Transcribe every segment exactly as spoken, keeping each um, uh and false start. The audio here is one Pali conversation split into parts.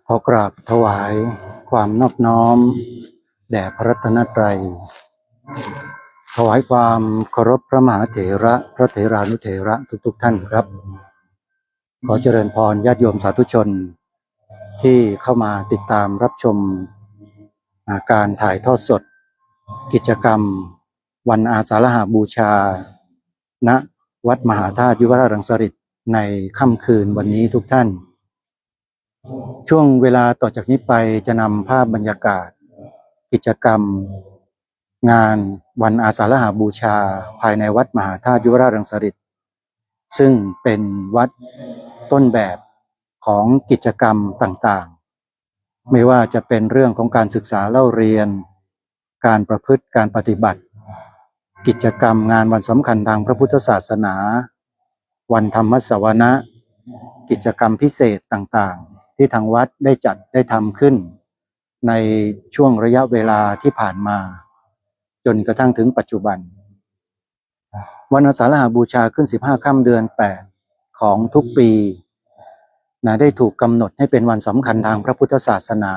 ขอกราบถวายความนอบน้อมแด่พระรัตนตรัย ถวายความเคารพพระมหาเถระ พระเถรานุเถระทุกๆท่านครับ ขอเจริญพรญาติโยมสาธุชนที่เข้ามาติดตามรับชม อ่า การถ่ายทอดสดกิจกรรมวันอาสาฬหบูชา ณ วัดมหาธาตุยุวราชรังสฤษฎ์ในค่ำคืนวันนี้ทุกท่าน ช่วงเวลาต่อจากนี้ไปจะนำภาพบรรยากาศกิจกรรมงานวันอาสาฬหบูชาภายในวัดมหาธาตุยุวราชรังสฤษฎ์ ซึ่งเป็นวัดต้นแบบของกิจกรรมต่างๆ ไม่ว่าจะเป็นเรื่องของการศึกษาเล่าเรียน การประพฤติการปฏิบัติ กิจกรรมงานวันสำคัญทางพระพุทธศาสนา วันธรรมสวนะ กิจกรรมพิเศษต่างๆ ที่ทางวัดได้จัดได้ทำขึ้น ในช่วงระยะเวลาที่ผ่านมา จนกระทั่งถึงปัจจุบัน วันอาสาฬหบูชาขึ้นสิบห้าค่ำเดือนแปดของทุกปีนะ ได้ถูกกำหนดให้เป็นวันสำคัญทางพระพุทธศาสนา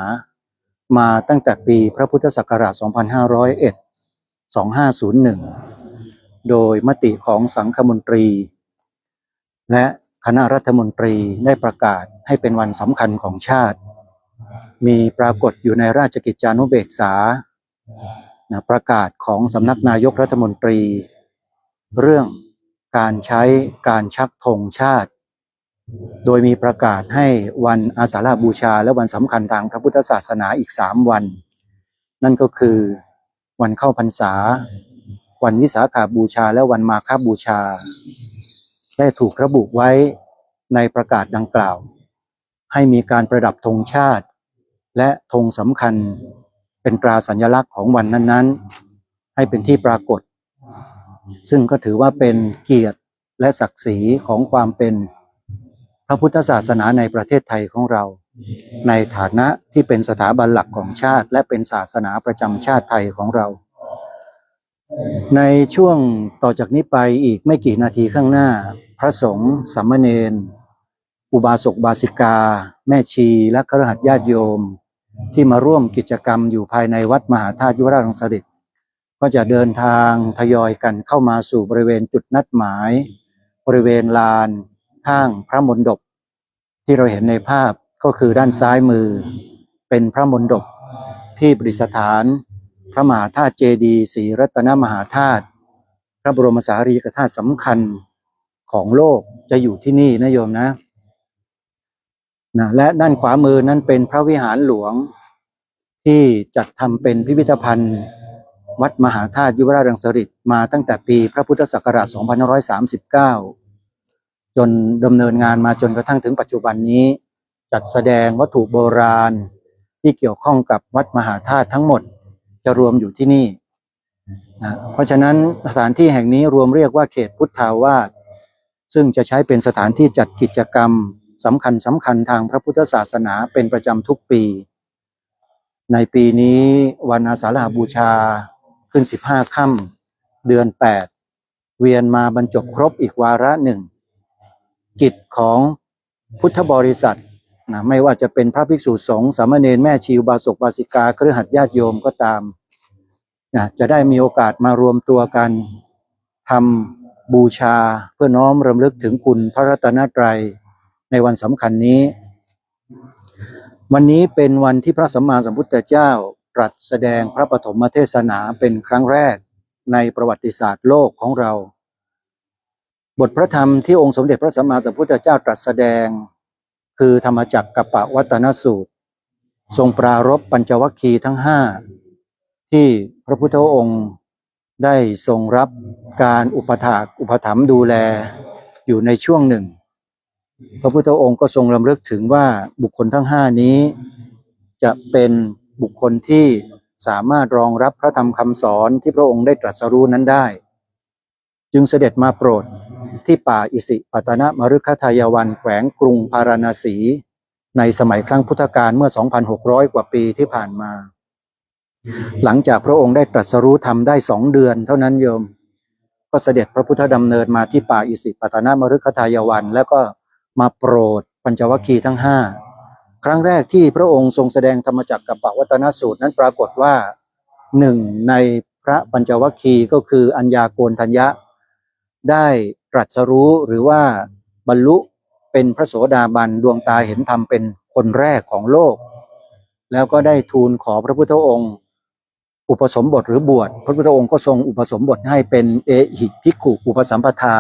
มาตั้งแต่ปีพระพุทธศักราช สองพันห้าร้อยเอ็ด สองห้าศูนย์หนึ่ง โดยมติของสังฆมนตรี และคณะรัฐมนตรีได้ประกาศให้เป็นวันสำคัญของชาติ มีปรากฏอยู่ในราชกิจจานุเบกษานะ ประกาศของสำนักนายกรัฐมนตรี เรื่องการใช้การชักธงชาติ โดยมีประกาศให้วันอาสาฬหบูชาและวันสำคัญทางพระพุทธศาสนาอีกสามวัน นั่นก็คือวันเข้าพรรษา วันวิสาขบูชา และวันมาฆบูชา ได้ถูกระบุไว้ในประกาศดังกล่าว ให้มีการประดับธงชาติ และธงสำคัญเป็นตราสัญลักษณ์ของวันนั้นๆ ให้เป็นที่ปรากฏ ซึ่งก็ถือว่าเป็นเกียรติและศักดิ์ศรีของความเป็นพระพุทธศาสนาในประเทศไทยของเรา ในฐานะที่เป็นสถาบันหลักของชาติ และเป็นศาสนาประจำชาติไทยของเรา ในช่วงต่อจากนี้ไปอีกไม่กี่นาทีข้างหน้า พระสงฆ์ สามเณร อุบาสกอุบาสิกา แม่ชี และคฤหัสถ์ญาติโยม ที่มาร่วมกิจกรรมอยู่ภายในวัดมหาธาตุยุวราชรังสฤษฎ์ ก็จะเดินทางทยอยกันเข้ามาสู่บริเวณจุดนัดหมาย บริเวณลานข้างพระมณฑป ที่เราเห็นในภาพก็คือด้านซ้ายมือ เป็นพระมณฑปที่ประดิษฐาน พระมหาธาตุเจดีย์ศรีรัตนมหาธาตุ พระบรมสารีริกธาตุสำคัญของโลกจะอยู่ที่นี่นะโยมนะ นะ และด้านขวามือนั้นเป็นพระวิหารหลวง ที่จัดทำเป็นพิพิธภัณฑ์วัดมหาธาตุยุวราชรังสฤษฎ์มาตั้งแต่ปีพระพุทธศักราช สองพันห้าร้อยสามสิบเก้า จนดำเนินงานมาจนกระทั่งถึงปัจจุบันนี้ จัดแสดงวัตถุโบราณที่เกี่ยวข้องกับวัดมหาธาตุทั้งหมดจะรวมอยู่ที่นี่นะ เพราะฉะนั้นสถานที่แห่งนี้รวมเรียกว่าเขตพุทธาวาส ซึ่งจะใช้เป็นสถานที่จัดกิจกรรมสำคัญสำคัญทางพระพุทธศาสนาเป็นประจำทุกปี ในปีนี้วันอาสาฬหบูชาขึ้นสิบห้าค่ำเดือนแปด เวียนมาบรรจบครบอีกวาระหนึ่ง กิจของพุทธบริษัทนะ ไม่ว่าจะเป็นพระภิกษุสงฆ์ สามเณร แม่ชี อุบาสกอุบาสิกา คฤหัสถ์ญาติโยมก็ตามนะ จะได้มีโอกาสมารวมตัวกันทำบูชาเพื่อน้อมรำลึกถึงคุณพระรัตนตรัยในวันสำคัญนี้ วันนี้เป็นวันที่พระสัมมาสัมพุทธเจ้าตรัสแสดงพระปฐมเทศนาเป็นครั้งแรกในประวัติศาสตร์โลกของเรา บทพระธรรมที่องค์สมเด็จพระสัมมาสัมพุทธเจ้าตรัสแสดง คือธรรมจักรกัปปวัตตนสูตร ทรงปรารภปัญจวัคคีย์ทั้งห้า ที่พระพุทธองค์ได้ทรงรับการอุปถากอุปถัมภ์ดูแลอยู่ในช่วงหนึ่ง พระพุทธองค์ก็ทรงรำลึกถึงว่าบุคคลทั้งห้านี้ จะเป็นบุคคลที่สามารถรองรับพระธรรมคำสอนที่พระองค์ได้ตรัสรู้นั้นได้ จึงเสด็จมาโปรดที่ป่าอิสิปตนมฤคทายวัน แขวงกรุงพาราณสี ในสมัยครั้งพุทธกาลเมื่อ สองพันหกร้อย กว่าปีที่ผ่านมา หลังจากพระองค์ได้ตรัสรู้ธรรมได้สองเดือนเท่านั้นโยม ก็เสด็จพระพุทธดำเนินมาที่ป่าอิสิปตนมฤคทายวัน แล้วก็มาโปรด ปัญจวัคคีย์ทั้งห้า ครั้งแรกที่พระองค์ทรงแสดงธรรมจักรกัปปวัตนสูตรนั้นปรากฏว่า หนึ่งในพระปัญจวัคคีย์ก็คืออัญญาโกณฑัญญะ ได้ตรัสรู้หรือว่าบรรลุเป็นพระโสดาบัน ดวงตาเห็นธรรมเป็นคนแรกของโลก แล้วก็ได้ทูลขอพระพุทธองค์ อุปสมบทหรือบวช พระพุทธองค์ก็ทรงอุปสมบทให้เป็น เอหิภิกขุอุปสัมปทา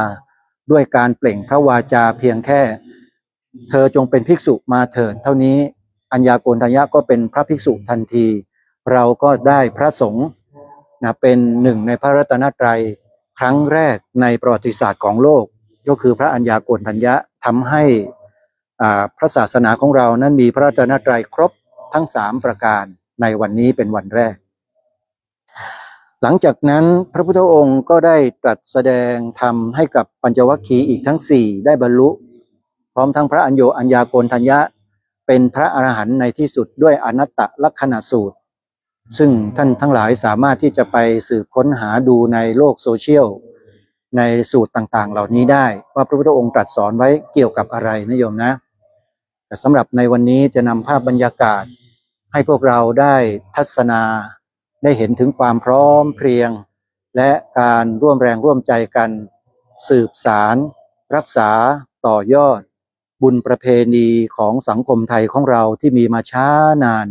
ด้วยการเปล่งพระวาจาเพียงแค่ เธอจงเป็นภิกษุมาเถิด เท่านี้ อัญญาโกณฑัญญะก็เป็นพระภิกษุทันที เราก็ได้พระสงฆ์นะ เป็นหนึ่งในพระรัตนตรัยครั้งแรกในประวัติศาสตร์ของโลก ก็คือพระอัญญาโกณฑัญญะ ทำให้ อ่า พระศาสนาของเรานั้นมีพระรัตนตรัยครบทั้งสามประการ ในวันนี้เป็นวันแรก หลังจากนั้นพระพุทธองค์ก็ได้ตรัสแสดงธรรมให้กับปัญจวัคคีย์อีกทั้งสี่ได้บรรลุ พร้อมทั้งพระอัญโย อัญญาโกณฑัญญะ เป็นพระอรหันต์ในที่สุดด้วยอนัตตลักษณสูตร ซึ่งท่านทั้งหลายสามารถที่จะไปสืบค้นหาดูในโลกโซเชียล ในสูตรต่างๆ เหล่านี้ได้ ว่าพระพุทธองค์ตรัสสอนไว้เกี่ยวกับอะไรนะโยมนะ แต่สำหรับในวันนี้จะนำภาพบรรยากาศให้พวกเราได้ทัศนา ได้เห็นถึงความพร้อมเพรียง และการร่วมแรงร่วมใจกัน สืบสาน รักษา ต่อยอด บุญประเพณีของสังคมไทยของเราที่มีมาช้านาน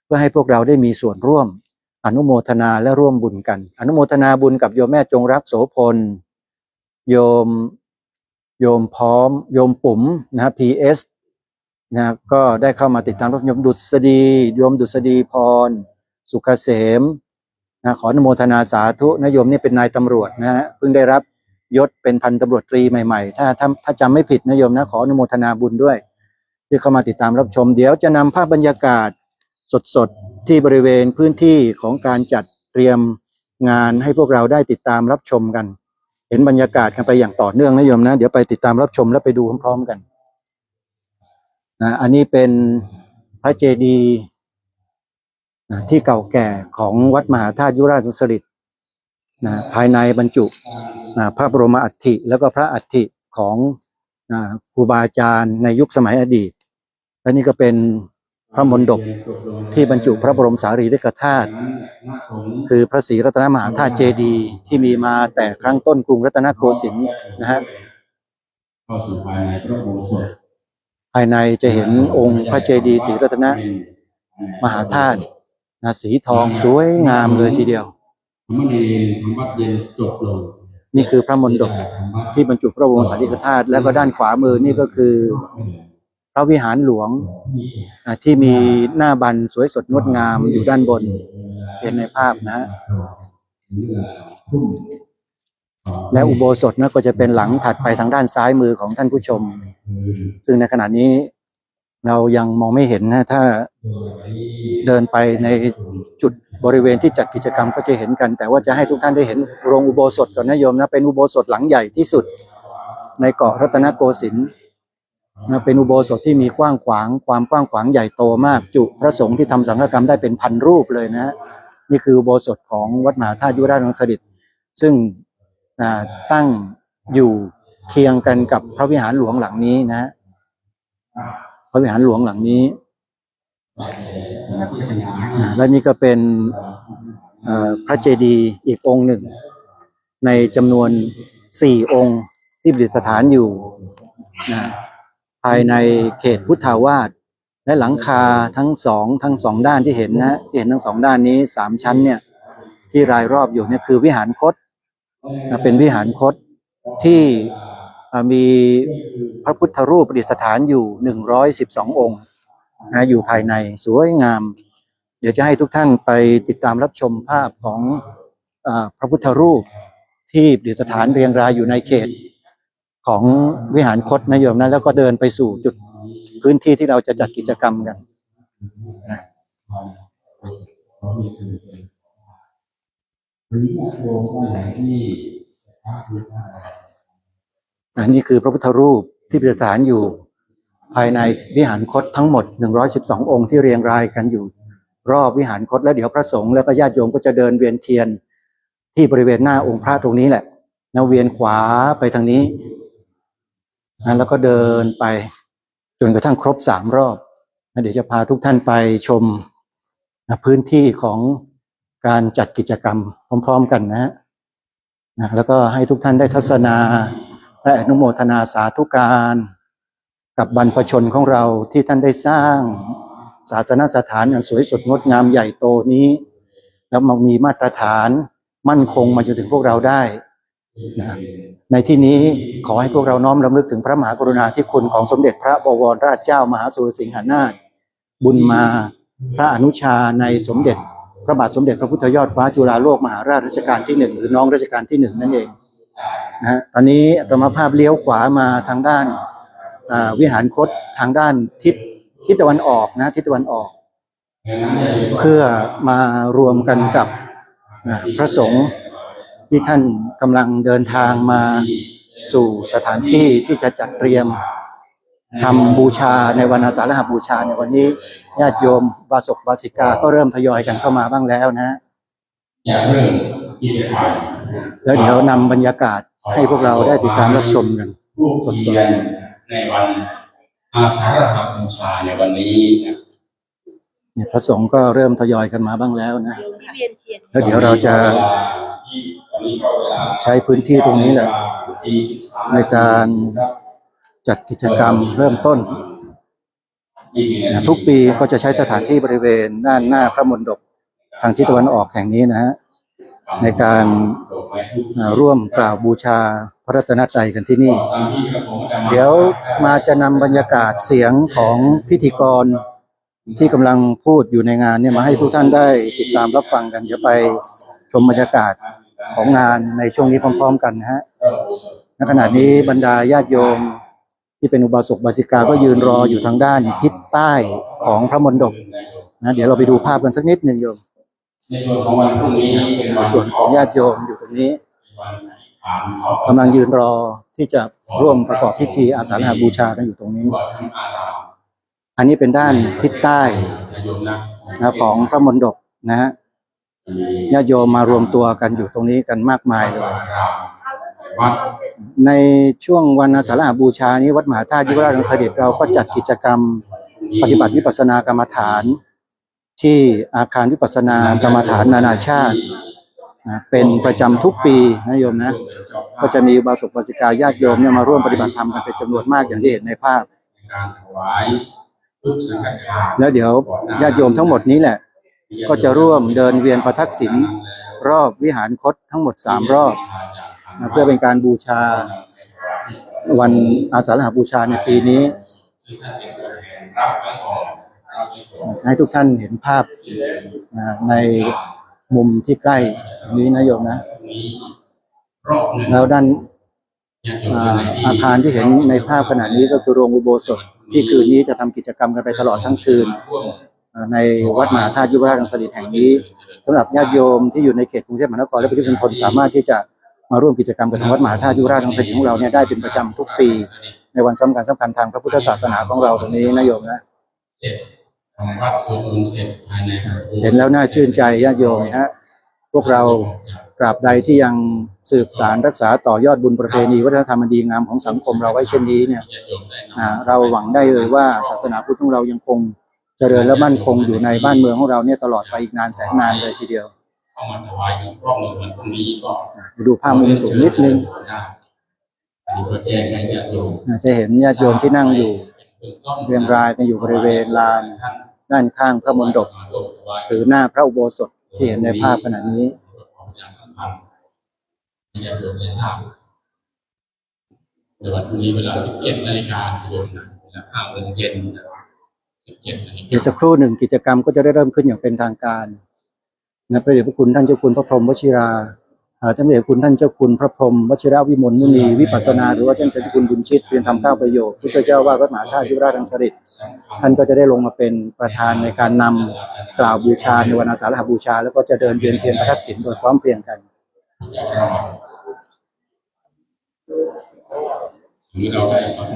เพื่อให้พวกเราได้มีส่วนร่วม อนุโมทนาและร่วมบุญกัน อนุโมทนาบุญกับโยมแม่จงรักโสพล โยม โยมพร้อม โยมปุ๋มนะฮะ พีเอส นะ ก็ได้เข้ามาติดตามรับชม ดุษฎี โยมดุษฎีพร สุขเกษมนะ ขออนุโมทนาสาธุนะโยม นี่เป็นนายตำรวจนะฮะ เพิ่งได้รับยศเป็นพันตำรวจตรีใหม่ๆ ถ้า ถ้า ถ้าจำไม่ผิดนะโยมนะ ขออนุโมทนาบุญด้วย ที่เข้ามาติดตามรับชม เดี๋ยวจะนำภาพบรรยากาศสดๆ ที่บริเวณพื้นที่ของการจัดเตรียมงานให้พวกเราได้ติดตามรับชมกัน เห็นบรรยากาศกันไปอย่างต่อเนื่องนะโยมนะ เดี๋ยวไปติดตามรับชมและไปดูพร้อมๆ กันนะ อันนี้เป็นพระเจดีย์นะ ที่เก่าแก่ของวัดมหาธาตุยุวราชสฤษฎ์นะ ภายในบรรจุนะ พระบรมอัฐิ แล้วก็พระอัฐิของนะ ครูบาอาจารย์ในยุคสมัยอดีต และนี่ก็เป็นพระมณฑปที่บรรจุพระบรมสารีริกธาตุ คือพระศรีรัตนมหาธาตุเจดีย์ที่มีมาแต่ครั้งต้นกรุงรัตนโกสินทร์นะฮะ เข้าสู่ภายในพระอุโบสถ ภายในจะเห็นองค์พระเจดีย์ศรีรัตนมหาธาตุนะ สีทองสวยงามเลยทีเดียว สามเณรทำวัตรเย็นจบลง นี่คือพระมณฑปที่บรรจุพระบรมสารีริกธาตุ แล้วก็ด้านขวามือนี่ก็คือพระวิหารหลวงอ่ะ ที่มีหน้าบันสวยสดงดงามอยู่ด้านบน เห็นในภาพนะฮะ และอุโบสถนะก็จะเป็นหลังถัดไปทางด้านซ้ายมือของท่านผู้ชม ซึ่งในขณะนี้เรายังมองไม่เห็นนะ ถ้าเดินไปในจุดบริเวณที่จัดกิจกรรมก็จะเห็นกัน แต่ว่าจะให้ทุกท่านได้เห็นโรงอุโบสถก่อนนะโยมนะ เป็นอุโบสถหลังใหญ่ที่สุดในเกาะรัตนโกสินทร์นะ เป็นอุโบสถที่มีกว้างขวาง ความกว้างขวางใหญ่โตมาก จุพระสงฆ์ที่ทำสังฆกรรมได้เป็นพันรูปเลยนะฮะ นี่คืออุโบสถของวัดมหาธาตุยุวราชรังสฤษฎ์ ซึ่งอ่า ตั้งอยู่เคียงกันกับพระวิหารหลวงหลังนี้นะฮะ พระวิหารหลวงหลังนี้ อ่า และนี่ก็เป็นเอ่อพระเจดีย์อีกองค์หนึ่ง ในจำนวนสี่องค์ที่ประดิษฐานอยู่นะ ภายในเขตพุทธาวาส และหลังคาทั้งสอง ทั้งสองด้านที่เห็นนะ ที่เห็นทั้งสองด้านนี้สามชั้นเนี่ย ที่รายรอบอยู่เนี่ยคือวิหารคตนะ เป็นวิหารคตที่เอ่อมีพระพุทธรูปประดิษฐานอยู่หนึ่งร้อยสิบสององค์นะ อยู่ภายในสวยงาม เดี๋ยวจะให้ทุกท่านไปติดตามรับชมภาพของเอ่อพระพุทธรูปที่ประดิษฐานเรียงรายอยู่ในเขตของวิหารคตนะโยมนะ แล้วก็เดินไปสู่จุดพื้นที่ที่เราจะจัดกิจกรรมกันนะ อันนี้คือพระพุทธรูปที่ประดิษฐานอยู่ภายในวิหารคตทั้งหมดหนึ่งร้อยสิบสององค์ที่เรียงรายกันอยู่รอบวิหารคต แล้วเดี๋ยวพระสงฆ์แล้วก็ญาติโยมก็จะเดินเวียนเทียนที่บริเวณหน้าองค์พระตรงนี้แหละนะ เวียนขวาไปทางนี้นะ แล้วก็เดินไป จนกระทั่งครบสามรอบนะ เดี๋ยวจะพาทุกท่านไปชมนะ พื้นที่ของการจัดกิจกรรมพร้อมๆกันนะฮะ นะ แล้วก็ให้ทุกท่านได้ทัศนาและอนุโมทนาสาธุการ กับบรรพชนของเราที่ท่านได้สร้างศาสนสถานอันสวยสดงดงามใหญ่โตนี้ แล้วมามีมาตรฐานมั่นคงมาจนถึงพวกเราได้นะ ในที่นี้ขอให้พวกเราน้อมรำลึกถึงพระมหากรุณาธิคุณของสมเด็จพระบวรราชเจ้ามหาสุรสิงหนาถบุญมา พระอนุชาในสมเด็จพระบาทสมเด็จพระพุทธยอดฟ้าจุฬาโลกมหาราชรัชกาลที่หนึ่ง หรือน้องรัชกาลที่หนึ่งนั่นเองนะฮะ ตอนนี้อาตมาภาพเลี้ยวขวามาทางด้านอ่าวิหารคต ทางด้านทิศทิศตะวันออกนะ ทิศตะวันออก เพื่อมารวมกันกับนะพระสงฆ์ที่ท่านกำลังเดินทางมาสู่สถานที่ที่จะจัดเตรียมทำบูชาในวันอาสาฬหบูชาในวันนี้ ญาติโยมอุบาสกอุบาสิกาก็เริ่มทยอยกันเข้ามาบ้างแล้วนะ จะเริ่มกิจกรรม แล้วเดี๋ยวนำบรรยากาศให้พวกเราได้ติดตามรับชมกัน ธูปเทียนในวันอาสาฬหบูชาในวันนี้นะ เนี่ย พระสงฆ์ก็เริ่มทยอยกันมาบ้างแล้วนะ เดี๋ยวนี้เวียนเทียน แล้วเดี๋ยวเราจะ ตอนนี้ก็เวลา ใช้พื้นที่ตรงนี้แหละ สี่สิบสาม ในการจัดกิจกรรมเริ่มต้น นะ ทุกปีก็จะใช้สถานที่บริเวณด้านหน้าพระมณฑปทางทิศตะวันออกแห่งนี้นะฮะ ในการอ่าร่วมกล่าวบูชาพระรัตนตรัยกันที่นี่ เดี๋ยวอาตมาจะนำบรรยากาศเสียงของพิธีกรที่กำลังพูดอยู่ในงานเนี่ย มาให้ทุกท่านได้ติดตามรับฟังกัน เดี๋ยวไปชมบรรยากาศของงานในช่วงนี้พร้อมๆกันนะฮะ ณ ขณะนี้บรรดาญาติโยมที่เป็นอุบาสกอุบาสิกาก็ยืนรออยู่ทางด้านทิศใต้ของพระมณฑปนะ เดี๋ยวเราไปดูภาพกันสักนิดหนึ่งโยม ในส่วนของวันพรุ่งนี้เป็นวัน ส่วนของญาติโยมอยู่ตรงนี้ เป็นวันอธิษฐาน กำลังยืนรอที่จะร่วมประกอบพิธีอาสาฬหบูชากันอยู่ตรงนี้ ทั่วทั้งอาราม อันนี้เป็นด้านทิศใต้ นะโยมนะ นะ ของพระมณฑปนะฮะ ญาติโยมมารวมตัวกันอยู่ตรงนี้กันมากมายเลย วัด ในช่วงวันอาสาฬหบูชานี้ วัดมหาธาตุยุวราชรังสฤษเราก็จัดกิจกรรมปฏิบัติวิปัสสนากรรมฐาน ที่อาคารวิปัสสนากรรมฐานนานาชาตินะ เป็นประจำทุกปีนะโยมนะ ก็จะมีอุบาสกอุบาสิกาญาติโยมเนี่ยมาร่วมปฏิบัติธรรมกันเป็นจำนวนมากอย่างที่เห็นในภาพ การถวายทุกสังฆทาน แล้วเดี๋ยวญาติโยมทั้งหมดนี้แหละ ก็จะร่วมเดินเวียนประทักษิณรอบวิหารคตทั้งหมดสามรอบนะ เพื่อเป็นการบูชาวันอาสาฬหบูชาในปีนี้ ให้ทุกท่านเห็นภาพนะ ในมุมที่ใกล้นี้นะโยมนะ แล้วด้าน อ่า อาคารที่เห็นในภาพขณะนี้ก็คือโรงอุโบสถ ที่คืนนี้จะทำกิจกรรมกันไปตลอดทั้งคืน อ่า ในวัดมหาธาตุยุวราชรังสฤษแห่งนี้ สำหรับญาติโยมที่อยู่ในเขตกรุงเทพมหานครและปริมณฑล สามารถที่จะมาร่วมกิจกรรมกับทางวัดมหาธาตุยุวราชรังสฤษของเราเนี่ยได้เป็นประจำทุกปี ในวันสำคัญสำคัญทางพระพุทธศาสนาของเราตรงนี้นะโยมนะ เสร็จ ทำวัดสวดมนต์เสร็จภายในพระอุโบสถ เห็นแล้วน่าชื่นใจญาติโยมนะฮะ พวกเราตราบใดที่ยังสืบสานรักษาต่อยอดบุญประเพณีวัฒนธรรมอันดีงามของสังคมเราไว้เช่นนี้เนี่ย อ่า เราหวังได้เลยว่าศาสนาพุทธของเรายังคงเจริญและมั่นคงอยู่ในบ้านเมืองของเราเนี่ยตลอดไปอีกนานแสนนานเลยทีเดียว เข้ามาถวายอีกรอบหนึ่งวันพรุ่งนี้ก็ อ่า ไปดูภาพมุมสูงนิดนึง ได้ อันนี้ก็แจ้งให้ญาติโยม อ่า จะเห็นญาติโยมที่นั่งอยู่เรียงรายกันอยู่บริเวณลานด้านข้างพระมณฑป หรือหน้าพระอุโบสถที่เห็นในภาพขณะนี้ ขอประชาสัมพันธ์ให้ญาติโยมได้ทราบ ในวันพรุ่งนี้เวลา สิบเจ็ดนาฬิกา โยมนะ เวลา ห้าโมงเย็นนะ สิบเจ็ดนาฬิกา เดี๋ยวสักครู่หนึ่งกิจกรรมก็จะได้เริ่มขึ้นอย่างเป็นทางการนะ พระเดชพระคุณท่านเจ้าคุณพระพรหมวชิรา อ่า ท่านพระเดชพระคุณท่านเจ้าคุณพระพรหมวชิรวิมลมุนีวิปัสสนา หรือว่าท่านเจ้าคุณบุญชิต เพียรธรรมเก้าประโยค ผู้ช่วยเจ้าอาวาสวัดมหาธาตุยุวราชรังสฤษ ท่านก็จะได้ลงมาเป็นประธานในการนำกล่าวบูชาในวันอาสาฬหบูชา แล้วก็จะเดินเวียนเทียนประทักษิณโดยพร้อมเพรียงกัน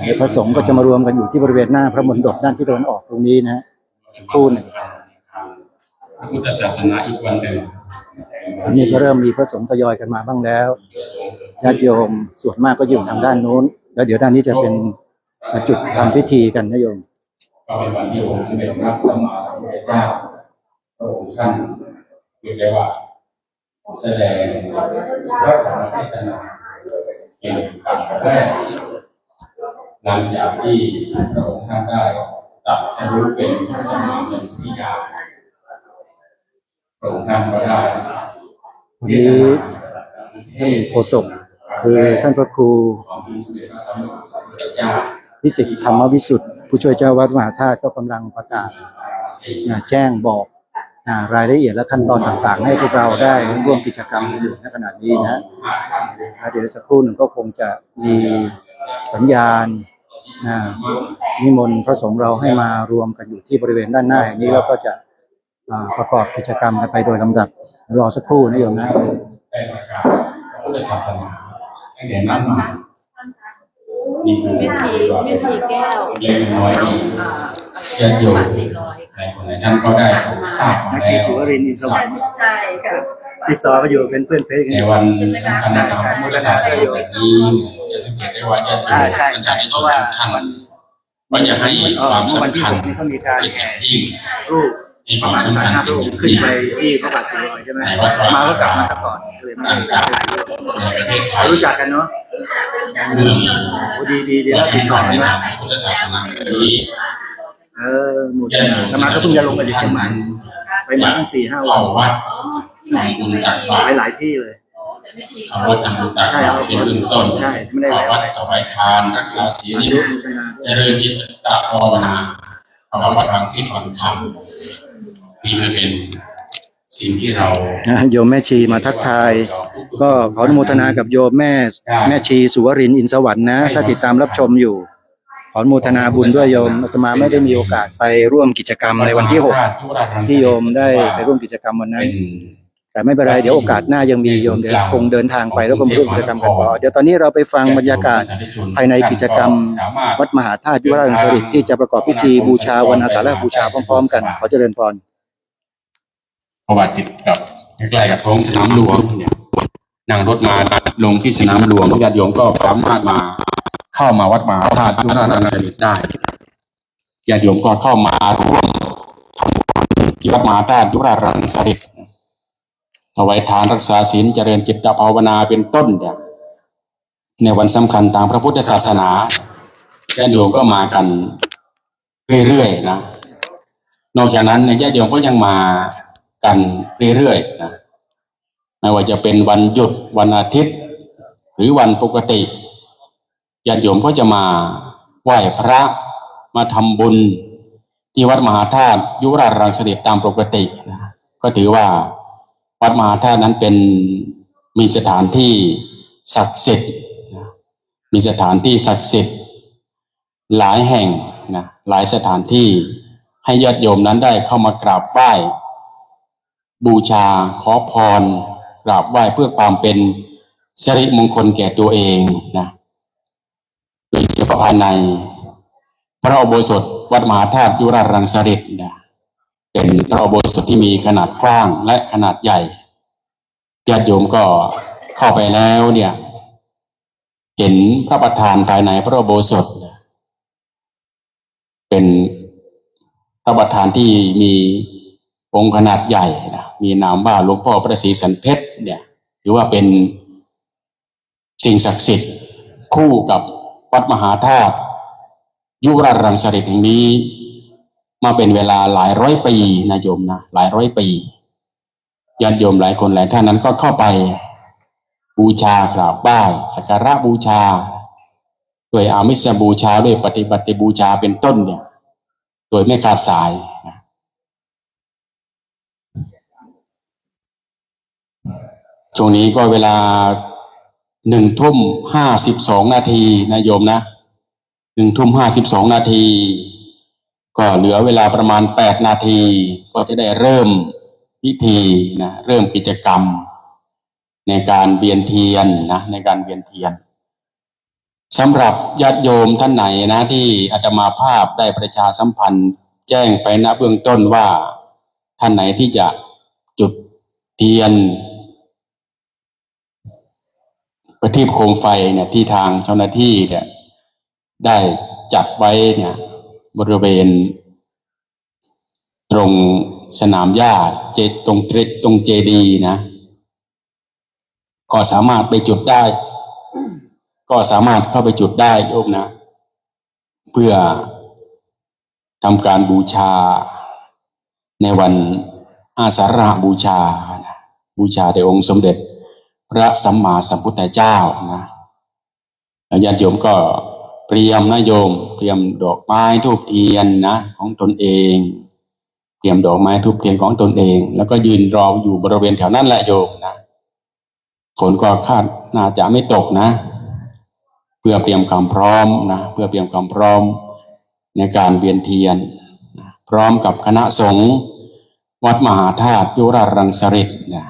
เดี๋ยวพระสงฆ์ก็จะมารวมกันอยู่ที่บริเวณหน้าพระมณฑปด้านทิศตะวันออกตรงนี้นะฮะ สักครู่หนึ่ง พระพุทธศาสนาอีกวันหนึ่ง อันนี้ก็เริ่มมีพระสงฆ์ทยอยกันมาบ้างแล้ว ญาติโยมส่วนมากก็อยู่ทางด้านนู้น แล้วเดี๋ยวด้านนี้จะเป็น มาจุดทำพิธีกันนะโยม ก็เป็นวันที่องค์สมเด็จพระสัมมาสัมพุทธเจ้าพระองค์ท่านเรียกได้ว่าแสดงพระธรรมเทศนาเป็นครั้งแรกหลังจากที่พระองค์ท่านได้ตรัสรู้เป็นพระสัมมาสัมพุทธเจ้า พระองค์ท่านก็ได้ วันนี้ท่านโฆษกคือท่านพระครูพิสิทธิ์ธรรมวิสุทธิ์ ผู้ช่วยเจ้าวัดมหาธาตุก็กำลังประกาศนะแจ้งบอกนะรายละเอียดและขั้นตอนต่างๆ ให้พวกเราได้ร่วมกิจกรรมกันอยู่ในขณะนี้นะฮะแล้วเดี๋ยวสักครู่หนึ่งก็คงจะมีสัญญาณนะนิมนต์พระสงฆ์เราให้มารวมกันอยู่ที่บริเวณด้านหน้าแห่งนี้แล้วก็จะ อ่าประกอบกิจกรรมกันไปโดยลำดับ รอสักครู่นะโยมนะ ได้ประกาศพระพุทธศาสนาตั้งแต่นั้นมา นี่คือ เมธีเมธีแก้ว เล็กน้อยที่ อ่า ญาติโยม สี่ร้อย หลายคนหลายท่านก็ได้ทราบมา แม่ชี แล้ว สุวรินทร์ อินทร์สวัสดิ์ ใช่ค่ะ ติดต่อกันอยู่เป็นเพื่อนเฟซกันอยู่ ในวันสำคัญทางพุทธศาสนาแบบนี้เนี่ยจะสังเกตได้ว่าญาติโยม อ่า ใช่ ท่านสาธุชน เพราะว่า ทุกท่าน ก็จะให้ เอ่อ ความ เมื่อวันที่ สำคัญ หก นี่เขามีการ เป็นอย่างยิ่ง แห่รูป ให้ความสำคัญ ประมาณสามห้ารูป เป็นอย่างยิ่ง ขึ้นไปที่พระบาทสี่ร้อย ใช่ไหม ในวัดวา มาก็กลับมาซะก่อน ก็เลยไม่ได้ ต่างๆ ในประเทศไทย รู้จักกันเนาะ เมือง โอ้ ดีๆ ดี แล้วติดต่อกันนะ พุทธศาสนานี้ เออ หมู่ ญาติโยม อาตมาก็เพิ่งจะลงไปจากเชียงใหม่ ไปมาตั้งสี่ห้าวัน เข้าวัด ทำบุญตักบาตร หลายๆที่เลย เข้าวัดทำบุญตักบาตรเป็นเบื้องต้น ใช่ ไม่ได้ เข้าวัดถวายทาน รักษาศีล สาธุ อนุโมทนา เจริญจิตตภาวนา เข้าวัดฟังเทศน์ฟังธรรม นี่คือเป็นสิ่งที่เรา นะ โยมแม่ชีมาทักทาย ก็ขออนุโมทนากับโยมแม่ ได้ แม่ชีสุวรินทร์ อินทร์สวัสดิ์นะ ถ้าติดตามรับชมอยู่ ขออนุโมทนาบุญด้วยโยม อาตมาไม่ได้มีโอกาสไปร่วมกิจกรรมในวันที่ หก ที่โยมได้ไปร่วมกิจกรรมวันนั้น เป็น แต่ไม่เป็นไร เดี๋ยวโอกาสหน้ายังมีโยม เดี๋ยวคงเดินทางไปแล้วก็มาร่วมกิจกรรมกันต่อ เดี๋ยวตอนนี้เราไปฟังบรรยากาศภายในกิจกรรมวัดมหาธาตุยุวราชรังสฤษฎ์ ที่จะประกอบพิธีบูชาวันอาสาฬหบูชาพร้อมๆกัน ขอเจริญพร เพราะว่าติดกับใกล้ๆกับท้องสนามหลวงเนี่ย นั่งรถมาลงที่สนามหลวง ญาติโยมก็สามารถมาเข้ามาวัดมหาธาตุยุวราชรังสฤษฎ์ได้ ญาติโยมก็เข้ามาร่วมทำบุญที่วัดมหาธาตุยุวราชรังสฤษฎ์ ถวายทาน รักษาศีล เจริญจิตภาวนาเป็นต้นเนี่ย ในวันสำคัญทางพระพุทธศาสนา ญาติโยมก็มากันเรื่อยๆนะ นอกจากนั้นเนี่ย ญาติโยมก็ยังมากันเรื่อยๆนะ ไม่ว่าจะเป็นวันหยุด วันอาทิตย์ หรือวันปกติ ญาติโยมก็จะมาไหว้พระ มาทำบุญที่วัดมหาธาตุยุวราชรังสฤษฎ์ตามปกตินะ ก็ถือว่าวัดมหาธาตุนั้นเป็น มีสถานที่ศักดิ์สิทธิ์นะ มีสถานที่ศักดิ์สิทธิ์หลายแห่งนะ หลายสถานที่ ให้ญาติโยมนั้นได้เข้ามากราบไหว้ บูชา ขอพร กราบไหว้เพื่อความเป็นสิริมงคลแก่ตัวเองนะ โดยเฉพาะภายในพระอุโบสถวัดมหาธาตุยุวราชรังสฤษฎ์นะ เป็นพระอุโบสถที่มีขนาดกว้างและขนาดใหญ่ ญาติโยมก็เข้าไปแล้วเนี่ย เห็นพระประธานภายในพระอุโบสถนะ เป็นพระประธานที่มีองค์ขนาดใหญ่นะ มีนามว่าหลวงพ่อพระศรีสันเพชรเนี่ย ถือว่าเป็นสิ่งศักดิ์สิทธิ์คู่กับวัดมหาธาตุยุวราชรังสฤษฎ์แห่งนี้ มาเป็นเวลาหลายร้อยปีนะโยมนะ หลายร้อยปี ญาติโยมหลายคนหลายท่านนั้นก็เข้าไปบูชากราบไหว้ สักการะบูชา ด้วยอามิสบูชา ด้วยปฏิบัติบูชาเป็นต้นเนี่ย โดยไม่ขาดสายนะ ช่วงนี้ก็เวลาหนึ่งทุ่มห้าสิบสองนาทีนะโยมนะ หนึ่งทุ่มห้าสิบสองนาที ก็เหลือเวลาประมาณแปดนาที ก็จะได้เริ่มพิธีนะ เริ่มกิจกรรม ในการเวียนเทียนนะ ในการเวียนเทียน สำหรับญาติโยมท่านไหนนะ ที่อาตมาภาพได้ประชาสัมพันธ์แจ้งไปณเบื้องต้นว่า ท่านไหนที่จะจุดเทียน ประทีปโคมไฟเนี่ย ที่ทางเจ้าหน้าที่เนี่ย ได้ จัดไว้เนี่ย บริเวณตรงสนามหญ้า เจ- ตรงเจ- ตรงเจดีย์นะ ก็สามารถไปจุดได้ ก็สามารถเข้าไปจุดได้โยมนะ เพื่อทำการบูชาในวันอาสาฬหบูชานะ บูชาแด่องค์สมเด็จพระสัมมาสัมพุทธเจ้านะ แล้วญาติโยมก็เตรียมนะโยม เตรียมดอกไม้ธูปเทียนนะ ของตนเอง เตรียมดอกไม้ธูปเทียนของตนเอง แล้วก็ยืนรออยู่บริเวณแถวนั้นแหละโยมนะ ฝนก็คาดน่าจะไม่ตกนะ เพื่อเตรียมความพร้อมนะ เพื่อเตรียมความพร้อมในการเวียนเทียนนะ พร้อมกับคณะสงฆ์วัดมหาธาตุยุวราชรังสฤษฎ์นะ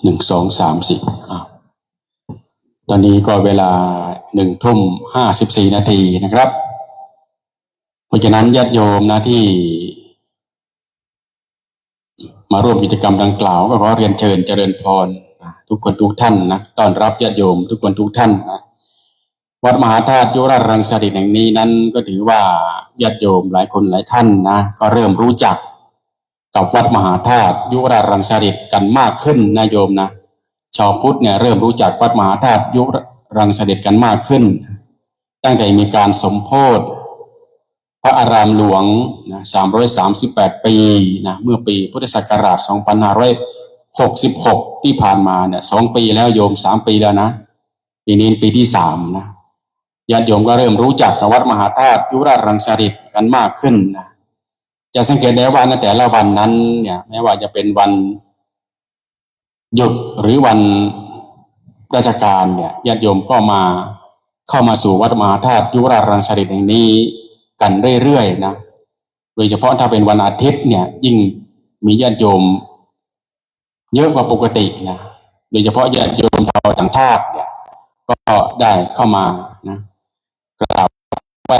หนึ่ง สอง สาม สี่ อ้าว ตอนนี้ก็เวลาหนึ่งทุ่มห้าสิบสี่นาทีนะครับ เพราะฉะนั้นญาติโยมนะที่มาร่วมกิจกรรมดังกล่าว ก็ขอเรียนเชิญเจริญพรนะ ทุกคนทุกท่านนะ ต้อนรับญาติโยมทุกคนทุกท่านนะ วัดมหาธาตุยุวราชรังสฤษฎ์แห่งนี้นั้น ก็ถือว่าญาติโยมหลายคนหลายท่านนะ ก็เริ่มรู้จักกับวัดมหาธาตุยุวราชรังสฤษฎ์กันมากขึ้นนะโยมนะ ชาวพุทธเนี่ยเริ่มรู้จักวัดมหาธาตุยุวราชรังสฤษฎ์กันมากขึ้น ตั้งแต่มีการสมโภชพระอารามหลวงนะ สามร้อยสามสิบแปดปีนะ เมื่อปีพุทธศักราช สองพันห้าร้อยหกสิบหก ที่ผ่านมาเนี่ย สองปีแล้วโยม สามปีแล้วนะ ปีนี้ปีที่สามนะ ญาติโยมก็เริ่มรู้จักกับวัดมหาธาตุยุวราชรังสฤษฎ์กันมากขึ้นนะ จะสังเกตได้ว่าในแต่ละวันนั้นเนี่ย ไม่ว่าจะเป็นวันหยุดหรือวันราชการเนี่ย ญาติโยมก็มา เข้ามาสู่วัดมหาธาตุยุวราชรังสฤษฎ์แห่งนี้กันเรื่อยๆนะ โดยเฉพาะถ้าเป็นวันอาทิตย์เนี่ย ยิ่งมีญาติโยมเยอะกว่าปกตินะ โดยเฉพาะญาติโยมชาวต่างชาติเนี่ย ก็ได้เข้ามานะ กราบไหว้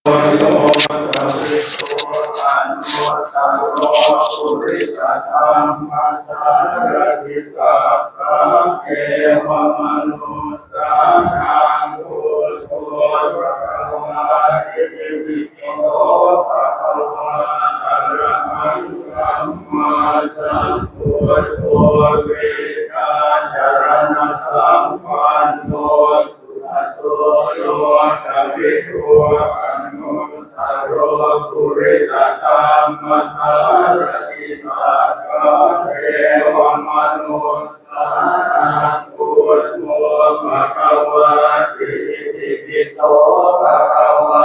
Lokavidū anuttaro purisadammasārathi satthā devamanussānaṃ buddho bhagavāti. Itipi so bhagavā arahaṃ sammāsambuddho vijjācaraṇasampanno sugato lokavidū anuttaro purisadammasārathi satthā devamanussānaṃ buddho bhagavāti. Itipi so bhagavā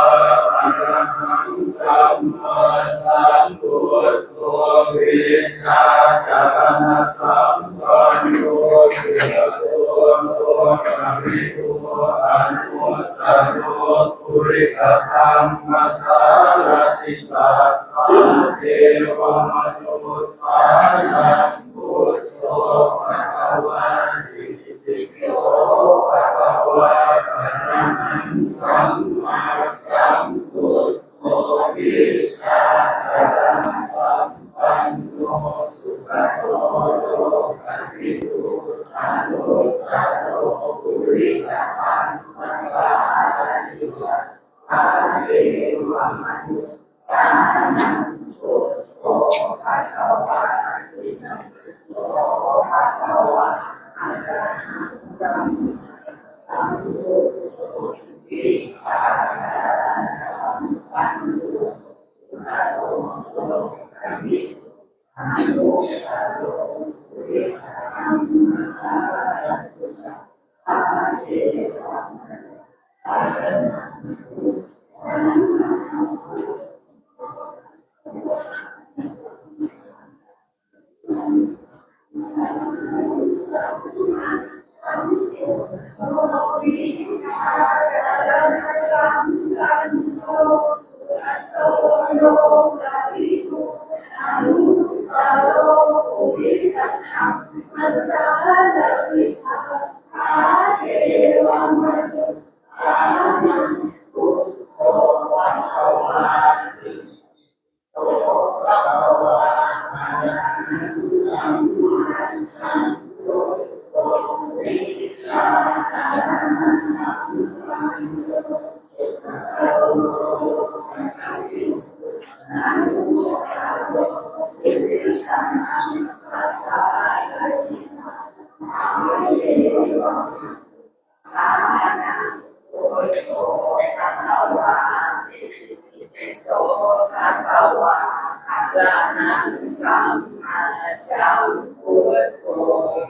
arahaṃ sammāsambuddho vijjācaraṇasampanno sugato lokavidū anuttaro purisadammasārathi satthā devamanussānaṃ buddho bhagavāti. Itipi so bhagavā arahaṃ sammāsambuddho vijjācaraṇasampanno sugato lokavidū anuttaro purisadammasārathi satthā devamanussānaṃ buddho bhagavāti. Itipi so bhagavā arahaṃ sammāsambuddho vijjācaraṇasampanno sugato lokavidū anuttaro purisadammasārathi satthā devamanussānaṃ so bhagavā arahaṃ sammāsambuddho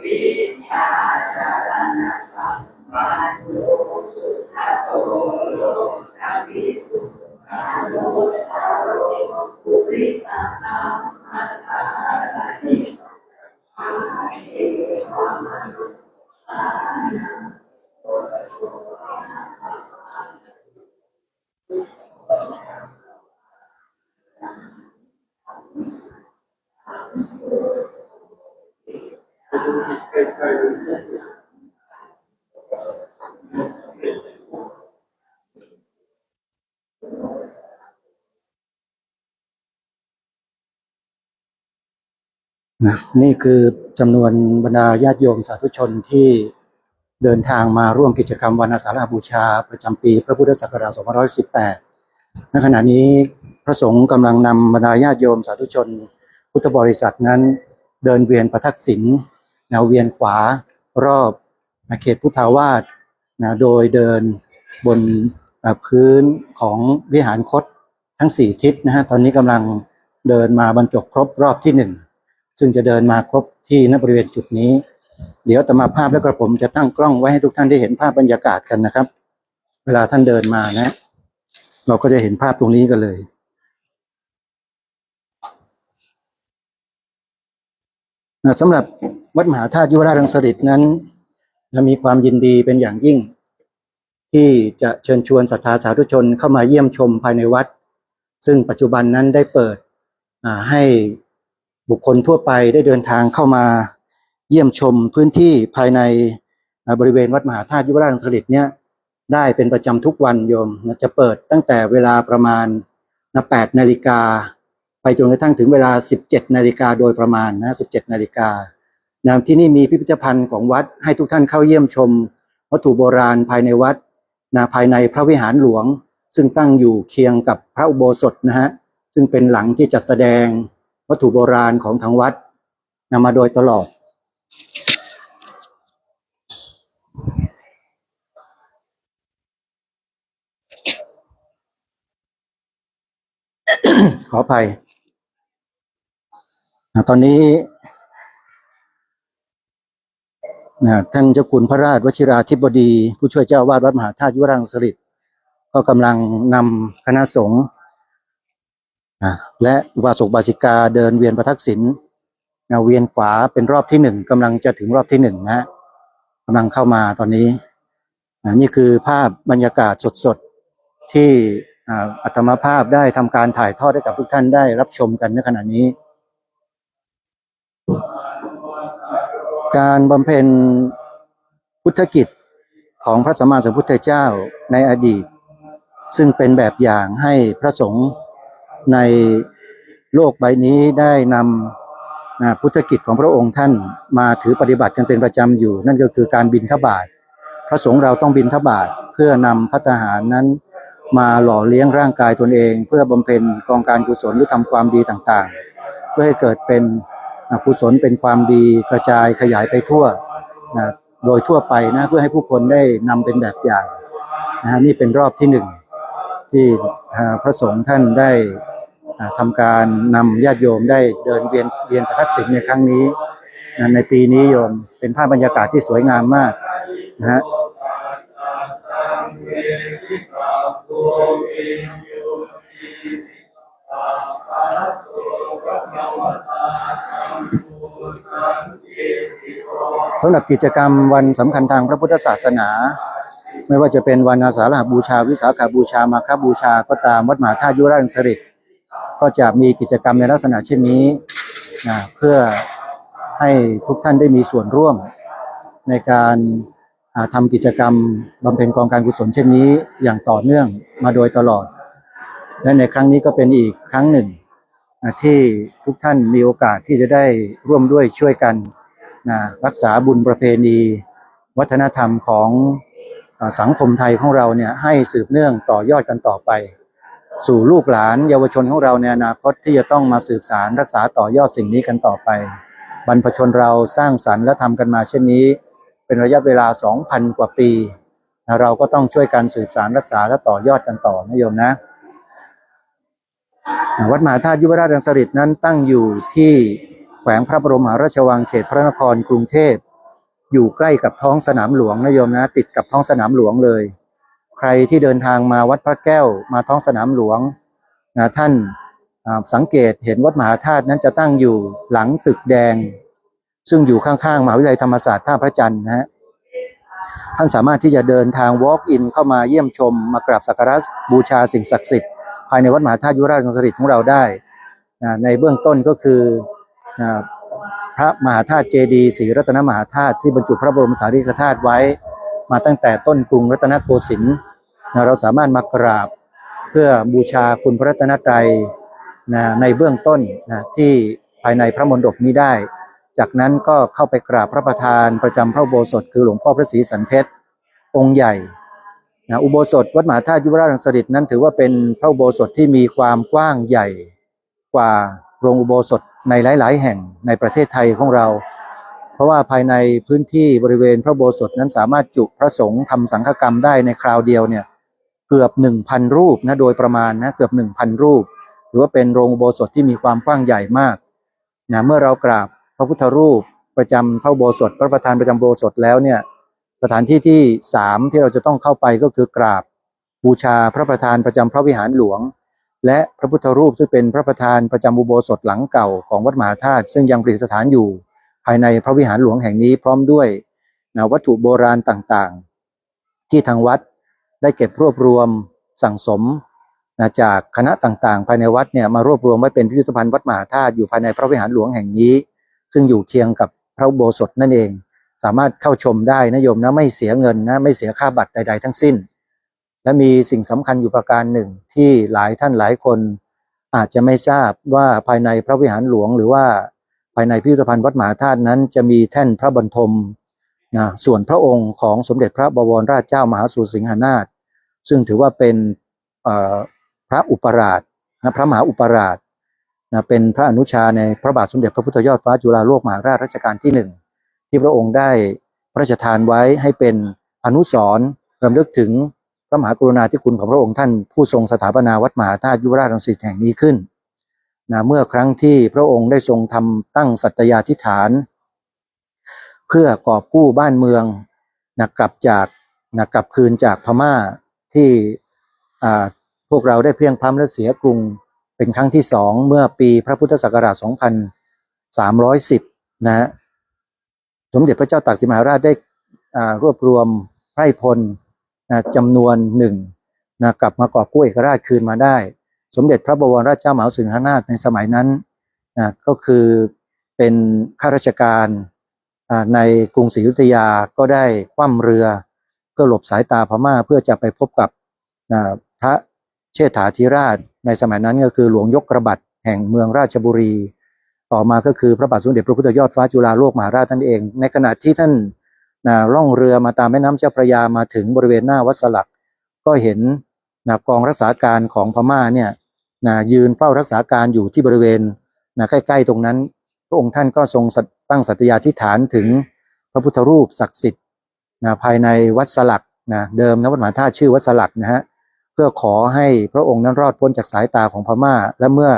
vijjācaraṇasampanno sugato lokavidū anuttaro purisadammasārathi satthā devamanussānaṃ buddho bhagavāti. นะ นี่คือจำนวนบรรดาญาติโยมสาธุชนที่เดินทางมาร่วมกิจกรรมวันอาสาฬหบูชาประจำปีพระพุทธศักราช สองพันห้าร้อยสิบแปด ณ ขณะนี้พระสงฆ์กำลังนำบรรดาญาติโยมสาธุชนพุทธบริษัทนั้น เดินเวียนประทักษิณ แนวเวียนขวารอบเขตพุทธาวาสนะ โดยเดินบน เอ่อ พื้นของวิหารคต ทั้งสี่ทิศนะฮะ ตอนนี้กำลังเดินมาบรรจบครบรอบที่หนึ่ง ซึ่งจะเดินมาครบที่ณบริเวณจุดนี้ เดี๋ยวอาตมาภาพและกระผมจะตั้งกล้องไว้ให้ทุกท่านได้เห็นภาพบรรยากาศกันนะครับ เวลาท่านเดินมานะ เราก็จะเห็นภาพตรงนี้กันเลย นะ สำหรับวัดมหาธาตุยุวราชรังสฤษฎ์นั้นนะ มีความยินดีเป็นอย่างยิ่ง ที่จะเชิญชวนศรัทธาสาธุชนเข้ามาเยี่ยมชมภายในวัด ซึ่งปัจจุบันนั้นได้เปิด อ่า ให้บุคคลทั่วไปได้เดินทางเข้ามาเยี่ยมชมพื้นที่ภายใน อ่า บริเวณวัดมหาธาตุยุวราชรังสฤษฎ์เนี่ย ได้เป็นประจำทุกวันโยมนะ จะเปิดตั้งแต่เวลาประมาณนะ แปดนาฬิกา ไปจนกระทั่งถึงเวลา สิบเจ็ดนาฬิกาโดยประมาณนะ สิบเจ็ดนาฬิกานะ ที่นี่มีพิพิธภัณฑ์ของวัด ให้ทุกท่านเข้าเยี่ยมชมวัตถุโบราณภายในวัดนะ ภายในพระวิหารหลวง ซึ่งตั้งอยู่เคียงกับพระอุโบสถนะฮะ ซึ่งเป็นหลังที่จัดแสดงวัตถุโบราณของทางวัดนำมาโดยตลอด ขออภัยนะ ตอนนี้นะ ท่านเจ้าคุณพระราชวชิราธิบดี ผู้ช่วยเจ้าอาวาสวัดมหาธาตุยุวราชรังสฤษฎ์ ก็กำลังนำคณะสงฆ์นะ และอุบาสกอุบาสิกาเดินเวียนประทักษิณนะ เวียนขวาเป็นรอบที่หนึ่ง กำลังจะถึงรอบที่หนึ่งนะฮะ กำลังเข้ามาตอนนี้นะ นี่คือภาพบรรยากาศสดๆ ที่อ่าอาตมาภาพได้ทำการถ่ายทอดให้กับทุกท่านได้รับชมกันในขณะนี้ การบำเพ็ญพุทธกิจของพระสัมมาสัมพุทธเจ้าในอดีต ซึ่งเป็นแบบอย่างให้พระสงฆ์ในโลกใบนี้ได้นำนะ พุทธกิจของพระองค์ท่านมาถือปฏิบัติกันเป็นประจำอยู่ นั่นก็คือการบิณฑบาต พระสงฆ์เราต้องบิณฑบาตเพื่อนำภัตตาหารนั้นมาหล่อเลี้ยงร่างกายตนเอง เพื่อบำเพ็ญกองการกุศลหรือทำความดีต่างๆ เพื่อให้เกิดเป็นอกุศลเป็นความดีกระจายขยายไปทั่วนะ โดยทั่วไปนะ เพื่อให้ผู้คนได้นำเป็นแบบอย่างนะฮะ นี่เป็นรอบที่หนึ่งที่อ่าพระสงฆ์ท่านได้อ่าทำการนำญาติโยมได้เดินเวียนเวียนประทักษิณในครั้งนี้นะ ในปีนี้โยม เป็นภาพบรรยากาศที่สวยงามมากนะฮะ สำหรับกิจกรรมวันสำคัญทางพระพุทธศาสนา ไม่ว่าจะเป็นวันอาสาฬหบูชา วิสาขบูชา มาฆบูชาก็ตาม วัดมหาธาตุยุวราชรังสฤษฎ์ก็จะมีกิจกรรมในลักษณะเช่นนี้นะ เพื่อให้ทุกท่านได้มีส่วนร่วมในการอ่าทำกิจกรรมบำเพ็ญกองการกุศลเช่นนี้อย่างต่อเนื่องมาโดยตลอด และในครั้งนี้ก็เป็นอีกครั้งหนึ่งนะ ที่ทุกท่านมีโอกาสที่จะได้ร่วมด้วยช่วยกันนะ รักษาบุญประเพณีวัฒนธรรมของอ่าสังคมไทยของเราเนี่ย ให้สืบเนื่องต่อยอดกันต่อไป สู่ลูกหลานเยาวชนของเราในอนาคตที่จะต้องมาสืบสานรักษาต่อยอดสิ่งนี้กันต่อไป บรรพชนเราสร้างสรรค์และทำกันมาเช่นนี้ เป็นระยะเวลา สองพัน กว่าปีนะ เราก็ต้องช่วยกันสืบสานรักษาและต่อยอดกันต่อนะโยมนะ วัดมหาธาตุยุวราชรังสฤษฎ์นั้นตั้งอยู่ที่แขวงพระบรมมหาราชวัง เขตพระนครกรุงเทพฯ อยู่ใกล้กับท้องสนามหลวงนะโยมนะ ติดกับท้องสนามหลวงเลย ใครที่เดินทางมาวัดพระแก้ว มาท้องสนามหลวงนะ ท่านอ่าสังเกตเห็นวัดมหาธาตุนั้นจะตั้งอยู่หลังตึกแดง ซึ่งอยู่ข้างๆมหาวิทยาลัยธรรมศาสตร์ท่าพระจันทร์นะฮะ ท่านสามารถที่จะเดินทาง walk in เข้ามาเยี่ยมชม มากราบสักการะบูชาสิ่งศักดิ์สิทธิ์ภายในวัดมหาธาตุยุวราชรังสฤษฎ์ของเราได้นะ ในเบื้องต้นก็คือนะ พระมหาธาตุเจดีย์ศรีรัตนมหาธาตุ ที่บรรจุพระบรมสารีริกธาตุไว้มาตั้งแต่ต้นกรุงรัตนโกสินทร์นะ เราสามารถมากราบเพื่อบูชาคุณพระรัตนตรัยนะ ในเบื้องต้นนะ ที่ภายในพระมณฑปนี้ได้ จากนั้นก็เข้าไปกราบพระประธานประจำพระอุโบสถ คือหลวงพ่อพระศรีสันเพชรองค์ใหญ่นะ อุโบสถวัดมหาธาตุยุวราชรังสฤษฎ์นั้นถือว่าเป็นพระอุโบสถที่มีความกว้างใหญ่กว่าโรงอุโบสถในหลายๆแห่งในประเทศไทยของเรา เพราะว่าภายในพื้นที่บริเวณพระอุโบสถนั้นสามารถจุพระสงฆ์ทำสังฆกรรมได้ในคราวเดียวเนี่ย เกือบ หนึ่งพัน รูปนะ โดยประมาณนะ เกือบ หนึ่งพัน รูป ถือว่าเป็นโรงอุโบสถที่มีความกว้างใหญ่มากนะ เมื่อเรากราบพระพุทธรูปประจำพระอุโบสถ พระประธานประจำอุโบสถแล้วเนี่ย สถานที่ที่สามที่เราจะต้องเข้าไปก็คือกราบบูชาพระประธานประจำพระวิหารหลวง และพระพุทธรูปซึ่งเป็นพระประธานประจำอุโบสถหลังเก่าของวัดมหาธาตุ ซึ่งยังประดิษฐานอยู่ภายในพระวิหารหลวงแห่งนี้ พร้อมด้วยนะ วัตถุโบราณต่างๆ ที่ทางวัดได้เก็บรวบรวมสั่งสมนะ จากคณะต่างๆ ภายในวัดเนี่ย มารวบรวมไว้เป็นพิพิธภัณฑ์วัดมหาธาตุ อยู่ภายในพระวิหารหลวงแห่งนี้ ซึ่งอยู่เคียงกับพระอุโบสถนั่นเอง สามารถเข้าชมได้นะโยมนะ ไม่เสียเงินนะ ไม่เสียค่าบัตรใดๆทั้งสิ้น และมีสิ่งสำคัญอยู่ประการหนึ่งที่หลายท่านหลายคนอาจจะไม่ทราบว่าภายในพระวิหารหลวง หรือว่าภายในพิพิธภัณฑ์วัดมหาธาตุนั้นจะมีแท่นพระบรรทมนะส่วนพระองค์ของสมเด็จพระบวรราชเจ้ามหาสุรสิงหนาถ ซึ่งถือว่าเป็นเอ่อพระอุปราชนะพระมหาอุปราชนะเป็นพระอนุชาในพระบาทสมเด็จพระพุทธยอดฟ้าจุฬาโลกมหาราชรัชกาลที่หนึ่งที่พระองค์ได้พระราชทานไว้ให้เป็นอนุสรณ์รำลึกถึงพระมหากรุณาธิคุณของพระองค์ท่านผู้ทรงสถาปนาวัดมหาธาตุยุวราชรังสิตแห่งนี้ขึ้นนะเมื่อครั้งที่พระองค์ได้ทรงทำตั้งสัตยาธิษฐาน เพื่อกอบกู้บ้านเมืองนะกลับจากนะกลับคืนจากพม่าที่อ่าพวกเราได้เพลียงพล้ำและเสียกรุงเป็นครั้งที่สองเมื่อปีพระพุทธศักราช สองพันสามร้อยสิบ นะฮะสมเด็จพระเจ้าตากสินมหาราชได้อ่ารวบรวมไพร่พลนะจำนวนหนึ่งนะกลับมากอบกู้เอกราชคืนมาได้ สมเด็จพระบวรราชเจ้ามหาสุรสิงหนาถในสมัยนั้นนะก็คือเป็นข้าราชการอ่าในกรุงศรีอยุธยาก็ได้คว่ำเรือ เพื่อหลบสายตาพม่าเพื่อจะไปพบกับอ่าพระเชษฐาธิราชในสมัยนั้นก็คือหลวงยกกระบัดแห่งเมืองราชบุรี ต่อมาก็คือพระบาทสมเด็จพระพุทธยอดฟ้าจุฬาโลกมหาราชนั่นเอง ในขณะที่ท่านนะล่องเรือมาตามแม่น้ำเจ้าพระยามาถึงบริเวณหน้าวัดสลัก ก็เห็นนะกองรักษาการของพม่าเนี่ยนะยืนเฝ้ารักษาการอยู่ที่บริเวณนะใกล้ๆตรงนั้น พระองค์ท่านก็ทรงตั้งสัตยาธิษฐานถึงพระพุทธรูปศักดิ์สิทธิ์นะภายในวัดสลักนะเดิมนะวัดมหาธาตุชื่อวัดสลักนะฮะเพื่อขอให้พระองค์นั้นรอดพ้นจากสายตาของพม่า และเมื่อ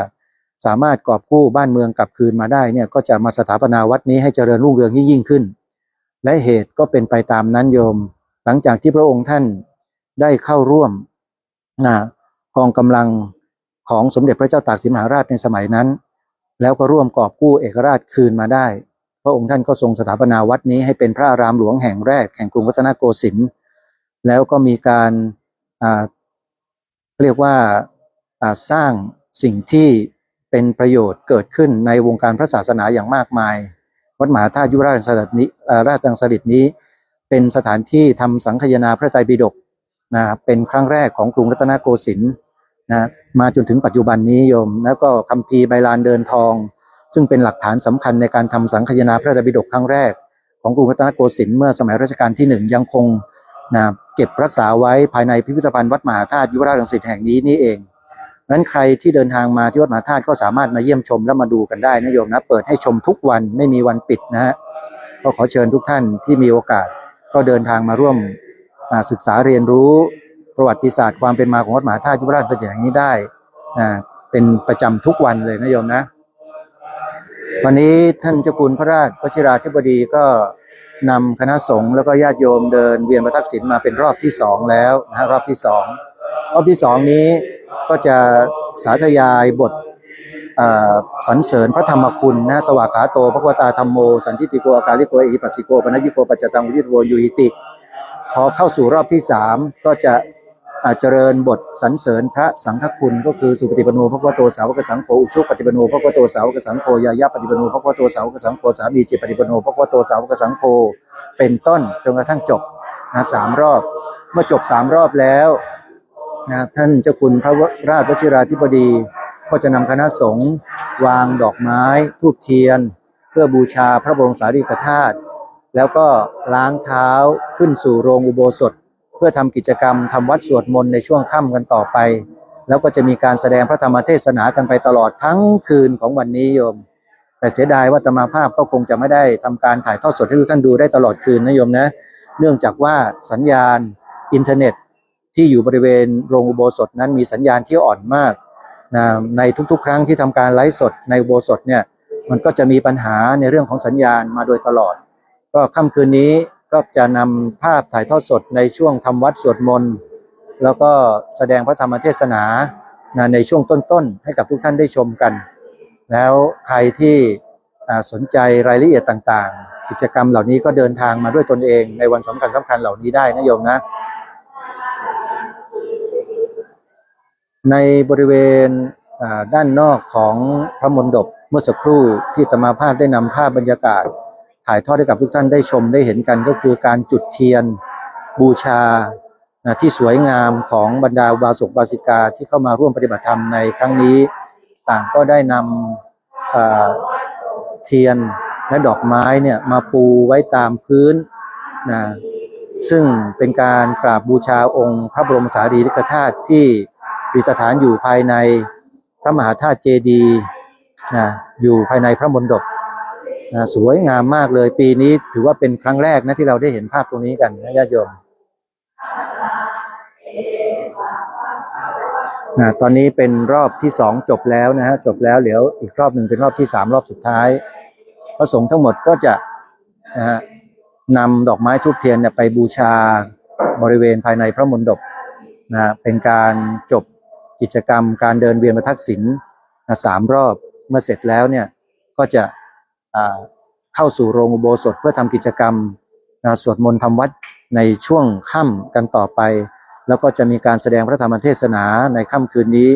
สามารถกอบกู้บ้านเมืองกลับคืนมาได้เนี่ยก็จะมาสถาปนาวัดนี้ให้เจริญรุ่งเรืองยิ่งๆขึ้น และเหตุก็เป็นไปตามนั้นโยม หลังจากที่พระองค์ท่านได้เข้าร่วมนะกองกำลังของสมเด็จพระเจ้าตากสินมหาราชในสมัยนั้น แล้วก็ร่วมกอบกู้เอกราชคืนมาได้ พระองค์ท่านก็ทรงสถาปนาวัดนี้ให้เป็นพระอารามหลวงแห่งแรกแห่งกรุงรัตนโกสินทร์ แล้วก็มีการอ่าเรียกว่าอ่าสร้างสิ่งที่เป็นประโยชน์เกิดขึ้นในวงการพระศาสนาอย่างมากมาย วัดมหาธาตุยุวราชรังสฤษนี้เอ่อราชรังสฤษนี้ เป็นสถานที่ทำสังคายนาพระไตรปิฎกนะเป็นครั้งแรกของกรุงรัตนโกสินทร์นะมาจนถึงปัจจุบันนี้โยม แล้วก็คัมภีร์ใบลานเดินทอง ซึ่งเป็นหลักฐานสำคัญในการทำสังคายนาพระไตรปิฎกครั้งแรก ของกรุงรัตนโกสินทร์เมื่อสมัยรัชกาลที่หนึ่งยังคงนะเก็บรักษาไว้ภายในพิพิธภัณฑ์วัดมหาธาตุยุวราชรังสิตแห่งนี้นี่เอง นั้นใครที่เดินทางมาที่วัดมหาธาตุก็สามารถมาเยี่ยมชมและมาดูกันได้นะโยมนะ เปิดให้ชมทุกวันไม่มีวันปิดนะฮะ ก็ขอเชิญทุกท่านที่มีโอกาสก็เดินทางมาร่วมอ่าศึกษาเรียนรู้ประวัติศาสตร์ความเป็นมาของวัดมหาธาตุยุวราชรังสิตแห่งนี้ได้นะเป็นประจำทุกวันเลยนะโยมนะ ตอนนี้ท่านเจ้าคุณพระราชวชิราธิบดีก็นำคณะสงฆ์แล้วก็ญาติโยมเดินเวียนประทักษิณมาเป็นรอบที่สองแล้วนะฮะรอบที่สองรอบที่สองนี้ก็จะสาธยายบทเอ่อสรรเสริญพระธรรมคุณนะ Svākkhāto bhagavatā dhammo sandiṭṭhiko akāliko ehipassiko opanayiko paccattaṃ veditabbo viññūhīti พอเข้าสู่รอบที่สามก็จะ อ่าเจริญบทสรรเสริญพระสังฆคุณก็คือ Supaṭipanno bhagavato sāvakasaṅgho, ujupaṭipanno bhagavato sāvakasaṅgho, ñāyapaṭipanno bhagavato sāvakasaṅgho, sāmīcipaṭipanno bhagavato sāvakasaṅgho เป็นต้นจนกระทั่งจบนะสามรอบ เมื่อจบสามรอบแล้วนะท่านเจ้าคุณพระราชวชิราธิบดีก็จะนำคณะสงฆ์วางดอกไม้ธูปเทียน เพื่อบูชาพระบรมสารีริกธาตุแล้วก็ล้างเท้าขึ้นสู่โรงอุโบสถ เพื่อทำกิจกรรมทำวัตรสวดมนต์ในช่วงค่ำกันต่อไป แล้วก็จะมีการแสดงพระธรรมเทศนากันไปตลอดทั้งคืนของวันนี้โยม แต่เสียดายว่าอาตมาภาพก็คงจะไม่ได้ทำการถ่ายทอดสดให้ทุกท่านดูได้ตลอดคืนนะโยมนะ เนื่องจากว่าสัญญาณอินเทอร์เน็ตที่อยู่บริเวณโรงอุโบสถนั้นมีสัญญาณที่อ่อนมากนะในทุกๆ ครั้งที่ทำการไลฟ์สดในอุโบสถเนี่ยมันก็จะมีปัญหาในเรื่องของสัญญาณมาโดยตลอด ก็ค่ำคืนนี้ก็จะนำภาพถ่ายทอดสดในช่วงทำวัตรสวดมนต์ แล้วก็แสดงพระธรรมเทศนานะในช่วงต้นๆ ให้กับทุกท่านได้ชมกัน แล้วใครที่อ่าสนใจรายละเอียดต่างๆ กิจกรรมเหล่านี้ก็เดินทางมาด้วยตนเองในวันสำคัญสำคัญเหล่านี้ได้นะโยมนะ ในบริเวณอ่าด้านนอกของพระมณฑปเมื่อสักครู่ที่อาตมาภาพได้นำภาพบรรยากาศ ถ่ายทอดให้กับทุกท่านได้ชมได้เห็นกัน ก็คือการจุดเทียนบูชา นะที่สวยงามของบรรดาอุบาสกอุบาสิกาที่เข้ามาร่วมปฏิบัติธรรมในครั้งนี้ ต่างก็ได้นำเอ่อเทียนและดอกไม้เนี่ยมาปูไว้ตามพื้นนะซึ่งเป็นการกราบบูชาองค์พระบรมสารีริกธาตุที่ประดิษฐานอยู่ภายในพระมหาธาตุเจดีย์นะอยู่ภายในพระมณฑปนะสวยงามมากเลย ปีนี้ถือว่าเป็นครั้งแรกนะที่เราได้เห็นภาพตรงนี้กันนะญาติโยม นะตอนนี้เป็นรอบที่สองจบแล้วนะฮะจบแล้วเดี๋ยวอีกรอบหนึ่งเป็นรอบที่สามรอบสุดท้าย พระสงฆ์ทั้งหมดก็จะนะฮะนำดอกไม้ธูปเทียนเนี่ยไปบูชาบริเวณภายในพระมณฑปนะเป็นการจบกิจกรรมการเดินเวียนประทักษิณนะสามรอบเมื่อเสร็จแล้วเนี่ยก็จะ เข้าสู่โรงอุโบสถเพื่อทำกิจกรรมนะสวดมนต์ทำวัตรในช่วงค่ำกันต่อไป แล้วก็จะมีการแสดงพระธรรมเทศนาในค่ำคืนนี้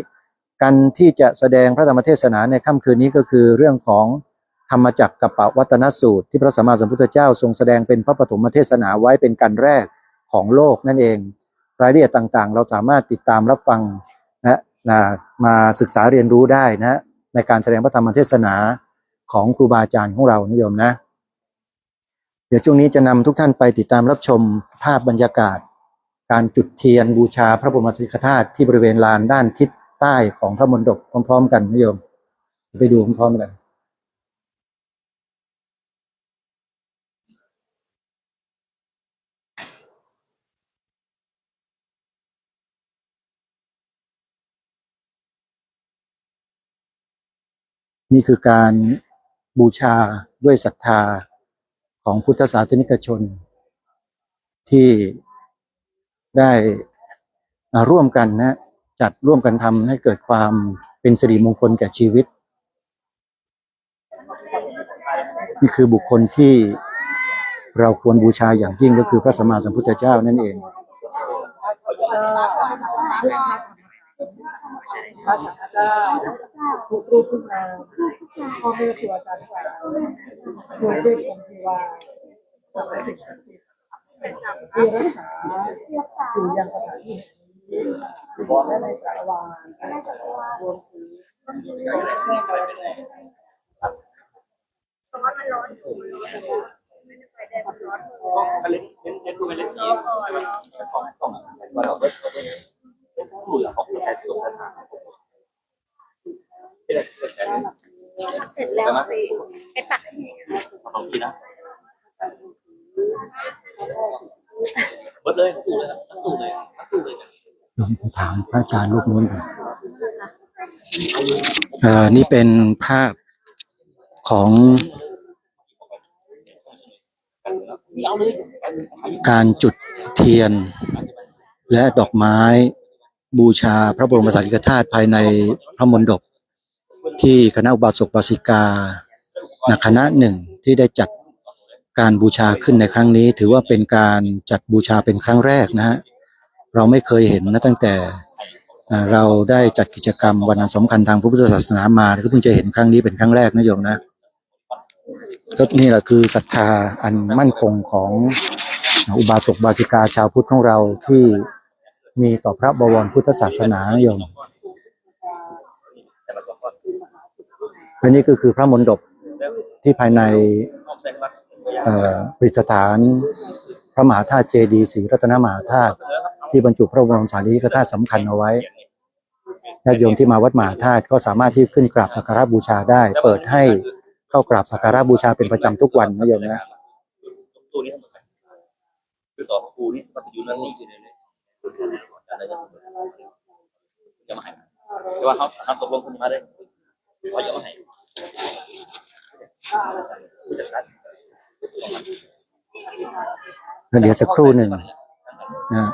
การที่จะแสดงพระธรรมเทศนาในค่ำคืนนี้ก็คือเรื่องของธรรมจักรกัปปวัตนสูตร ที่พระสัมมาสัมพุทธเจ้าทรงแสดงเป็นพระปฐมเทศนาไว้เป็นการแรกของโลกนั่นเอง รายละเอียดต่างๆ เราสามารถติดตามรับฟังนะนะมาศึกษาเรียนรู้ได้นะในการแสดงพระธรรมเทศนาของครูบาอาจารย์ของเรานะโยมนะ เดี๋ยวช่วงนี้จะนำทุกท่านไปติดตามรับชมภาพบรรยากาศ การจุดเทียนบูชาพระบรมสารีริกธาตุที่บริเวณลานด้านทิศใต้ของพระมณฑปพร้อมๆ กันนะโยม ไปดูพร้อมๆกัน นี่คือการบูชาด้วยศรัทธาของพุทธศาสนิกชน ที่ได้มาร่วมกันนะจัดร่วมกันทำให้เกิดความเป็นสิริมงคลแก่ชีวิต นี่คือบุคคลที่เราควรบูชาอย่างยิ่งก็คือพระสัมมาสัมพุทธเจ้านั่นเอง พระสังฆเจ้าทุกรูปทุกนามพ่อแม่ครูอาจารย์ทั้งหลายเทวเทพพรหมเทวาสรรพสิ่งศักดิ์สิทธิ์ที่รักษาอยู่ยังสถานที่แห่งนี้และในจักรวาลรวมถึง เสร็จแล้วไปไปตักให้ ถามพระอาจารย์รูปนู้นก่อน เอ่อ นี่เป็นภาพของการจุดเทียนและดอกไม้บูชาพระบรมสารีริกธาตุภายในพระมณฑป ที่คณะอุบาสกอุบาสิกานะคณะหนึ่งที่ได้จัดการบูชาขึ้นในครั้งนี้ ถือว่าเป็นการจัดบูชาเป็นครั้งแรกนะฮะ เราไม่เคยเห็นนะตั้งแต่อ่าเราได้จัดกิจกรรมวันอันสำคัญทางพระพุทธศาสนามาก็เพิ่งจะเห็นครั้งนี้เป็นครั้งแรกนะโยมนะ ก็นี่แหละคือศรัทธาอันมั่นคงของอุบาสกอุบาสิกาชาวพุทธของเราที่มีต่อพระบวรพุทธศาสนานะโยม อันนี้ก็คือพระมณฑปที่ภายในเอ่อประดิษฐานพระมหาธาตุเจดีย์ศรีรัตนมหาธาตุที่บรรจุพระบรมสารีริกธาตุสำคัญเอาไว้ ญาติโยมที่มาวัดมหาธาตุก็สามารถที่ขึ้นกราบสักการะบูชาได้ เปิดให้เข้ากราบสักการะบูชาเป็นประจำทุกวันนะโยมนะ คือต่อครูนี่ปฏิยุทธ์นั่นนี่คือเนี่ยจะมาให้แต่ว่าเขาเขาตกลงคนมาได้เขาจะมาให้ผู้จัดการ แล้วเดี๋ยวสักครู่หนึ่งนะ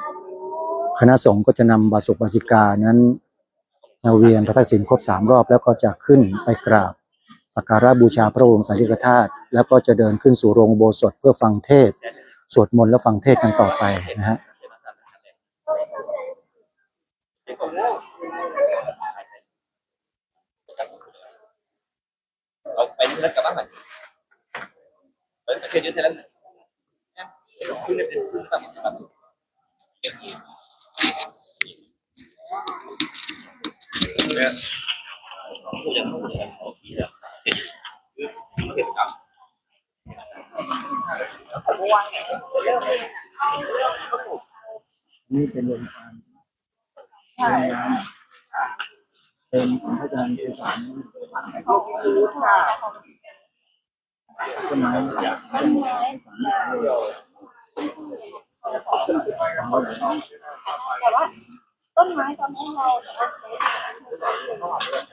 คณะสงฆ์ก็จะนำอุบาสกอุบาสิกานั้นมาเวียนพระทักษิณครบสามรอบ แล้วก็จะขึ้นไปกราบสักการะบูชาพระบรมสารีริกธาตุ แล้วก็จะเดินขึ้นสู่โรงอุโบสถเพื่อฟังเทศน์ สวดมนต์และฟังเทศน์กันต่อไปนะฮะ เอาไปนี่แล้วกลับบ้านก่อน เฮ้ย เดี๋ยวเดี๋ยวเดี๋ยวนะ คุณเนี่ยเป็นคุณตั้งสมาธิ นี่เป็นโรงทาน ใช่ เป็นพระอาจารย์ไพศาล ขอบคุณค่ะ ต้นไม้ แต่ว่าต้นไม้ตอนนี้เราจะเอาไป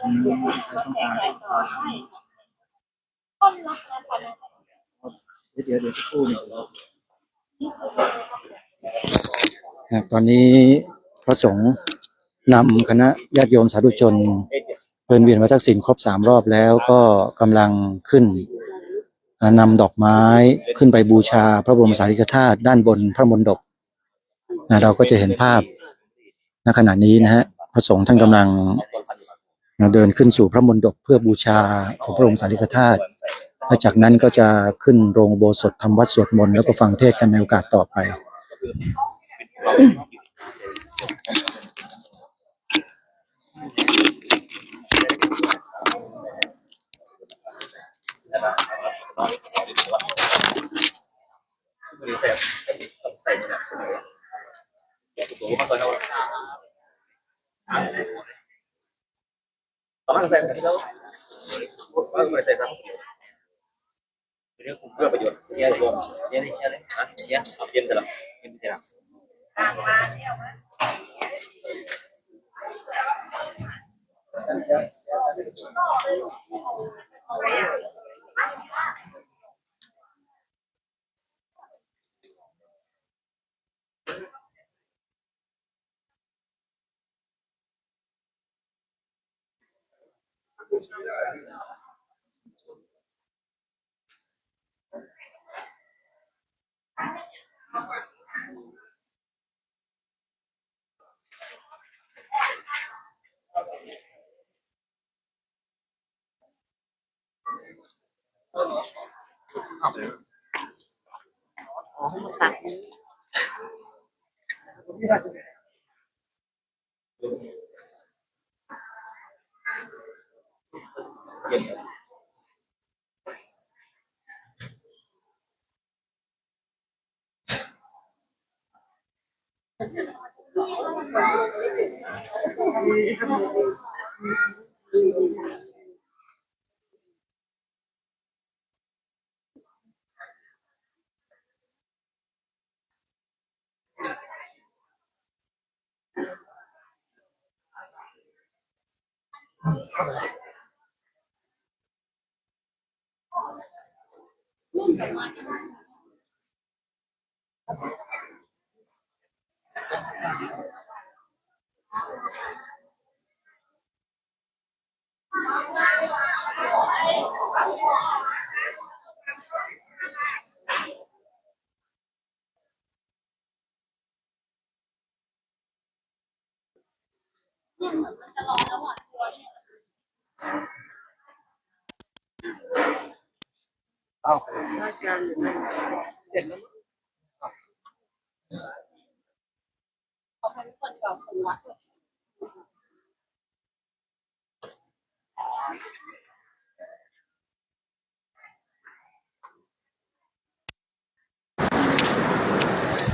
อืม ใครต้องการ ใช่ เดี๋ยว เดี๋ยว เดี๋ยวสักครู่หนึ่ง ครับ ตอนนี้พระสงฆ์นำคณะญาติโยมสาธุชนเดินเวียนพระทักษิณครบสามรอบแล้ว ก็กำลังขึ้น อ่า นำดอกไม้ขึ้นไปบูชาพระบรมสารีริกธาตุด้านบนพระมณฑป นะ เราก็จะเห็นภาพณขณะนี้นะฮะ พระสงฆ์ท่านกำลัง นะ เดินขึ้นสู่พระมณฑปเพื่อบูชาองค์พระบรมสารีริกธาตุ และจากนั้นก็จะขึ้นโรงอุโบสถทำวัตรสวดมนต์ แล้วก็ฟังเทศน์กันในโอกาสต่อไป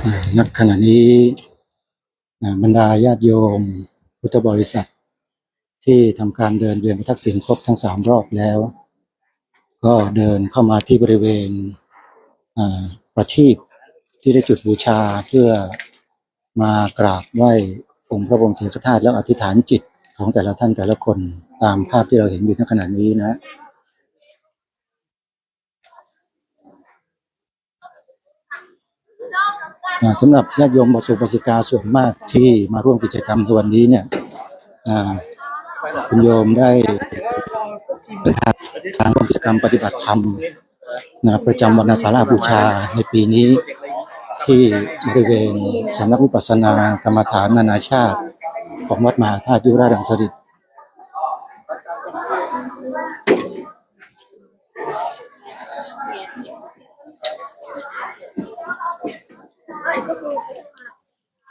อ่า ณ ขณะนี้ อ่า บรรดาญาติโยมพุทธบริษัท ที่ทำการเดินเวียนพระทักษิณครบทั้งสามรอบแล้ว ก็เดินเข้ามาที่บริเวณ อ่า ประทีปที่ได้จุดบูชา เพื่อมากราบไหว้องค์พระบรมสารีริกธาตุ แล้วอธิษฐานจิตของแต่ละท่านแต่ละคน ตามภาพที่เราเห็นอยู่ในขณะนี้นะฮะ อ่า สำหรับญาติโยมอุบาสกอุบาสิกาส่วนมากที่มาร่วมกิจกรรมในวันนี้เนี่ย อ่า คุณโยมได้เดินทางร่วมกิจกรรมปฏิบัติธรรม นะ ประจำวันอาสาฬหบูชาในปีนี้ ที่บริเวณสำนักวิปัสสนากรรมฐานนานาชาติของวัดมหาธาตุยุวราชรังสฤษฎ์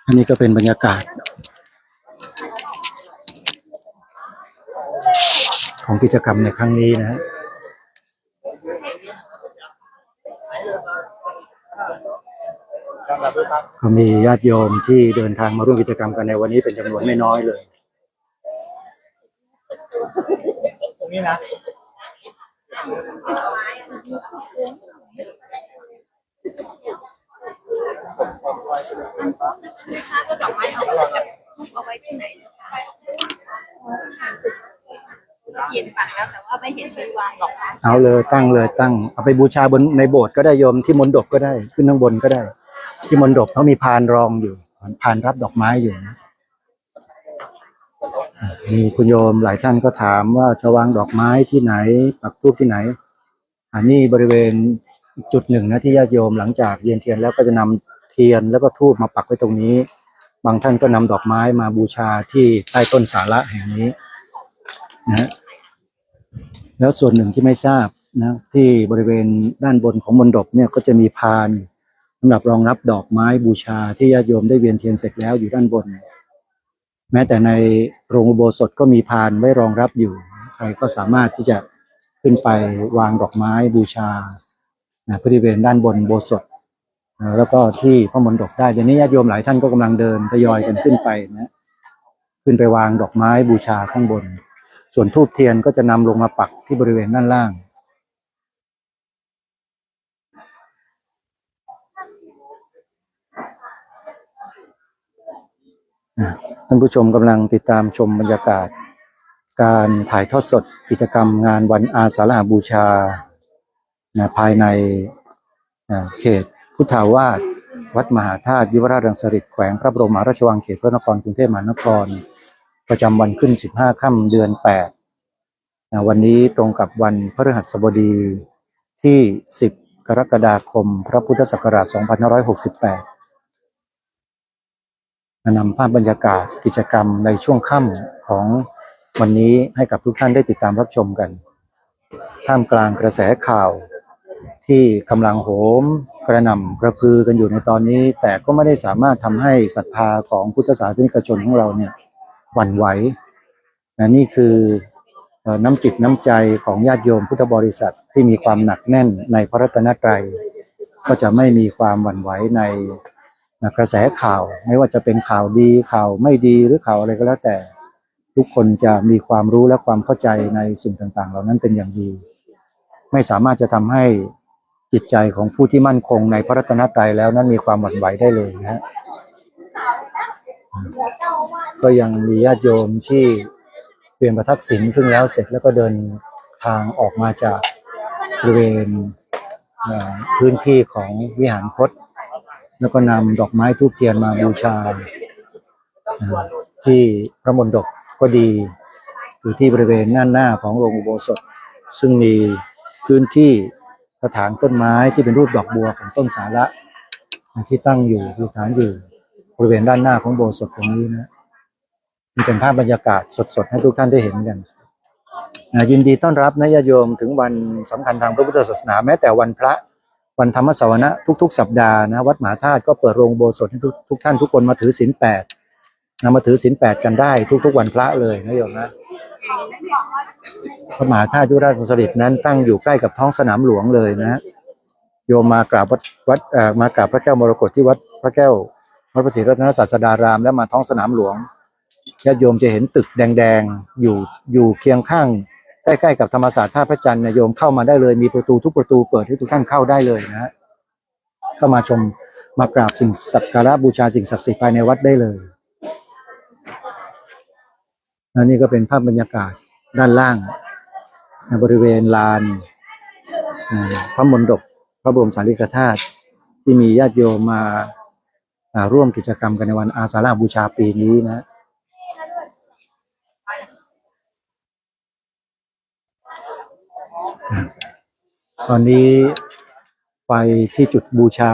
อันนี้ก็เป็นบรรยากาศ กิจกรรมในครั้งนี้นะฮะ ก็มีญาติโยมที่เดินทางมาร่วมกิจกรรมกันในวันนี้เป็นจำนวนไม่น้อยเลย ตรงนี้นะ ไม่ทราบว่าดอกไม้เอาไว้กับรูปเอาไว้ที่ไหนเจ้าคะเห็นปักแล้วแต่ว่าไม่เห็นมีวางดอกไม้ เอาเลย ตั้งเลย ตั้ง เอาไปบูชาบนในโบสถ์ก็ได้โยม ที่มณฑปก็ได้ ขึ้นข้างบนก็ได้ ที่มณฑปเขามีพานรองอยู่ พานรับดอกไม้อยู่นะ มีคุณโยมหลายท่านก็ถามว่าจะวางดอกไม้ที่ไหน ปักธูปที่ไหน อันนี้บริเวณอีกจุดหนึ่งนะ ที่ญาติโยมหลังจากเวียนเทียนแล้วก็จะนำเทียนแล้วก็ธูปมาปักไว้ตรงนี้ บางท่านก็นำดอกไม้มาบูชาที่ใต้ต้นสาระแห่งนี้นะฮะ แล้วส่วนหนึ่งที่ไม่ทราบนะ ที่บริเวณด้านบนของมณฑปเนี่ยก็จะมีพานสำหรับรองรับดอกไม้บูชาที่ญาติโยมได้เวียนเทียนเสร็จแล้วอยู่ด้านบน แม้แต่ในโรงอุโบสถก็มีพานไว้รองรับอยู่ ใครก็สามารถที่จะขึ้นไปวางดอกไม้บูชานะ บริเวณด้านบนอุโบสถนะ แล้วก็ที่พระมณฑปได้ เดี๋ยวนี้ญาติโยมหลายท่านก็กำลังเดินทยอยกันขึ้นไปนะ ขึ้นไปวางดอกไม้บูชาข้างบน ส่วนธูปเทียนก็จะนำลงมาปักที่บริเวณด้านล่าง อ่ะ ท่านผู้ชมกำลังติดตามชมบรรยากาศ การถ่ายทอดสดกิจกรรมงานวันอาสาฬหบูชานะ ภายในอ่ะ เขตพุทธาวาส วัดมหาธาตุยุวราชรังสฤษฎ์ แขวงพระบรมมหาราชวัง เขตพระนครกรุงเทพมหานคร ประจำวันขึ้น สิบห้า ค่ำเดือน แปด นะ วันนี้ตรงกับวันพฤหัสบดีที่ สิบ กรกฎาคม พระพุทธศักราช สองพันห้าร้อยหกสิบแปด นำภาพบรรยากาศกิจกรรมในช่วงค่ำของวันนี้ให้กับทุกท่านได้ติดตามรับชมกัน ท่ามกลางกระแสข่าวที่กำลังโหมกระหน่ำกระพือกันอยู่ในตอนนี้ แต่ก็ไม่ได้สามารถทำให้ศรัทธาของพุทธศาสนิกชนของเราเนี่ยหวั่นไหว นะ นี่คือเอ่อน้ำจิตน้ำใจของญาติโยมพุทธบริษัทที่มีความหนักแน่นในพระรัตนตรัย ก็จะไม่มีความหวั่นไหวในนะกระแสข่าว ไม่ว่าจะเป็นข่าวดีข่าวไม่ดีหรือข่าวอะไรก็แล้วแต่ ทุกคนจะมีความรู้และความเข้าใจในสิ่งต่างๆ เหล่านั้นเป็นอย่างดี ไม่สามารถจะทำให้จิตใจของผู้ที่มั่นคงในพระรัตนตรัยแล้วนั้นมีความหวั่นไหวได้เลยนะฮะ ก็ยังมีญาติโยมที่เวียนประทักษิณเพิ่งแล้วเสร็จ แล้วก็เดินทางออกมาจากบริเวณเอ่อพื้นที่ของวิหารคต แล้วก็นำดอกไม้ธูปเทียนมาบูชาเอ่อที่พระมณฑปก็ดี หรือที่บริเวณด้านหน้าของโรงอุโบสถ ซึ่งมีพื้นที่กระถางต้นไม้ที่เป็นรูปดอกบัวของต้นสาระนะที่ตั้งอยู่ประดิษฐานอยู่บริเวณด้านหน้าของอุโบสถตรงนี้นะ นี่เป็นภาพบรรยากาศสดๆ ให้ทุกท่านได้เห็นกันนะ ยินดีต้อนรับนะญาติโยมถึงวันสำคัญทางพระพุทธศาสนา แม้แต่วันพระ วันธรรมสวนะทุกๆ สัปดาห์นะ วัดมหาธาตุก็เปิดโรงอุโบสถให้ทุกทุกท่านทุกคนมาถือศีลแปดนะ มาถือศีลแปดกันได้ทุกๆ วันพระเลยนะโยมนะ พระมหาธาตุยุวราชรังสฤษฎ์นั้นตั้งอยู่ใกล้กับท้องสนามหลวงเลยนะ โยมมากราบวัดวัดเอ่อมากราบพระแก้วมรกตที่วัดพระแก้ว วัดพระศรีรัตนศาสดาราม แล้วมาท้องสนามหลวง ญาติโยมจะเห็นตึกแดงๆ อยู่อยู่เคียงข้าง ใกล้ๆ กับธรรมศาสตร์ท่าพระจันทร์นะ โยมเข้ามาได้เลย มีประตูทุกประตูเปิดให้ทุกท่านเข้าได้เลยนะฮะ เข้ามาชม มากราบสิ่งสักการะบูชาสิ่งศักดิ์สิทธิ์ภายในวัดได้เลย และนี่ก็เป็นภาพบรรยากาศด้านล่างนะ บริเวณลานนะ พระมณฑปพระบรมสารีริกธาตุ ที่มีญาติโยมมาอ่าร่วมกิจกรรมกันในวันอาสาฬหบูชาปีนี้นะ ตอนนี้ไฟที่จุดบูชา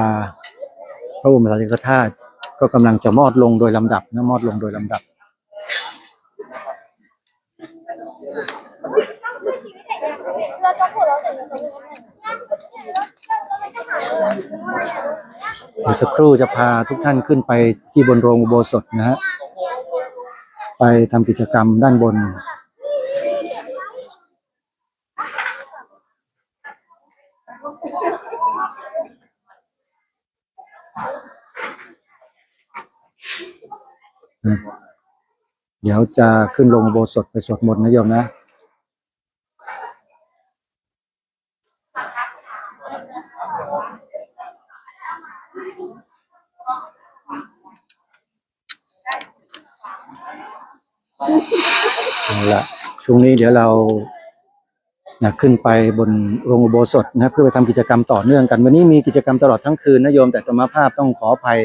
พระบรมสารีริกธาตุก็กำลังจะมอดลงโดยลำดับนะ มอดลงโดยลำดับ เดี๋ยวสักครู่จะพาทุกท่านขึ้นไปที่บนโรงอุโบสถนะฮะ ไปทำกิจกรรมด้านบน นะเดี๋ยวจะขึ้นลงอุโบสถไปสวดมนต์นะโยมนะ เอาละ ช่วงนี้เดี๋ยวเรานะขึ้นไปบนโรงอุโบสถนะ เพื่อไปทำกิจกรรมต่อเนื่องกัน วันนี้มีกิจกรรมตลอดทั้งคืนนะโยม แต่อาตมาภาพต้องขออภัย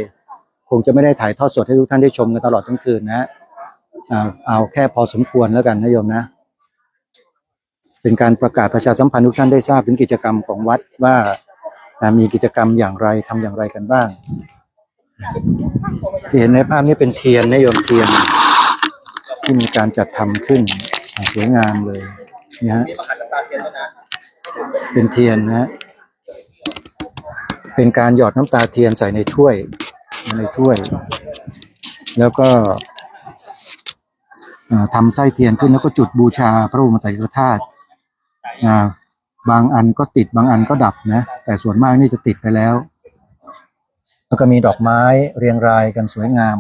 คงจะไม่ได้ถ่ายทอดสดให้ทุกท่านได้ชมกันตลอดทั้งคืนนะ เอาเอาแค่พอสมควรแล้วกันนะโยมนะ เป็นการประกาศประชาสัมพันธ์ทุกท่านได้ทราบถึงกิจกรรมของวัดว่าอ่ามีกิจกรรมอย่างไร ทำอย่างไรกันบ้าง ที่เห็นในภาพนี้เป็นเทียนนะโยม เทียนที่มีการจัดทำขึ้นอ่าสวยงามเลยนะฮะ เป็นเทียนนะฮะ เป็นการหยอดน้ำตาเทียนใส่ในถ้วย ในถ้วย แล้วก็อ่าทำไส้เทียนขึ้นแล้วก็จุดบูชาพระบรมสารีริกธาตุ อ่าบางอันก็ติดบางอันก็ดับนะ แต่ส่วนมากนี่จะติดไปแล้ว แล้วก็มีดอกไม้เรียงรายกันสวยงาม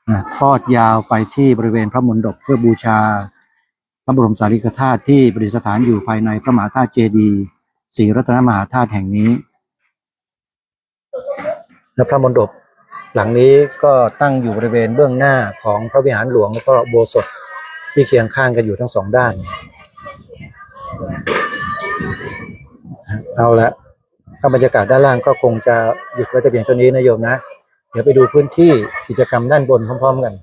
นะ ทอดยาวไปที่บริเวณพระมณฑปเพื่อบูชาพระบรมสารีริกธาตุที่ประดิษฐานอยู่ภายในพระมหาธาตุเจดีย์ศรีรัตนมหาธาตุแห่งนี้ และพระมณฑปหลังนี้ก็ตั้งอยู่บริเวณเบื้องหน้าของพระวิหารหลวง แล้วก็อุโบสถที่เคียงข้างกันอยู่ทั้งสองด้าน เอาละ ภาพบรรยากาศด้านล่างก็คงจะหยุดไว้แต่เพียงเท่านี้นะโยมนะ เดี๋ยวไปดูพื้นที่กิจกรรมด้านบนพร้อมๆกัน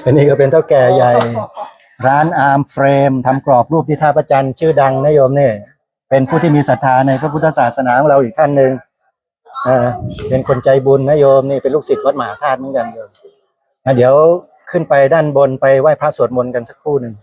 อันนี้ก็เป็นเฒ่าแก่ใหญ่ ร้านอาร์มเฟรม ทำกรอบรูปที่ท่าพระจันทร์ ชื่อดังนะโยมเนี่ย เป็นผู้ที่มีศรัทธาในพระพุทธศาสนาของเราอีกท่านหนึ่ง เอ่อเป็นคนใจบุญนะโยม นี่เป็นลูกศิษย์วัดมหาธาตุเหมือนกันโยมนะ เดี๋ยวขึ้นไปด้านบนไปไหว้พระสวดมนต์กันสักครู่หนึ่ง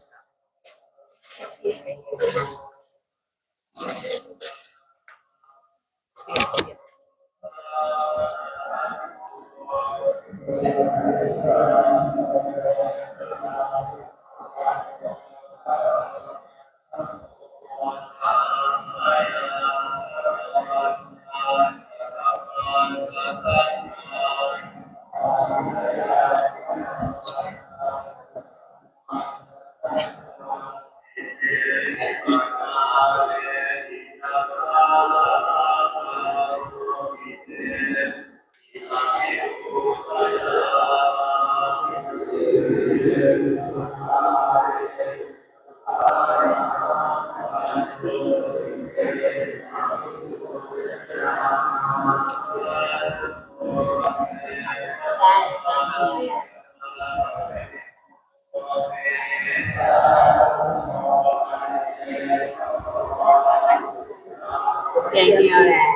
อย่างเดียวแหละ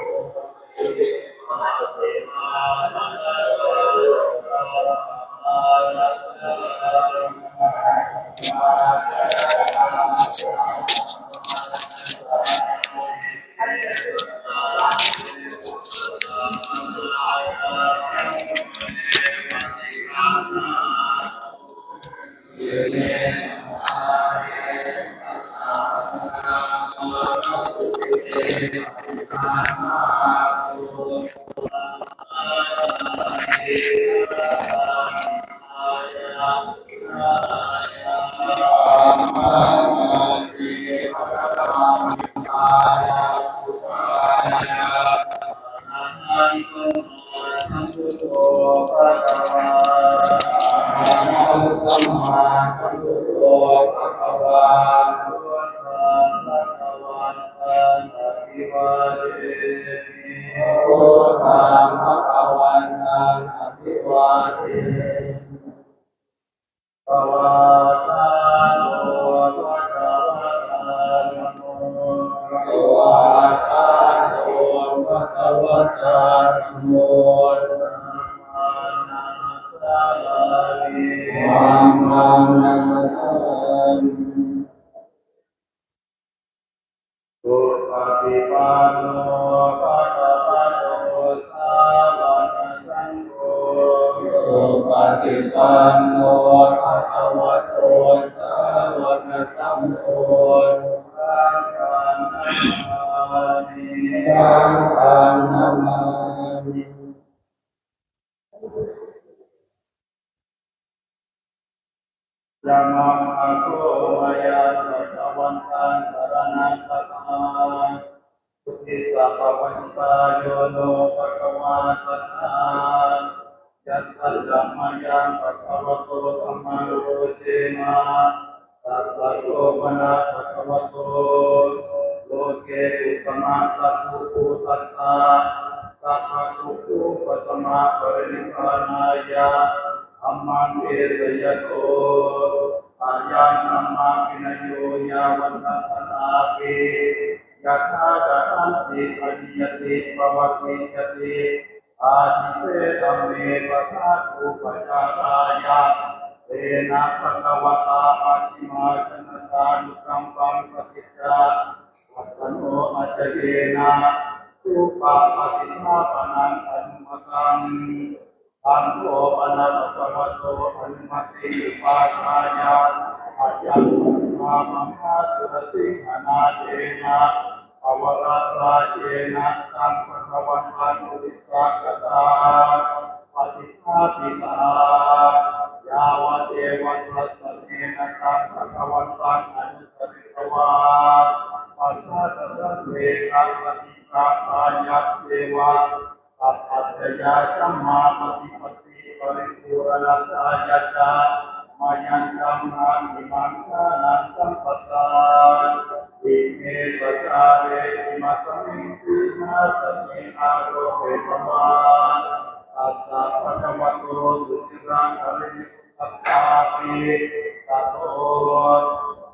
Namo bhagavato sāvakasaṅgho. Saṅghaṃ namāmi. Yamā bhagavā bhagavantaṃ saraṇaṃ gatvā, uddisya bhagavantaṃ yo no bhagavā sattha. Yassa mayhaṃ bhagavato dhammaṃ devena, tassa kho mana bhagavato loke uttama sabbuddhassa sabbadukkha upasama parinibbānāya dhammaṃ deseyyāto. Ayaṃ dhamma vinayo yāva taddhammapi yathārahanti, pariyyati, pavattiyati, ādise dhamme paṭhakkupacārāya, tena bhagavatā pacchimājanatānukampaṃ paṭicca vattano accayena upappattidhāpanaṃ anumataṃ. Taṃ kho pana bhagavato anumatiṃ upādāya, ayaṃ bhagavā mahāsurasinghānādena pavanarājena taṃ bhagavantaṃ uddisya kataṃ paṭiṭṭhāsi. Yāvadeva dassane na taṃ bhagavantaṃ anuttaritvā pasādasaṃ vegaṃ paṭikkātāyatveva sapaccayadhammapaṭipattiparipuṇṇadāya ca mayaṃ dhammaṃ imaṃ dānaṃ sampadaṃ ime sakāre imasmiṃ sīhāsane āropitavā. Tassa bhagavato sudiraṃ ariyaṃ satthapi tato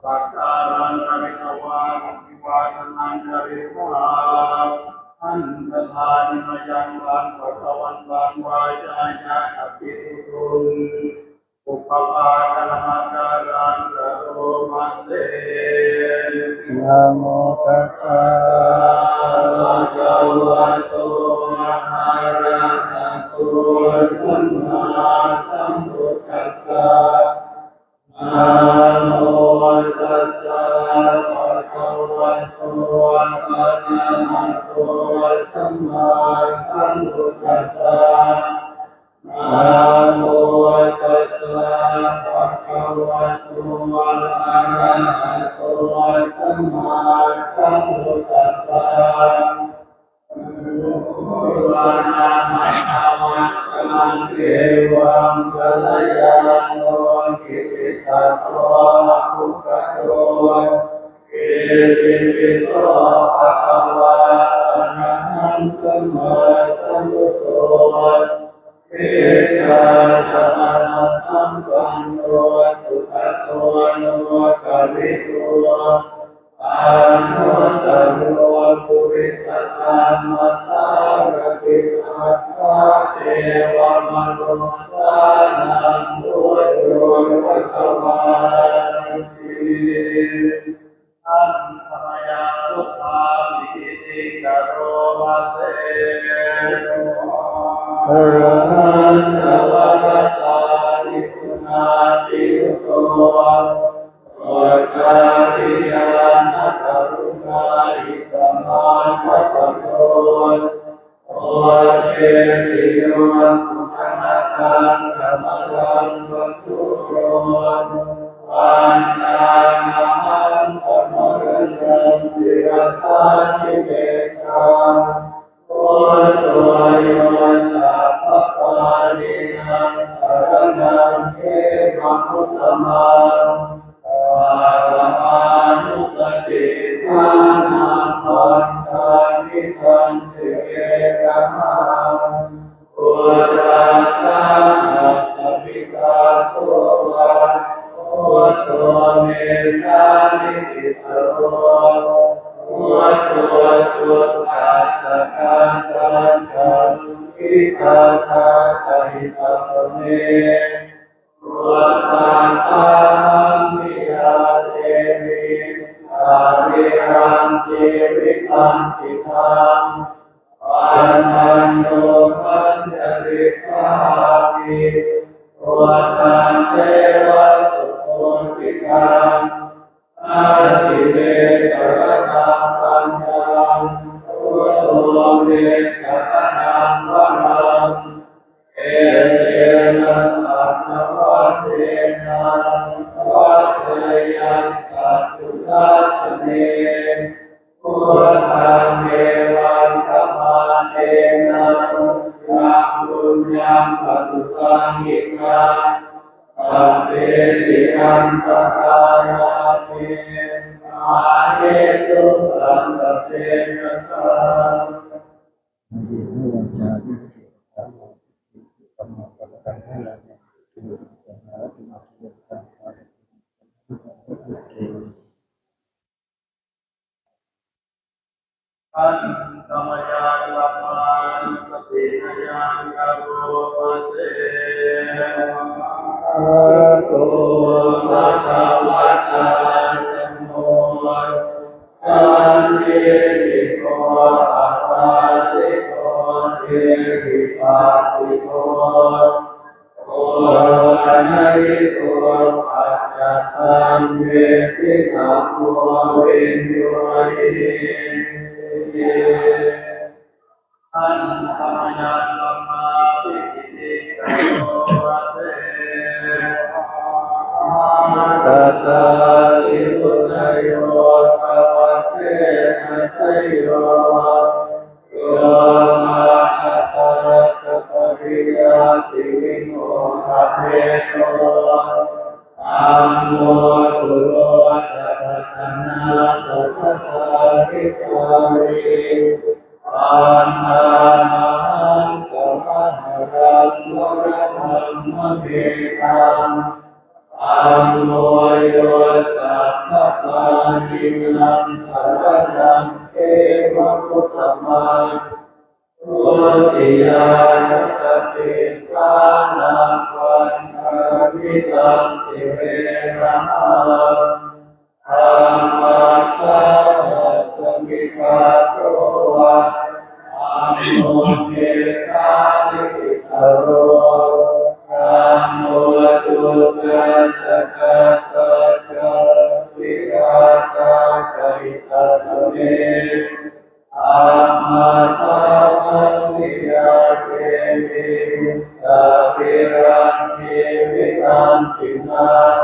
sakkāraṃ karitvā abhivādanaṃ karitvā handadāni mayaṃ taṃ bhagavantaṃ vācāya abhisuddhuṃ upavhāganamakāraṃ karoma se. Namo tassa bhagavato arahato sammāsambuddhassa. Namo tassa bhagavato arahato sammāsambuddhassa. Namo tassa bhagavato arahato sammāsambuddhassa. Anuttaraṃ bhagavantaṃ evaṃ kalyāṇo kittisaddo abbhuggato. Itipi so bhagavā arahaṃ sammāsambuddho vijjācaraṇasampanno sugato lokavidū anuttaro purisadammasārathi satthā devamanussānaṃ buddho bhagavāti. Handa mayaṃ buddhābhigītiṃ karoma se. Arahantānaṃ varadattāni guṇābhiyutto sakkariyañāṇadaruṇāhi samāgatatto odesiyyo sujanataṃ kamalaṃva sūro vandāmahaṃ tamaraṇaṃ sirasā jinendaṃ. Buddho yo sabbapāṇīnaṃ saraṇaṃ khemamuttamaṃ dhammaṃ satiṭṭhānaṃ vandāmi taṃ sirenahaṃ. Buddhassāhasmi dāso va buddho me sāmikissaro. Buddho dukkhassa ghātā ca dukkhighātā ca hitassa me. Buddhassāhaṃ niyyādemi sarīrañjīvitañcidaṃ. Vandanto pañcarissāmi. Buddhasseva subodhitaṃ, natthi me saraṇaṃ aññaṃ, buddho me saraṇaṃ varaṃ, etena saccavajjena vaḍḍheyyaṃ satthu sāsane. Buddhaṃ me vandamānena yaṃ puññaṃ pasutaṃ idha, sabbepi antarāyā me māhesuṃ tassa tejasā. Handa mayaṃ dhammānussatinayaṃ karoma se. Bhagavato dhammo sandiṭṭhiko akāliko ehipassiko opanayiko paccattaṃ veditabbo viññūhīti. Handa mayaṃ dhammābhigītiṃ karoma se. Tathāpi buddhayoganavasena seyyo yo mātapitā ca pariyattivimohabhedo dhammo dulotapatanā tathadhikāri vandāmahaṃ tamaharaṃ varadhammametaṃ. Dhammo yo sabbapāṇīnaṃ saraṇaṃ khemamuttamaṃ, dutiyā ca satiṭṭhānaṃ vandāmi taṃ sirenahaṃ. Dhammassāvakasmiṃ dāso va dhammo me sāmikissaro dhammo dukkhassa ghātā ca vidhātā ca hitassa me. Dhammassāvakamiyā devi sārīrañjīvitañcidaṃ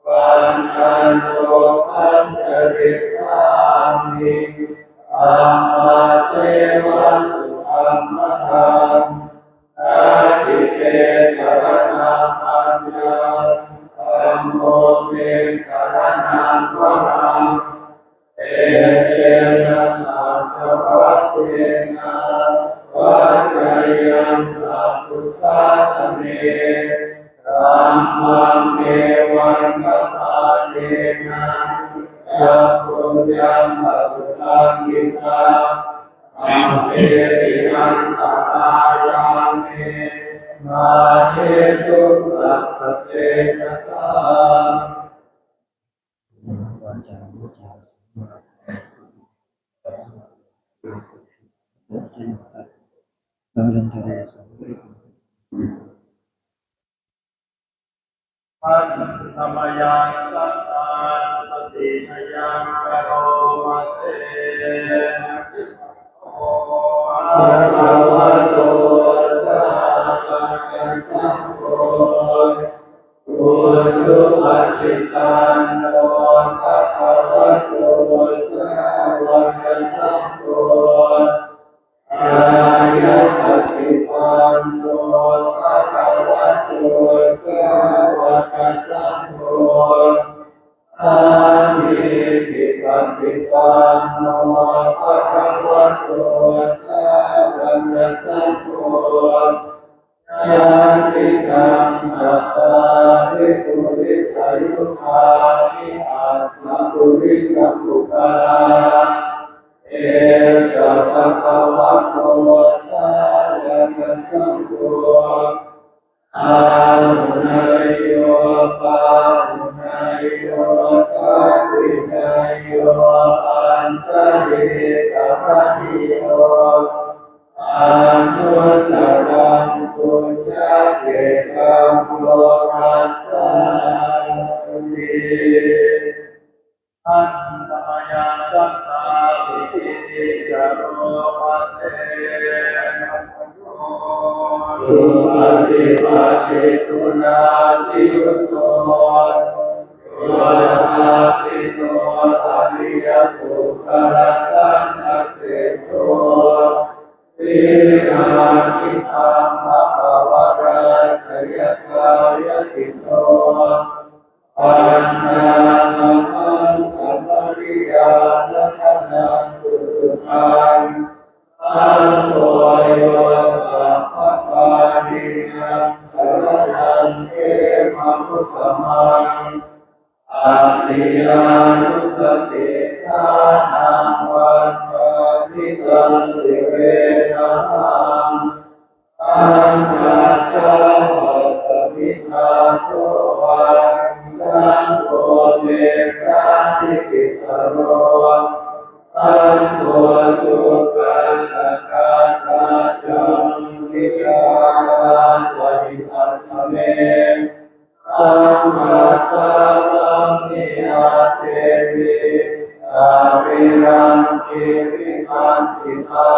vandantohaṃ carissāmi dhammasseva sudhammataṃ. Natthi me saraṇaṃ aññaṃ dhammo me saraṇaṃ varaṃ etena saccavajjena vaḍḍheyyaṃ satthu sāsane. Dhammaṃ me vandamānena yaṃ puññaṃ pasutaṃ idha sabbepi antarāyā me māhesuṃ tassa tejasā. เรายังทะเลสาบ Handa mayaṃ saddānussatinayaṃ karoma se. Bhagavato sāvakasaṅgho ujupaṭipanno bhagavato sāvakasaṅgho ñāyapaṭipanno bhagavato sāvakasaṅgho sāmīcipaṭipanno bhagavato sāvakasaṅgho yadidaṃ cattāri purisayugāni aṭṭha purisapuggalā esa bhagavato sāvakasaṅgho āhuneyyo pāhuneyyo dakkhiṇeyyo añjalikaraṇīyo anuttaraṃ puññakkhettaṃ Supaṭipattiguṇādiyutto, yoṭṭhabbidho ariyapuggalasaṅghaseṭṭho, sīlādidhammapavarāsayakāyacitto, paññāmahaṃ tamariyāna ṭhānaṃ sujutaṃ. Saṅgho yo sabbapāṇīnaṃ saraṇaṃ khemamuttamaṃ, apiyānussatiṭṭhānaṃ vandāmi taṃ sirenahaṃ. Saṅghassa vasmiṃ dāso ahaṃ, saṅgho me sāmikissaro, saṅgho dukkhassa ghātā ca, vidhātā ca hitassa me. Saṅghassa vaṃ niyyādemi, sarīraṃ jīvitaṃ idha,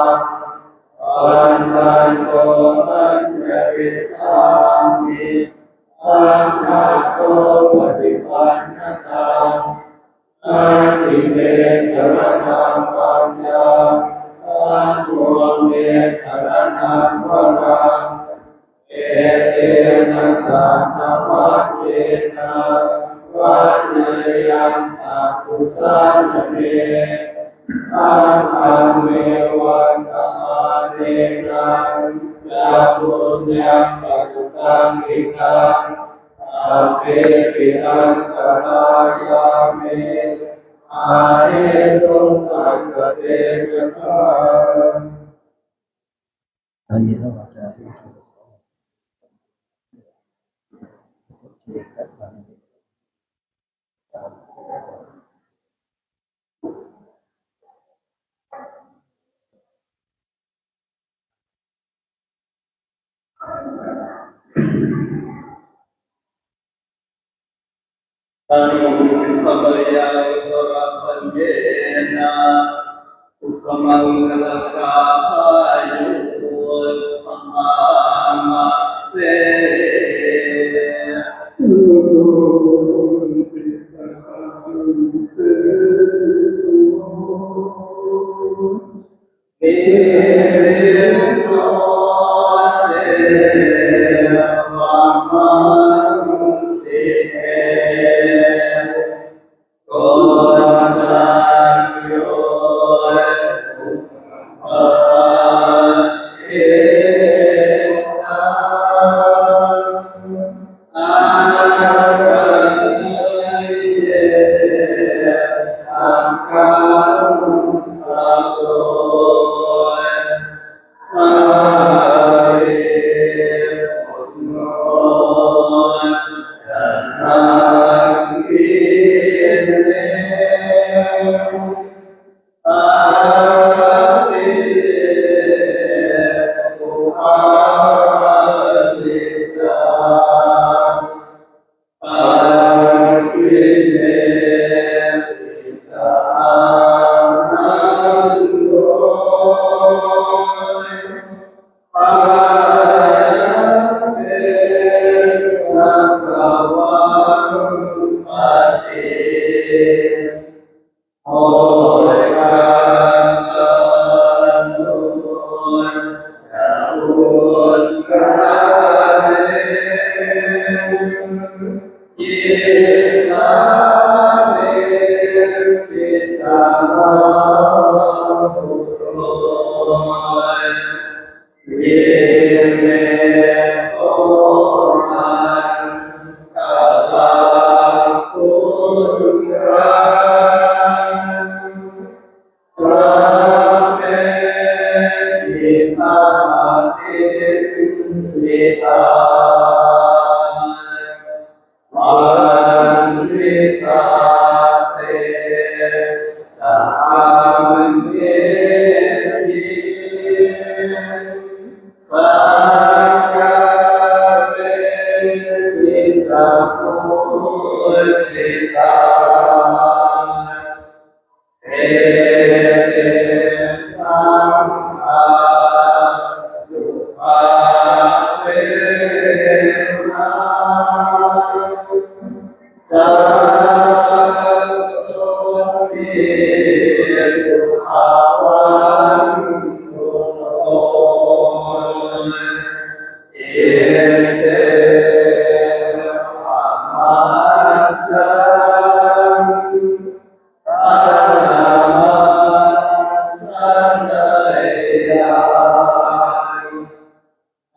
vandanto haṃ carissāmi, saṅghassopaṭipannataṃ. Natthi me saraṇaṃ aññaṃ, saṅgho me saraṇaṃ varaṃ. Etena saccavajjena vaḍḍheyyaṃ satthu sāsane. Saṅghaṃ me vandamānena yaṃ puññaṃ pasutaṃ idha, sabbepi antarāyā me māhesuṃ tassa tejasā. Taṃ buddhaṃ bhāvayaṃ saraṇaṃ yena, uttamaṅgalaggāthāyo bhaṇāma se.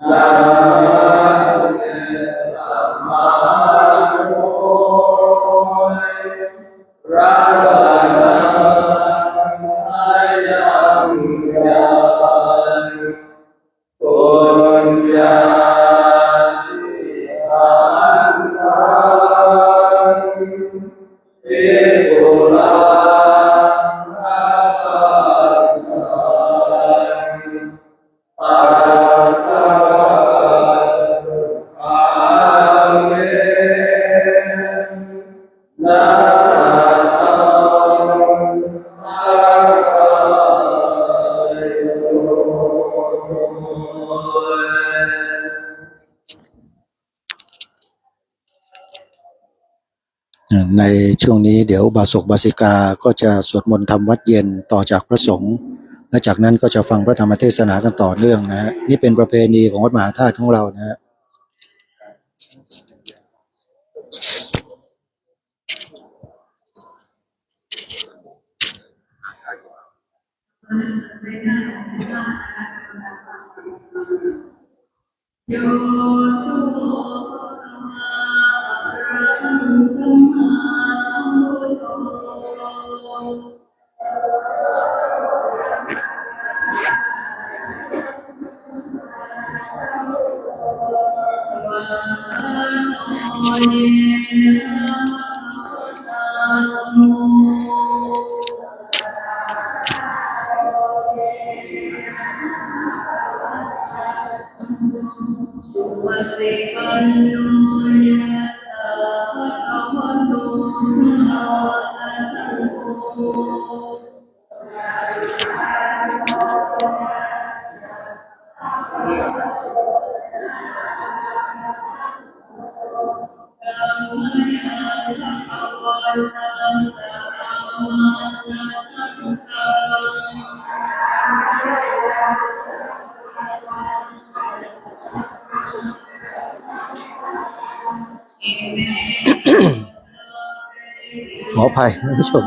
Nāme samārohe ratanatthayaṃ yaṃ puññāni sambhataṃ vipulaṃ apakaṃ tassa anubhāvena taṃ pāpaṃ ในช่วงนี้เดี๋ยวอุบาสกอุบาสิกาก็จะสวดมนต์ทำวัตรเย็นต่อจากพระสงฆ์ และจากนั้นก็จะฟังพระธรรมเทศนากันต่อเนื่องนะฮะ นี่เป็นประเพณีของวัดมหาธาตุของเรานะฮะ ขออภัยท่านผู้ชม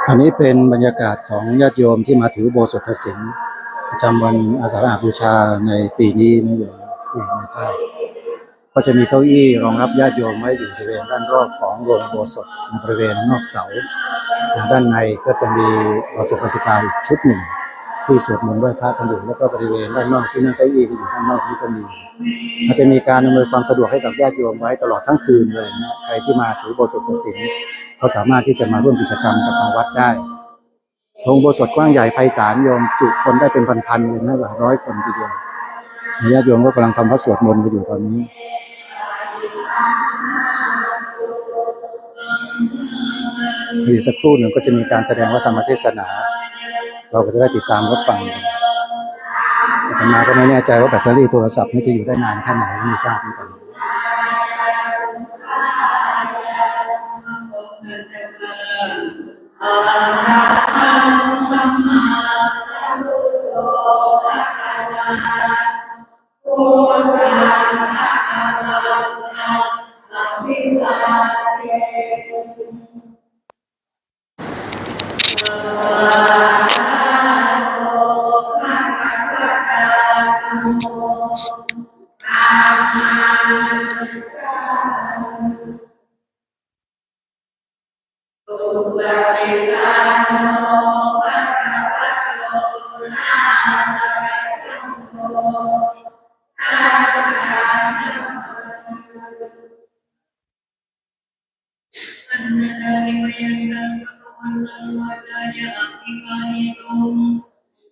อันนี้เป็นบรรยากาศของญาติโยมที่มาถืออุโบสถศีลประจำวันอาสาฬหบูชาในปีนี้นะโยม ที่เห็นในภาพ ก็จะมีเก้าอี้รองรับญาติโยมไว้อยู่บริเวณด้านรอบของโรงอุโบสถ บริเวณนอกเสา ด้านในก็จะมีอุบาสกอุบาสิกาอีกชุดหนึ่ง ที่สวดมนต์ไหว้พระกันอยู่ แล้วก็บริเวณด้านนอกที่นั่งเก้าอี้กันอยู่ด้านนอกนี้ก็มี อาจจะมีการอำนวยความสะดวกให้กับญาติโยมไว้ตลอดทั้งคืนเลยนะ ใครที่มาถืออุโบสถศีลก็สามารถที่จะมาร่วมกิจกรรมกับทางวัดได้ โรงอุโบสถกว้างใหญ่ไพศาลโยม จุคนได้เป็นพันๆเลยนะ หลายร้อยคนทีเดียว ญาติโยมก็กำลังทำวัตรสวดมนต์กันอยู่ตอนนี้ อีกสักครู่หนึ่งก็จะมีการแสดงพระธรรมเทศนา เราก็จะได้ติดตามรับฟังกัน อาตมาก็ไม่แน่ใจว่าแบตเตอรี่โทรศัพท์นี่จะอยู่ได้นานแค่ไหน ไม่ทราบเหมือนกัน Arahaṃ sammāsambuddho bhagavā, buddhaṃ bhagavantaṃ abhivādemi. Svākkhāto bhagavatā dhammo, dhammaṃ namassāmi. Supaṭipanno bhagavato sāvakasaṅgho, saṅghaṃ namāmi. Annadāni mayaṃ yaṃ bhagavantaṃ ādareyya abhivādetuṃ,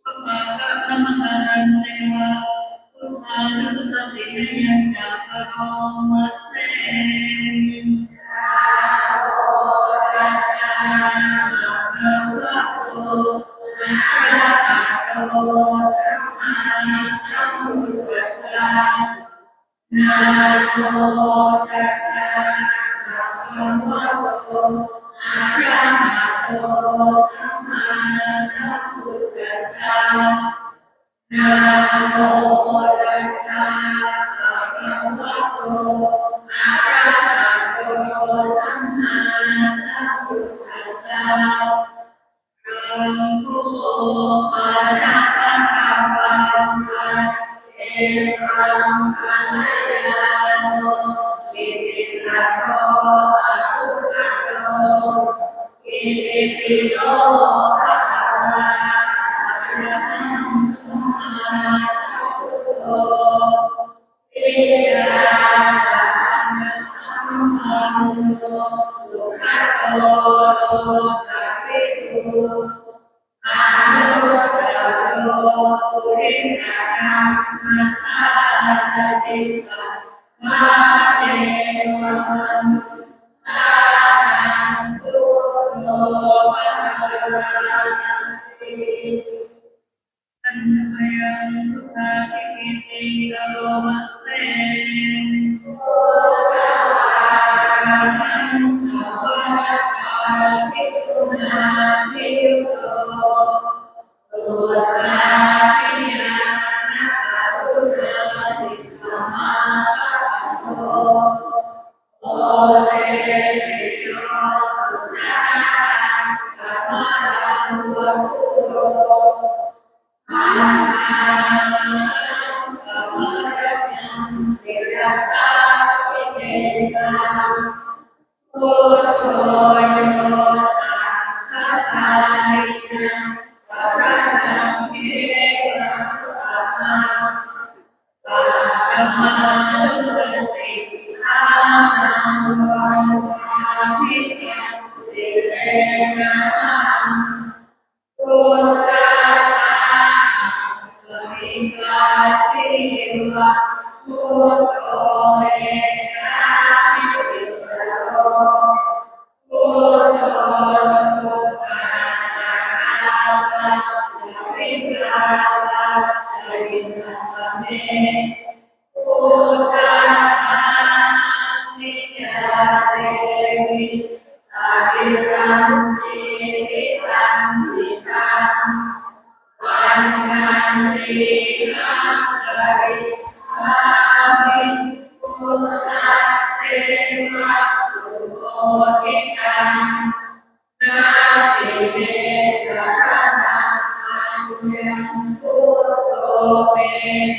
svākkhātaṃ namakāraṃ ceva, buddhānussatinayañca karoma se. Namo tassa bhagavato arahato sammāsambuddhassa. Namo tassa bhagavato arahato sammāsambuddhassa. Namo tassa bhagavato arahato sammāsambuddhassa. Taṃ kho pana bhagavantaṃ evaṃ kalyāṇo kittisaddo abbhuggato. Itipi so bhagavā arahaṃ sammāsambuddho vijjācaraṇasampanno sugato lokavidū anuttaro purisadammasārathi satthā devamanussānaṃ buddho bhagavāti. Handa mayaṃ buddhābhigītiṃ karoma se. Buddho arahaṃ avalokitā bhikkhūnaṃ bhikkhū suddhābhiñāṇapapuṇāti samāgato. Odesiyyo sujanataṃ kamalaṃ va sūro maṇḍaṃ maṇḍaṃ kamalaṃ sirasā jitendriyaṃ. Buddho yo sabbapāṇīnaṃ saraṇaṃ khemamuttamaṃ. Paṭhamānussatiṭṭhānaṃ vandāmi taṃ sirenahaṃ. Buddhassāhasmi kāsiva buddho me sāmikissaro. Buddho lokassātā'pālavittā'pajjhitāssa me. Buddhassāhaṃ niyyādemi sarīrañjīvitañcidaṃ. Vandāmi taṃ karissāmi buddhasseva subodhitaṃ. Natthi me saraṇaṃ aññaṃ buddho me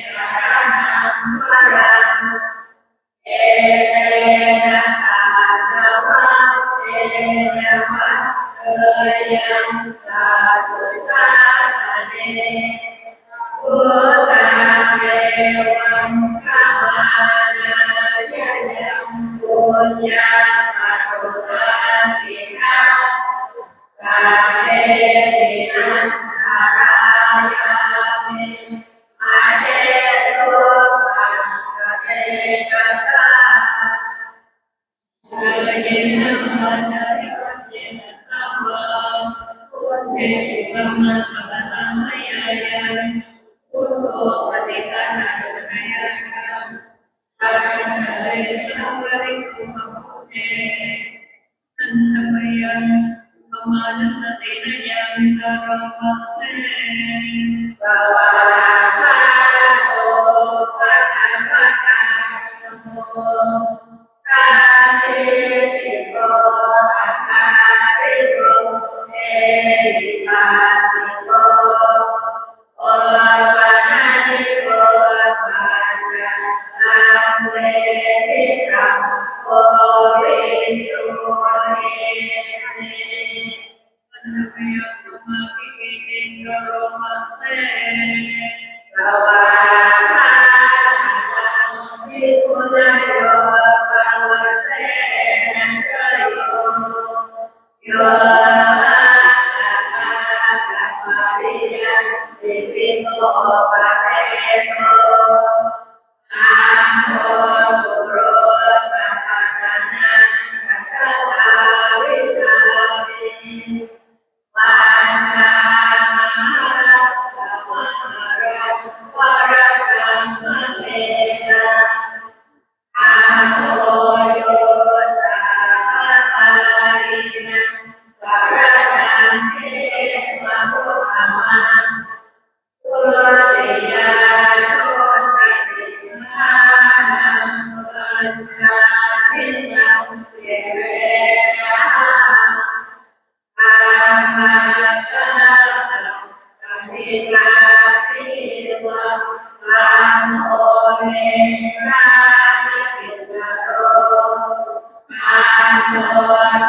saraṇaṃ varaṃ. Etena saccavajjena vaḍḍheyyaṃ satthusāsane. Buddhaṃ me vandamānāya yaṃ puññaṃ pasutaṃ idha sabbepi antarāyā me māhesuṃ tassa tejasā. Kāyena vācāya va cetasā vā buddhe kukammaṃ pakataṃ mayā yaṃ buddho paṭiggaṇhatu mayhaṃ. Handa mayaṃ appamāṇasati nayaṃ karoma se. Svākkhāto bhagavatā dhammo sandiṭṭhiko akāliko ehipassiko opanayiko paccattaṃ veditabbo viññūhīti. Svākkhātaṃ bhikkhuneyyo pavasena sayo yo ākaṅkhamākappayī ṭhitiko pavedo aṅgokūlopakataṇhaṃ katvā vidhāmi vandāmahaṃ tamaharaṃ varaṃ mamaṃ. Āho yo sabbapāṇīnaṃ saraṇaṃ khemamuttamaṃ. Dutiyānussatiṭṭhānaṃ vandāmi taṃ sirenahaṃ. Āma samā paṇḍitā sīvamāno me santike sāvako. Āmo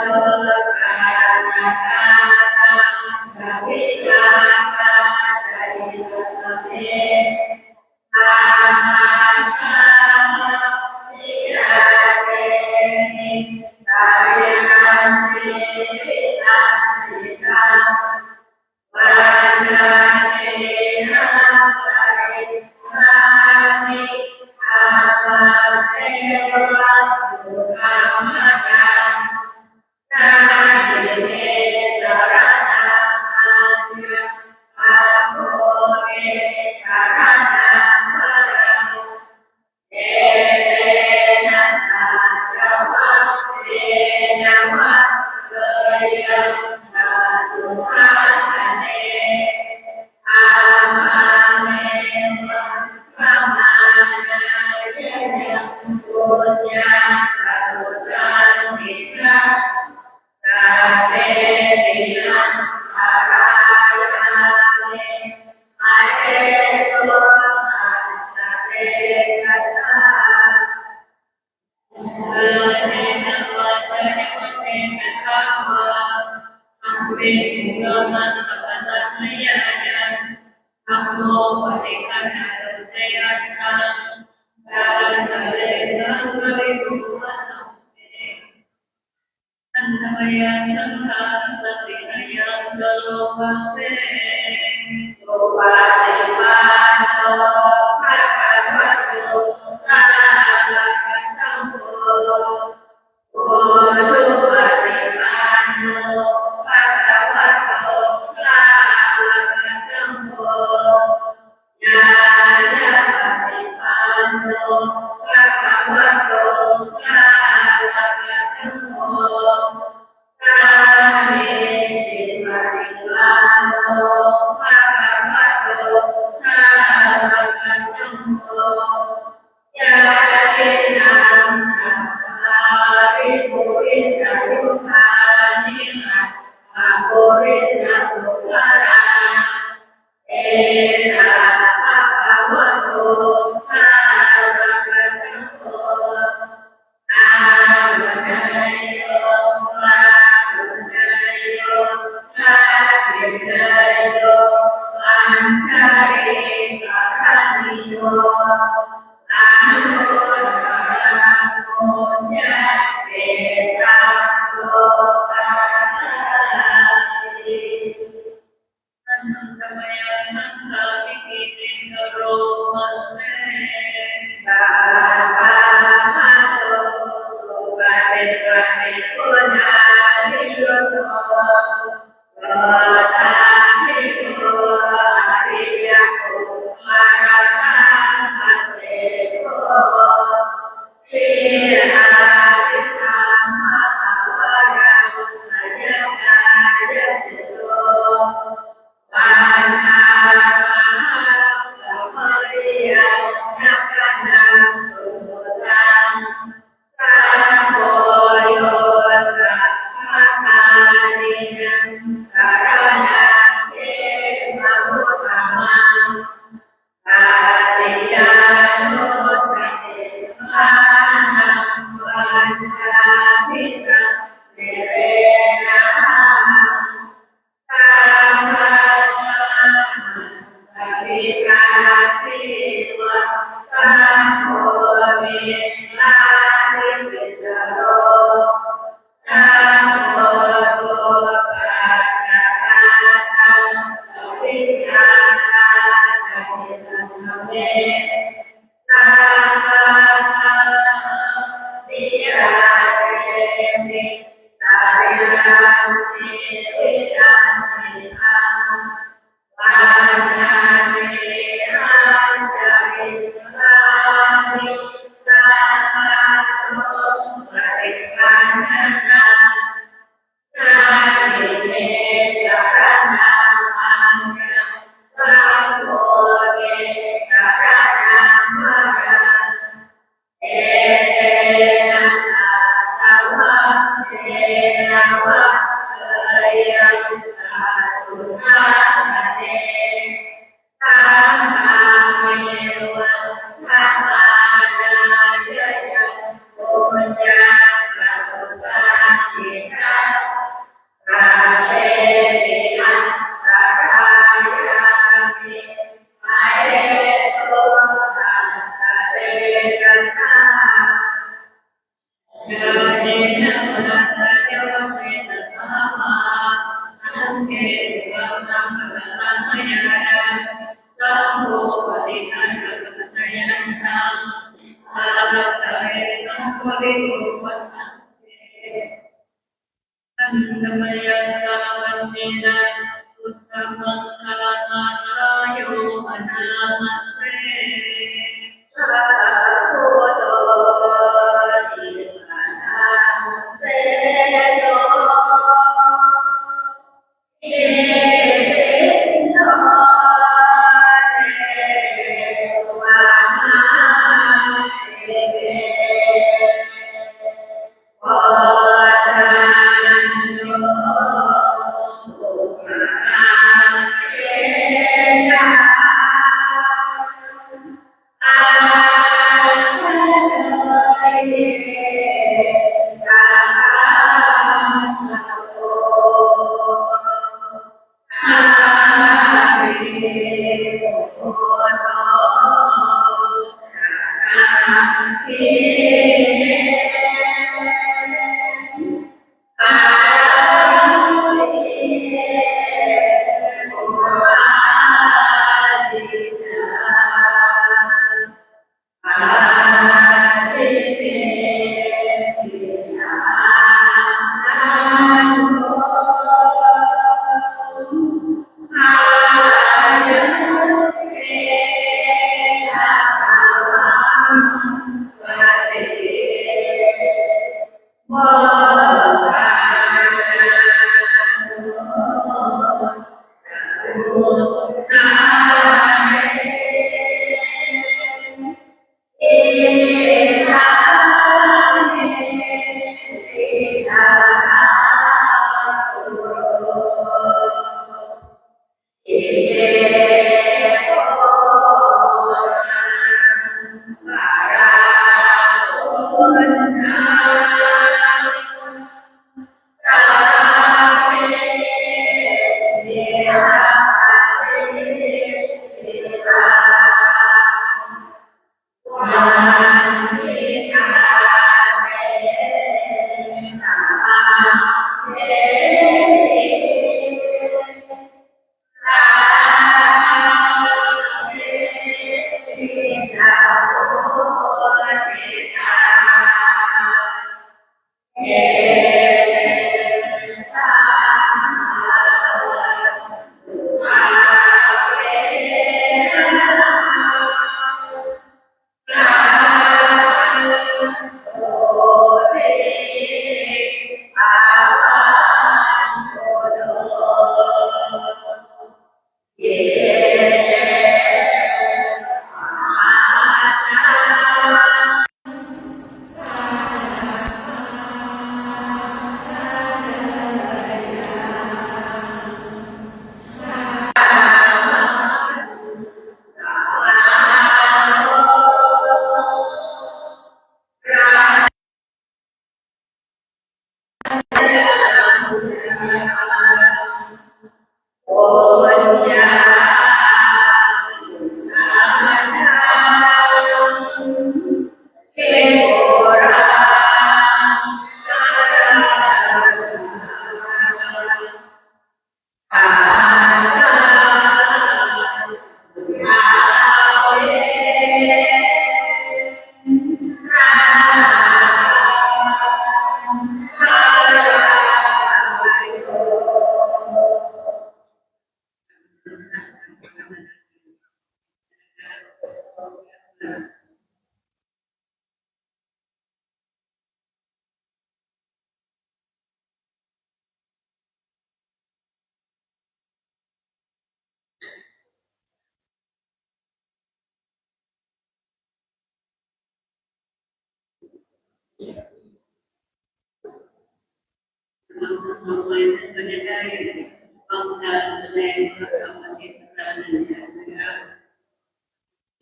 dukkhasatātāya vidhātāya hitassa me. Āma samā piyā te me sarīrampi vitaṃ hitvā vandaṃ tehaṃ karissāmi. Āmaseva sukham mataṃ, na hi me saraṇaṃ aññaṃ, āmo me saraṇaṃ varaṃ. Etena saccavajjena vaḍḍheyyaṃ satthu sāsane. Āmameva pamāṇāya yaṃ puññaṃ pasutaṃ idha, sabbepi antarāyā me māhesuṃ tassa tejasā. Kāyena vācāya va cetasā vā, dhamme kukammaṃ pakataṃ mayā yaṃ, dhammo paṭiggaṇhatu accayantaṃ, kālantare saṃvarituṃ va dhamme. Handa mayaṃ saṅghaṃ santinaṃ yaṃ karo bhante. Supaṭipanno bhagavato sāvakasaṅgho, ujupaṭipanno bhagavato sāvakasaṅgho, ñāyapaṭipanno bhagavato sāvakasaṅgho, sāmīcipaṭipanno bhagavato sāvakasaṅgho, yadidaṃ cattāri purisayugāni aṭṭha purisapuggalā, esa bhagavato sāvakasaṅgho, āhuneyyo pāhuneyyo dakkhiṇeyyo añjalikaraṇīyo, anuttaraṃ puññakkhettaṃ lokassāti. Handa mayaṃ saṅghaṃ santike sārobhante. Sabbadhammasupaṭipattiguṇāyudo, lokavidū ariyapuggalāsaṅghaseṭṭho, sīlādidhammapavarāsayakāyacito, vandāmahaṃ tamariyānakkhaṇaṃ susuddhaṃ. Saṅgho yo sabbapāṇīnaṃ saraṇaṃ khemamuttamaṃ, tatiyānussatiṭṭhānaṃ vandāmi taṃ sirenahaṃ. Saṅghassāma samittā sīva, saṅgho me sāmikissaro, saṅgho dukkhassa ghātā ca vidhātā ca hitassa me. Saṅghassāma Ahaṃ neva kattayāma yaṃ puññaṃ pasutaṃ idha sabbepi antarāyāpi mahesuṃ tassa tejasā. Yāneva tassa tejasā saṅkhepitvā saṅghasamayā saṅgho paṭiggaṇhatu accayantaṃ saraṃ gacchati saṅgho viruḷhako saṅghe. Handa mayaṃ jalapaññena uddamaṅgalasatāyo anāyasena.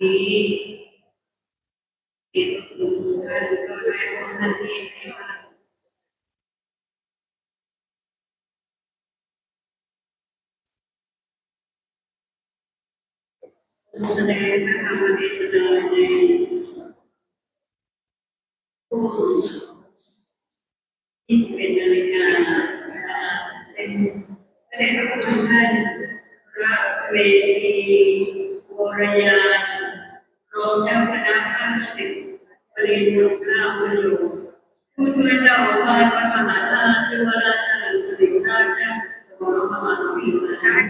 นี้ เห็นว่าคุณท่านก็ได้มอบหน้าที่ให้ว่า แสดงพระธรรมเทศนาในช่วงยี่สิบเอ็ดนาฬิกา เป็นพระเดชพระคุณท่านพระเวทีวรยานรองเจ้าคณะภาคสิบ ปริญญาภาพประโยค ผู้ช่วยเจ้าอาวาสวัดมหาธาตุวราชรังสริงราชวรมหาวิหาร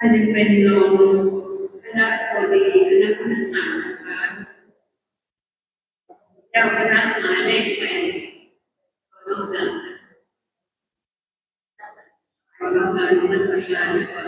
อันนี้เป็นรองคณะบดีคณะพุทธศาสนา เจ้าคณะหมายเลขแปด ขอรับการขอรับการนมัสการ ค่ะ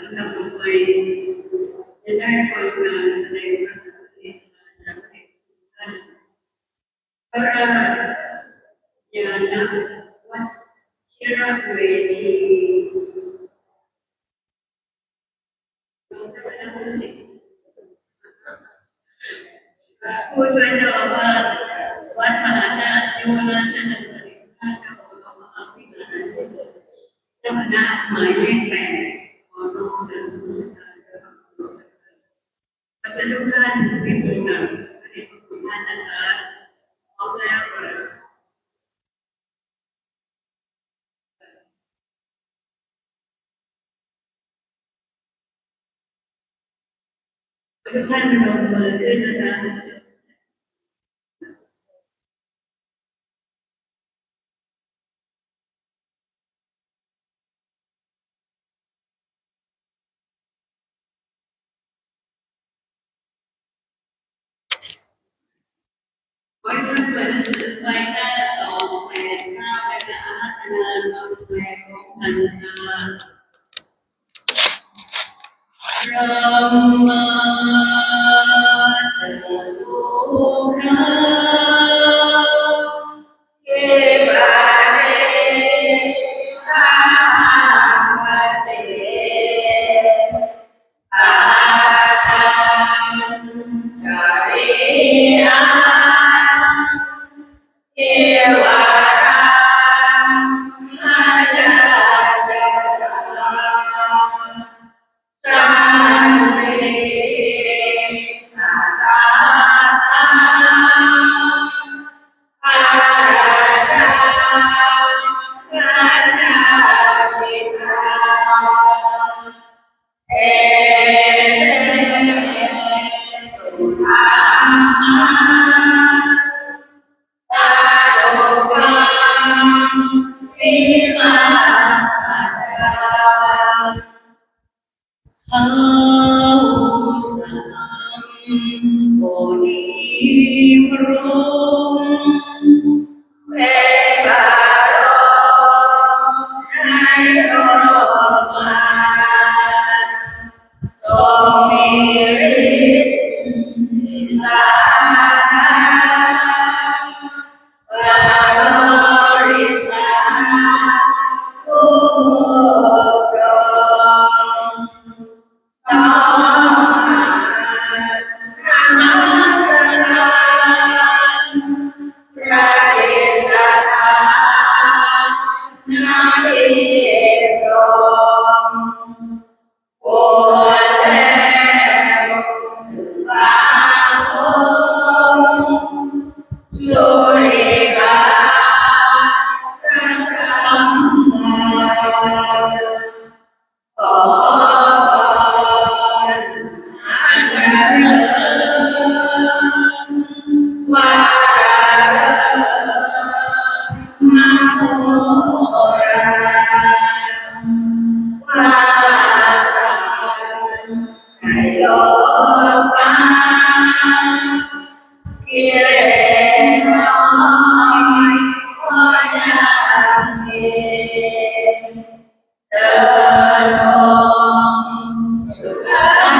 ลำดับต่อไป จะได้ฟังการแสดงพระธรรมเทศนาจากพระเดชพระคุณท่าน พระราชญาณวัชิรเมธี ผู้ช่วยเจ้าอาวาสวัดมหาธาตุวราชรังสริงราชวรมหาวิหาร เจ้าคณะหมายเลขแปด ขอน้อมนำนมัสการ ขอเชิญทุกท่านพิธีกรรมพระเดชพระคุณท่านนะคะ พร้อมแล้วค่ะ ทุกท่านพนมมือขึ้นนะคะ ขอให้เพื่อนๆหนังสือไปหน้าสองแปดเก้านะคะ อาราธนาตอนแปดของพันธะ Brahmā ca lokā khipare sahampati, pāpañcari ahaṃ cīvaraṃ ayathāya. Santīhi sabbā parājāyā jātibrata, esetu dhammā pādukaṃ vimāpajā. Hausaṃ munimbruṃ, เป็นพระโลกในโลกมาร ทร กิเลสน้อยก็ยากเย็น เจริญสุขญาณ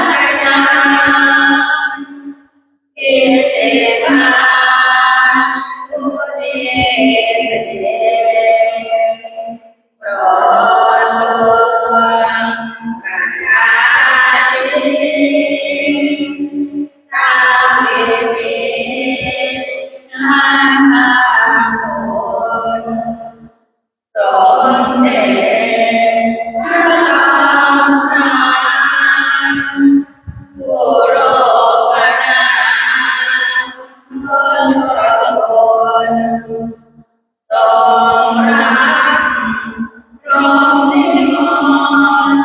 อิทธิบาล บุญเสถียร โปรดดวงประชาชน ทำพิธีสร้างมงคล สมเด็จพระจอมไตร ผู้โลกนาถ ทศพล ทรงรับพรหมนิมนต์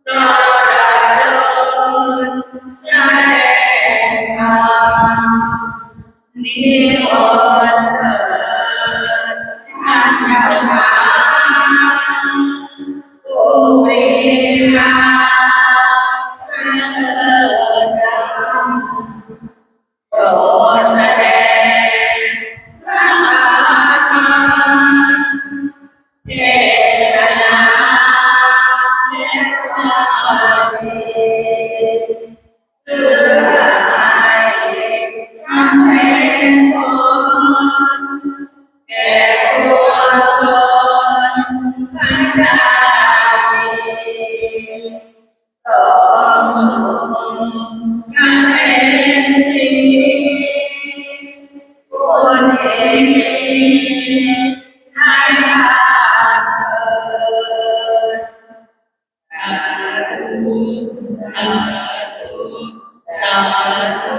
ประดลแสดงธรรม นิมนต์เถิดท่านทั้งหลาย ผู้มีธรรมประเสริฐธรรม โปรดแสดงพระธรรมเทศนาและว่าดี เพื่อให้สำเร็จผลแก่ปวงชนทั้งหลาย สมสุขเกษมสี บุญเอญให้พาเกิด สาธุ สาธุ สาธุ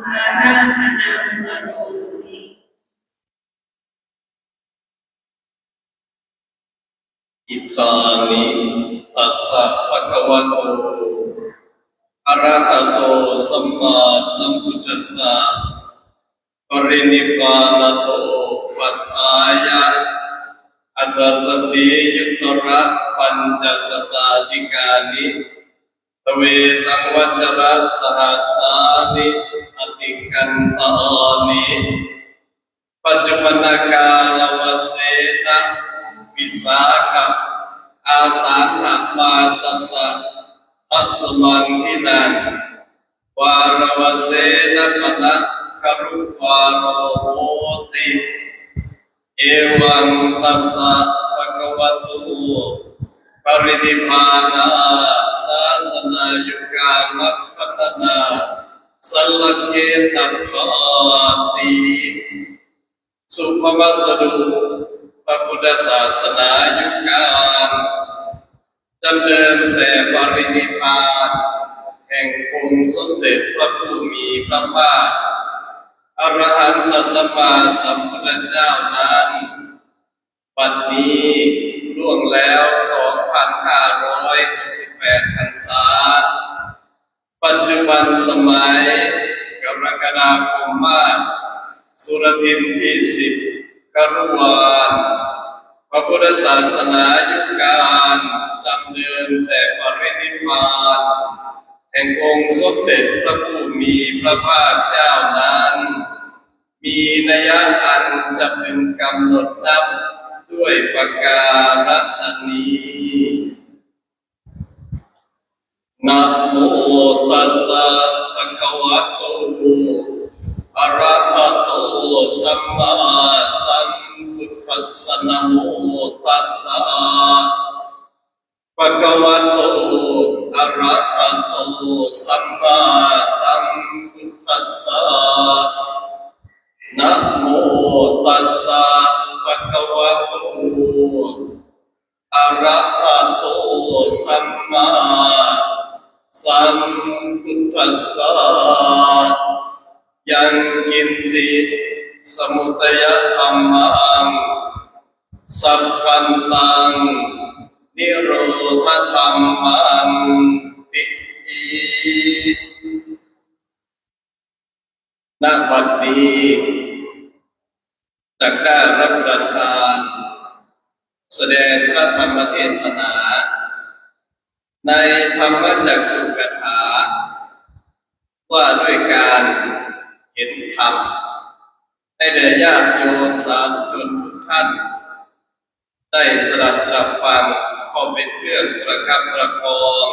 อาราธนา Idāni tassa bhagavato arahato sammāsambuddhassa parinibbānato uppādāya aṭṭhāsatiyuttara pañcasatādhikāni dve saṃvatsara sahassāni atikkantāni. Paccuppannakālavasena vīsākha āsaḷha māsassa dasamaṃ dinaṃ vāravasena pana garū vāro hoti. Evaṃ tassa bhagavato parinibbāna sāsanāyukāla gaṇanā sallekkhetabbāti. สุภาพสดุพระพุทธศาสนายุคกลาง จำเริญแต่ปรินิพพานแห่งองค์สมเด็จพระผู้มีพระภาค อรหันตสัมมาสัมพุทธเจ้านั้น บัดนี้ล่วงแล้ว สองพันห้าร้อยหกสิบแปด พรรษา ปัจจุบันสมัยกรกฎาคมมาส สุรทินที่สิบ คฤหัสถ์ พระพุทธศาสนายุคกลาง จำเริญแต่ปรินิพพานแห่งองค์สมเด็จพระผู้มีพระภาคเจ้านั้น มีนัยยะอันจะพึงกำหนดนับด้วยประการฉะนี้ Namo tassa bhagavato arahato sammāsambuddhassa. Namo tassa bhagavato arahato sammāsambuddhassa. Namo tassa bhagavato arahato sammāsambuddhassa. Yaṅkiñci samudayadhammaṃ sabbantaṃ nirodhadhammanti. ณ บัดนี้จักได้รับประทาน แสดงพระธรรมเทศนา ในธรรมจักสุกถา ว่าด้วยการ เห็นธรรม ให้แด่ญาติโยมสาธุชนทุกท่าน ได้สดับตรับฟัง ก็เป็นเครื่องประคับประคอง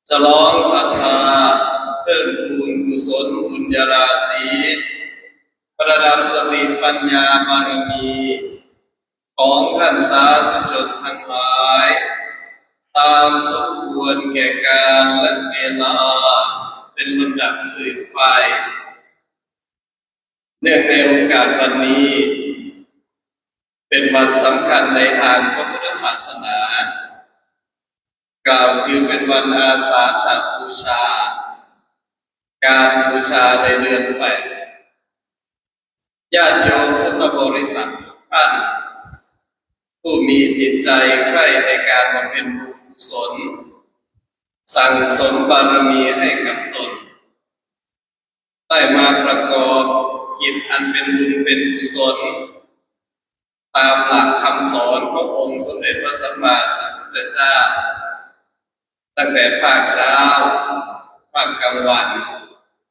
ฉลองศรัทธา เพิ่มพูนกุศลบุญญาราศี ประดับสติปัญญาบารมี ของท่านสาธุชนทั้งหลาย ตามสมควรแก่กาลและเวลา เป็นลำดับสืบไป เนื่องในโอกาสวันนี้ เป็นวันสำคัญในทางพระพุทธศาสนา กล่าวคือเป็นวันอาสาฬหบูชา การบูชาในเดือนแปด ญาติโยมพุทธบริษัททุกท่าน ผู้มีจิตใจใคร่ในการบำเพ็ญบุญกุศล สั่งสมบารมีให้กับตน ได้มาประกอบกิจอันเป็นบุญเป็นกุศล ตามหลักคำสอนขององค์สมเด็จพระสัมมาสัมพุทธเจ้า ตั้งแต่ภาคเช้า ภาคกลางวัน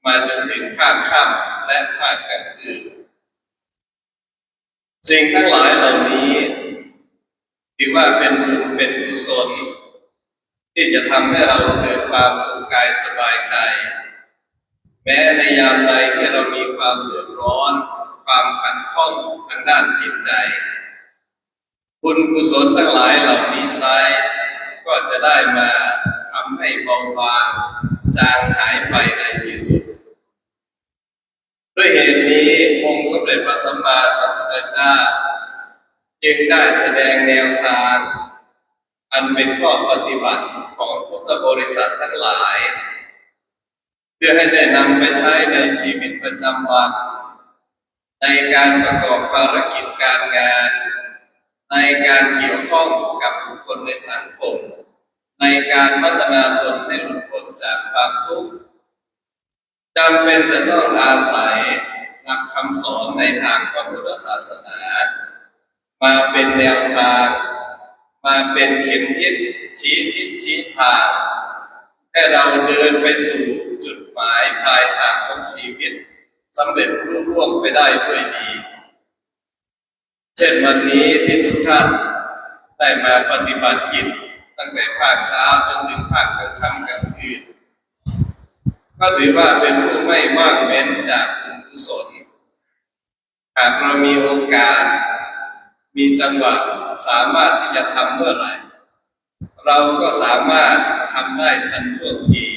มาจนถึงภาคค่ำและภาคกลางคืน สิ่งทั้งหลายเหล่านี้ ถือว่าเป็นบุญเป็นกุศล ที่จะทำให้เราเกิดความสุขกายสบายใจ แม้ในยามใดที่เรามีความเดือดร้อน ความขัดข้องทางด้านจิตใจ บุญกุศลทั้งหลายเหล่านี้ไซร้ ก็จะได้มาทำให้เบาบางจางหายไปในที่สุด ด้วยเหตุนี้องค์สมเด็จพระสัมมาสัมพุทธเจ้า จึงได้แสดงแนวทาง อันเป็นข้อปฏิบัติของพุทธบริษัททั้งหลาย เพื่อให้ได้นำไปใช้ในชีวิตประจำวัน ในการประกอบภารกิจการงาน ในการเกี่ยวข้องกับบุคคลในสังคม ในการพัฒนาตนให้หลุดพ้นจากความทุกข์ จำเป็นจะต้องอาศัยหลักคำสอนในทางพระพุทธศาสนา มาเป็นแนวทาง มาเป็นเข็มทิศชี้ทิศชี้ทาง ให้เราเดินไปสู่จุดหมายปลายทางของชีวิต สำเร็จลุล่วงไปได้ด้วยดี เช่นวันนี้ที่ทุกท่านได้มาปฏิบัติกิจตั้งแต่ภาคเช้าจนถึงภาคกลางค่ำกลางคืน ก็ถือว่าเป็นผู้ไม่ว่างเว้นจากบุญกุศล หากเรามีโอกาส มีจังหวะ สามารถที่จะทำเมื่อไหร่ เราก็สามารถทำได้ทันท่วงที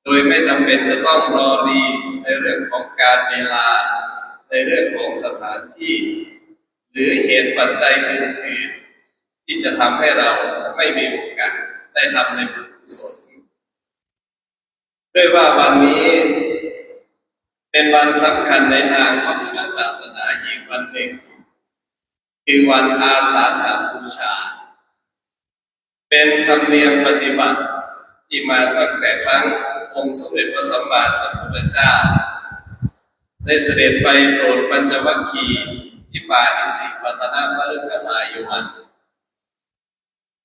โดยไม่จำเป็นจะต้องรอรีในเรื่องของกาลเวลา ในเรื่องของสถานที่ หรือเหตุปัจจัยอื่นๆ ที่จะทำให้เราไม่มีโอกาสได้ทำในบุญกุศล ด้วยว่าวันนี้เป็นวันสำคัญในทางพระพุทธศาสนาอีกวันหนึ่ง คือวันอาสาฬหบูชา เป็นธรรมเนียมปฏิบัติที่มาตั้งแต่ครั้งองค์สมเด็จพระสัมมาสัมพุทธเจ้า ได้เสด็จไปโปรดปัญจวัคคีย์ที่ป่าอิสิปตนมฤคทายวัน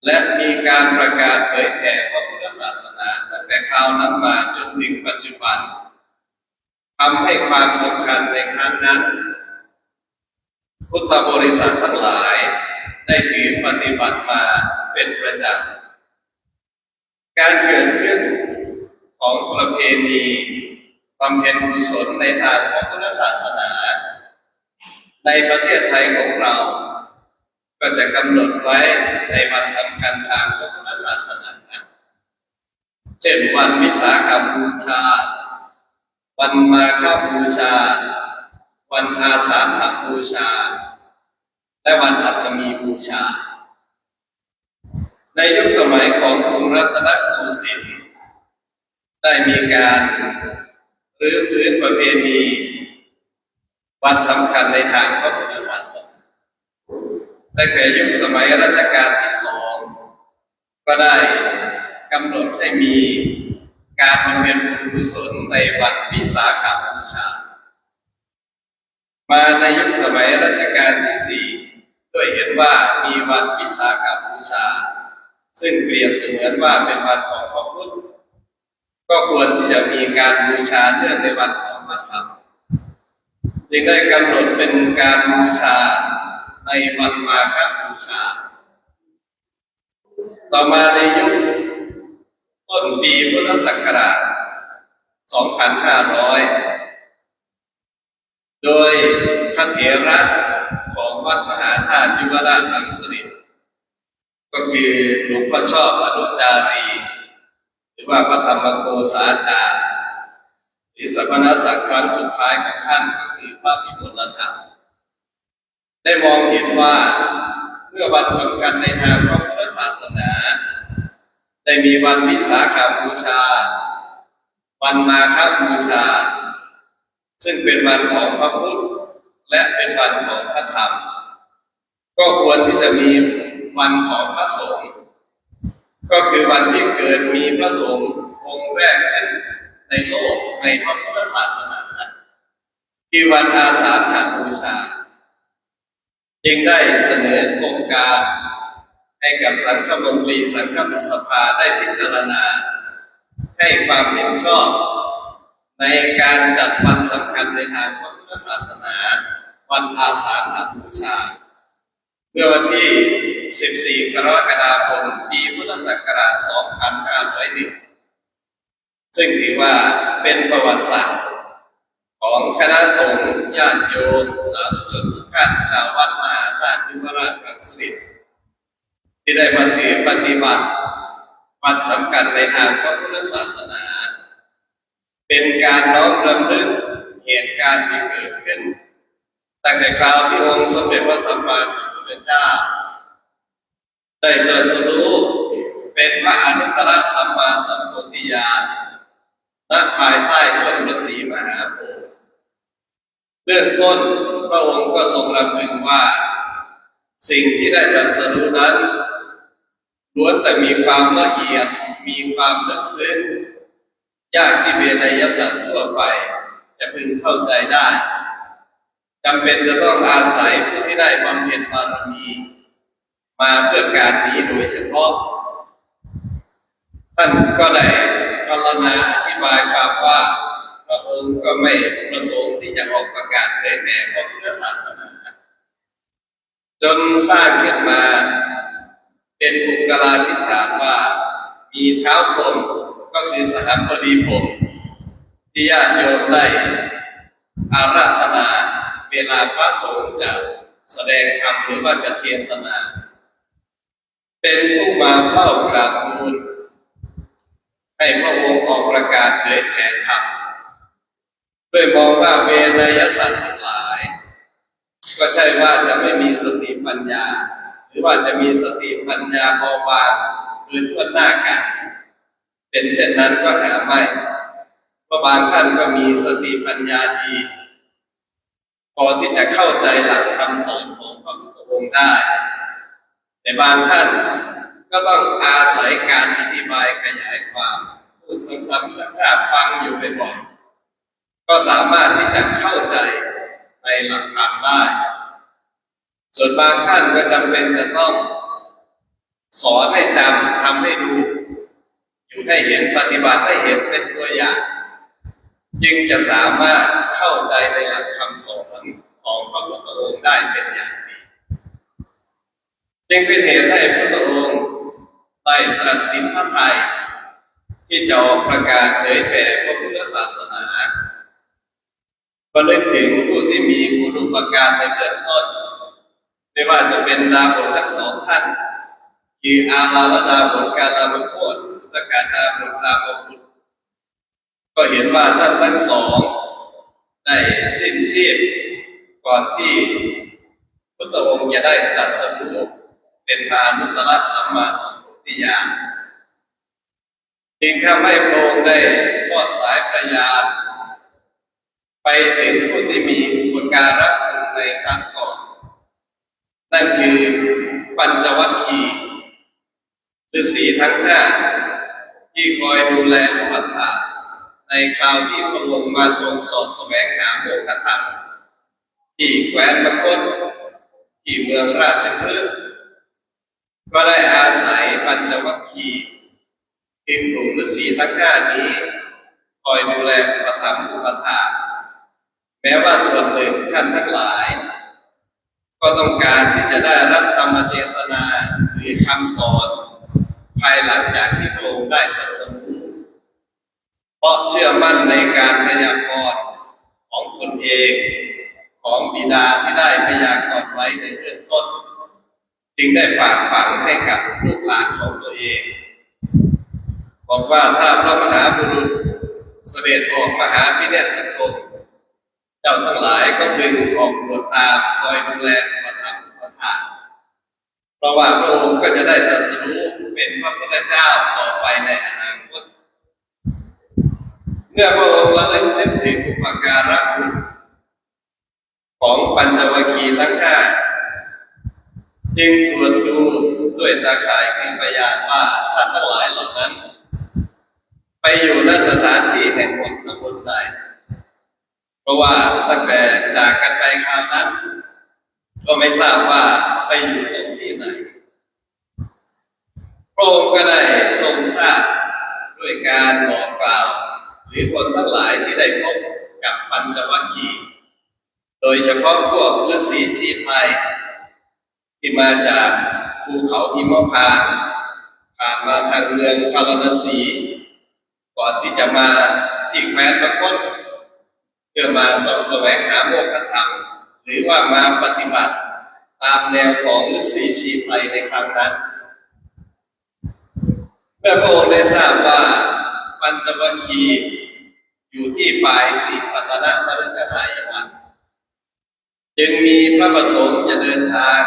และมีการประกาศเผยแผ่พระพุทธศาสนาตั้งแต่คราวนั้นมาจนถึงปัจจุบัน ทำให้ความสำคัญในครั้งนั้น พุทธบริษัททั้งหลายได้ถือปฏิบัติมาเป็นประจำ การเกิดขึ้นของประเพณีบำเพ็ญกุศลในทางพระพุทธศาสนา ในประเทศไทยของเรา ก็จะกำหนดไว้ในวันสำคัญทางพระพุทธศาสนา เช่นวันวิสาขบูชา วันมาฆบูชา วันอาสาฬหบูชา และวันอัฏฐมีบูชา ในยุคสมัยของกรุงรัตนโกสินทร์ ได้มีการรื้อฟื้นประเพณีวันสำคัญในทางพระพุทธศาสนา ตั้งแต่ยุคสมัยรัชกาลที่สอง ก็ได้กำหนดให้มีการบำเพ็ญบุญกุศลในวันวิสาขบูชา มาในยุคสมัยรัชกาลที่สี่ ด้วยเห็นว่ามีวันวิสาขบูชา ซึ่งเปรียบเสมือนว่าเป็นวันของพระพุทธ ก็ควรที่จะมีการบูชาเนื่องในวันของ ธรรม จึงได้กำหนดเป็นการบูชาในวันมาฆบูชา ต่อมาในยุคต้นปีพุทธศักราช สองพันห้าร้อย โดยพระเถระของวัดมหาธาตุยุวราชรังสิต ก็คือหลวงพ่อชอบอนุจารี หรือว่าพระธรรมโกษาจารย์ หรือสมณศักดิ์ครั้งสุดท้ายของท่านก็คือพระวิมลธรรม ได้มองเห็นว่าเมื่อวันสำคัญในทางพระพุทธศาสนา ได้มีวันวิสาขบูชา วันมาฆบูชา ซึ่งเป็นวันของพระพุทธ และเป็นวันของพระธรรม ก็ควรที่จะมีวันของพระสงฆ์ ก็คือวันที่เกิดมีพระสงฆ์องค์แรกขึ้นในโลกในพระพุทธศาสนา ที่วันอาสาฬหบูชา จึงได้เสนอโครงการให้กับสังฆมนตรีสังฆสภาได้พิจารณา ให้ความเห็นชอบในการจัดวันสำคัญในทางพระพุทธศาสนา วันอาสาฬหบูชา เมื่อวันที่ สิบสี่ กรกฎาคม ปีพุทธศักราช สองพันห้าร้อยหนึ่ง ซึ่งถือว่าเป็นประวัติศาสตร์ของคณะสงฆ์ญาติโยมสาธุชนทุกท่านชาววัดมหาธาตุยุวราชรังสิต ที่ได้มาถือปฏิบัติวันสำคัญในทางพระพุทธศาสนา เป็นการน้อมรำลึกเหตุการณ์ที่เกิดขึ้น ตั้งแต่คราวที่องค์สมเด็จพระสัมมาสัมพุทธเจ้า ได้ตรัสรู้เป็นพระอนุตตรสัมมาสัมโพธิญาณ ณ ภายใต้ต้นฤๅษีมหาโพธิ์ เบื้องต้นพระองค์ก็ทรงรำลึกว่า สิ่งที่ได้ตรัสรู้นั้น ล้วนแต่มีความละเอียด มีความลึกซึ้ง ยากที่เวไนยสัตว์ทั่วไปจะพึงเข้าใจได้ จำเป็นจะต้องอาศัยผู้ที่ได้บำเพ็ญบารมีมาเพื่อการนี้โดยเฉพาะ ท่านก็ได้พรรณนาอธิบายความว่า พระองค์ก็ไม่ประสงค์ที่จะออกประกาศเผยแผ่พระพุทธศาสนา จนสร้างขึ้นมาเป็นปุคลาธิฐานว่า มีท้าวพรหม ก็คือสหัมบดีพรหม ที่ญาติโยมได้อาราธนาเวลาพระสงฆ์จะแสดงธรรมหรือว่าจะเทศนา เป็นผู้มาเฝ้ากราบทูลให้พระองค์ออกประกาศเผยแผ่ธรรม ด้วยมองว่าเวไนยสัตว์ทั้งหลาย ก็ใช่ว่าจะไม่มีสติปัญญา หรือว่าจะมีสติปัญญาเบาบางโดยทั่วหน้ากัน เป็นเช่นนั้นก็หาไม่ เพราะบางท่านก็มีสติปัญญาดี พอที่จะเข้าใจหลักคำสอนของพระพุทธองค์ได้ แต่บางท่านก็ต้องอาศัยการอธิบายขยายความ พูดซ้ำๆซากๆฟังอยู่บ่อยๆ ก็สามารถที่จะเข้าใจในหลักธรรมได้ ส่วนบางท่านก็จำเป็นจะต้องสอนให้จำ ทำให้ดู อยู่ให้เห็น ปฏิบัติให้เห็นเป็นตัวอย่าง จึงจะสามารถเข้าใจในหลักคำสอนของพระพุทธองค์ได้เป็นอย่างดี จึงเป็นเหตุให้พระพุทธองค์ได้ตรัสสินพระทัยที่จะออกประกาศเผยแผ่พระพุทธศาสนา ก็นึกถึงผู้ที่มีคุณูปการในเบื้องต้น ไม่ว่าจะเป็นดาบททั้งสองท่าน คืออาราลดาบทกาลามโคต อุทกดาบทรามบุตร ก็เห็นว่าท่านทั้งสองได้สิ้นชีพก่อนที่พุทธองค์จะได้ตรัสรู้เป็นพระอนุตตรสัมมาสัมโพธิญาณ จึงทำให้พระองค์ได้ทอดสายพระญาณไปถึงผู้ที่มีอุปการะคุณในครั้งก่อน นั่นคือปัญจวัคคีย์ฤๅษีทั้งห้า ที่คอยดูแลอุปัฏฐากในคราวที่พระองค์มาทรงเสาะแสวงหาโมกขธรรมที่แคว้นมคธ ที่เมืองราชคฤห์ ก็ได้อาศัยปัญจวัคคีย์ คือกลุ่มฤๅษีทั้งห้านี้ คอยดูแลอุปถัมภ์อุปัฏฐาก แม้ว่าส่วนหนึ่งท่านทั้งหลาย ก็ต้องการที่จะได้รับธรรมเทศนาหรือคำสอน ภายหลังจากที่พระองค์ได้ตรัสรู้ เพราะเชื่อมั่นในการพยากรณ์ของตนเอง ของบิดาที่ได้พยากรณ์ไว้ในเบื้องต้น จึงได้ฝากฝังให้กับลูกหลานของตัวเอง บอกว่าถ้าพระมหาบุรุษเสด็จออกมหาพิเนศกรม เจ้าทั้งหลายก็พึงออกบวชตาม คอยดูแลอุปถัมภ์อุปถาก เพราะว่าพระองค์ก็จะได้ตรัสรู้เป็นพระพุทธเจ้าต่อไปในอนาคต เมื่อพระองค์ระลึกนึกถึงอุปการะคุณของปัญจวัคคีย์ทั้งห้า จึงตรวจดูด้วยตาข่ายคือพยานว่าท่านทั้งหลายเหล่านั้น ไปอยู่ณสถานที่แห่งหนตำบลใด เพราะว่าตั้งแต่จากกันไปคราวนั้น ก็ไม่ทราบว่าไปอยู่ตรงที่ไหน พระองค์ก็ได้ทรงทราบด้วยการบอกกล่าว หรือคนทั้งหลายที่ได้พบกับปัญจวัคคีย์ โดยเฉพาะพวกฤๅษีชีไพร ที่มาจากภูเขาหิมพานต์ ผ่านมาทางเมืองพาราณสี ก่อนที่จะมาที่แคว้นมคธ เพื่อมาส่องแสวงหาโมกขธรรม หรือว่ามาปฏิบัติตามแนวของฤๅษีชีไพรในครั้งนั้น เมื่อพระองค์ได้ทราบว่าปัญจวัคคีย์อยู่ที่ปายสิปัตตนมฤคทายวัน จึงมีพระประสงค์จะเดินทาง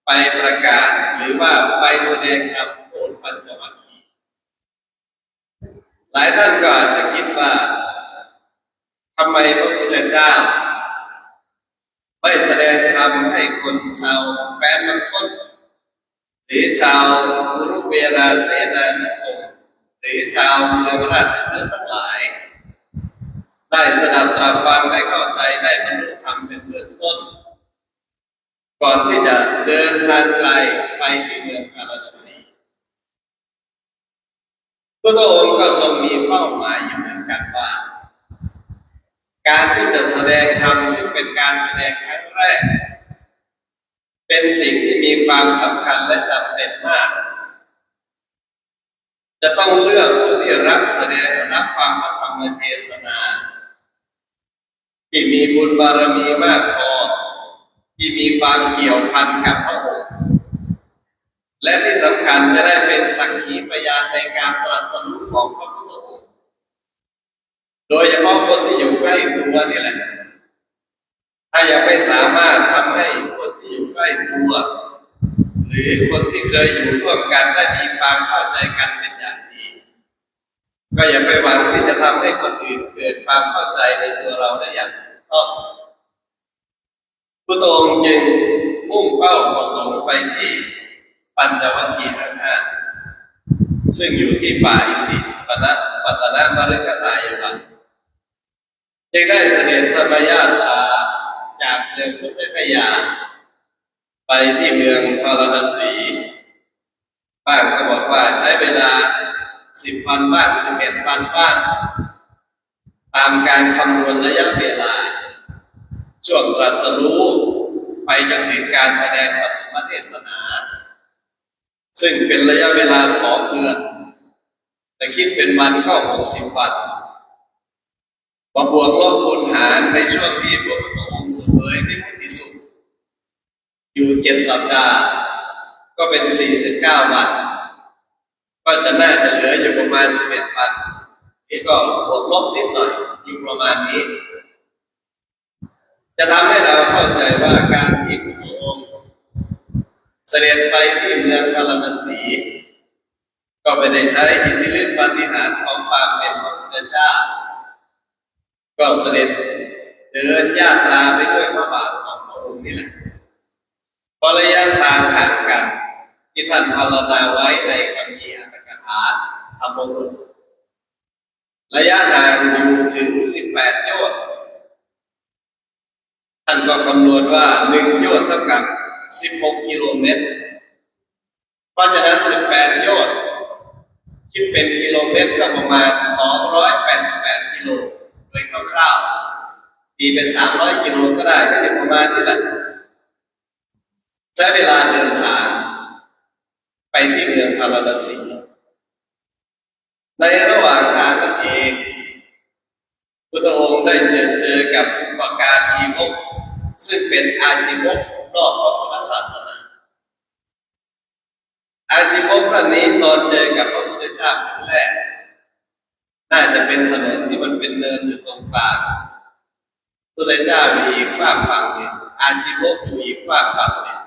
ไปประกาศ หรือว่าไปแสดงธรรมโปรดปัญจวัคคีย์ หลายท่านก็อาจจะคิดว่า ทำไมพระพุทธเจ้าไม่แสดงธรรมให้คนชาวแคว้นมคธ หรือชาวกุรุเวลาเสนานิคม หรือชาวเมืองราชคฤห์ทั้งหลาย ได้สดับตรับฟัง ได้เข้าใจ ได้บรรลุธรรมเป็นเบื้องต้น ก่อนที่จะเดินทางไกลไปที่เมืองพาราณสี พุทธองค์ก็ทรงมีเป้าหมายอยู่เหมือนกันว่า การที่จะแสดงธรรมซึ่งเป็นการแสดงครั้งแรก เป็นสิ่งที่มีความสำคัญและจำเป็นมาก จะต้องเลือกผู้ที่รับแสดง รับฟังพระธรรมเทศนา ที่มีบุญบารมีมากพอ ที่มีความเกี่ยวพันกับพระองค์ และที่สำคัญจะได้เป็นสักขีพยานในการตรัสรู้ของพระพุทธองค์ โดยเฉพาะคนที่อยู่ใกล้ตัวนี่แหละ ถ้ายังไม่สามารถทำให้คนที่อยู่ใกล้ตัว หรือคนที่เคยอยู่ร่วมกันได้มีความเข้าใจกันเป็นอย่างดี ก็อย่าไปหวังที่จะทำให้คนอื่นเกิดความเข้าใจในตัวเราได้อย่างถูกต้อง พุทธองค์จึงมุ่งเป้าประสงค์ไปที่ปัญจวัคคีย์ทั้งห้า ซึ่งอยู่ที่ป่าอิสิปตนมฤคทายวัน จึงได้เสด็จธรรมยาตราจากเมืองพุทธคยา ไปที่เมืองพาราณสี บ้างก็บอกว่าใช้เวลาสิบวันบ้าง สิบเอ็ดวันบ้าง ตามการคำนวณระยะเวลา ช่วงตรัสรู้ไปจนถึงการแสดงปฐมเทศนา ซึ่งเป็นระยะเวลาสองเดือน แต่คิดเป็นวันก็หกสิบวัน มาบวกลบคูณหารในช่วงที่พระพุทธองค์เสวยวิมุตติสุขอยู่เจ็ดสัปดาห์ ก็เป็นสี่สิบเก้าวัน ก็จะน่าจะเหลืออยู่ประมาณสิบเอ็ดวัน นี่ก็บวกลบนิดหน่อย อยู่ประมาณนี้ จะทำให้เราเข้าใจว่าการที่พระองค์เสด็จไปที่เมืองพาราณสี ก็ไม่ได้ใช้อิทธิฤทธิปาฏิหาริย์ของความเป็นพระพุทธเจ้า ก็เสด็จเดินยาตราไปด้วยพระบาทของพระองค์นี่แหละ เพราะระยะทางห่างกัน ที่ท่านพรรณนาไว้ในคัมภีร์อัตถกถาธรรมบท ระยะห่างอยู่ถึงสิบแปดโยชน์ ท่านก็คำนวณว่าหนึ่งโยชน์เท่ากับสิบหกกิโลเมตร เพราะฉะนั้นสิบแปดโยชน์ คิดเป็นกิโลเมตรก็ประมาณสองร้อยแปดสิบแปดกิโล โดยคร่าว ตีเป็นสามร้อยกิโลก็ได้ ก็อยู่ประมาณนี้แหละ ใช้เวลาเดินทางไปที่เมืองพาราณสี ในระหว่างทางนั้นเอง พุทธองค์ได้เจอเจอกับอุปกาชีวก ซึ่งเป็นอาชีวกนอกพระพุทธศาสนา อาชีวกท่านนี้ตอนเจอกับพระพุทธเจ้าครั้งแรก น่าจะเป็นถนนที่มันเป็นเนินอยู่ตรงกลาง พุทธเจ้าอยู่อีกฟากฝั่งหนึ่ง อาชีวกอยู่อีกฟากฝั่งหนึ่ง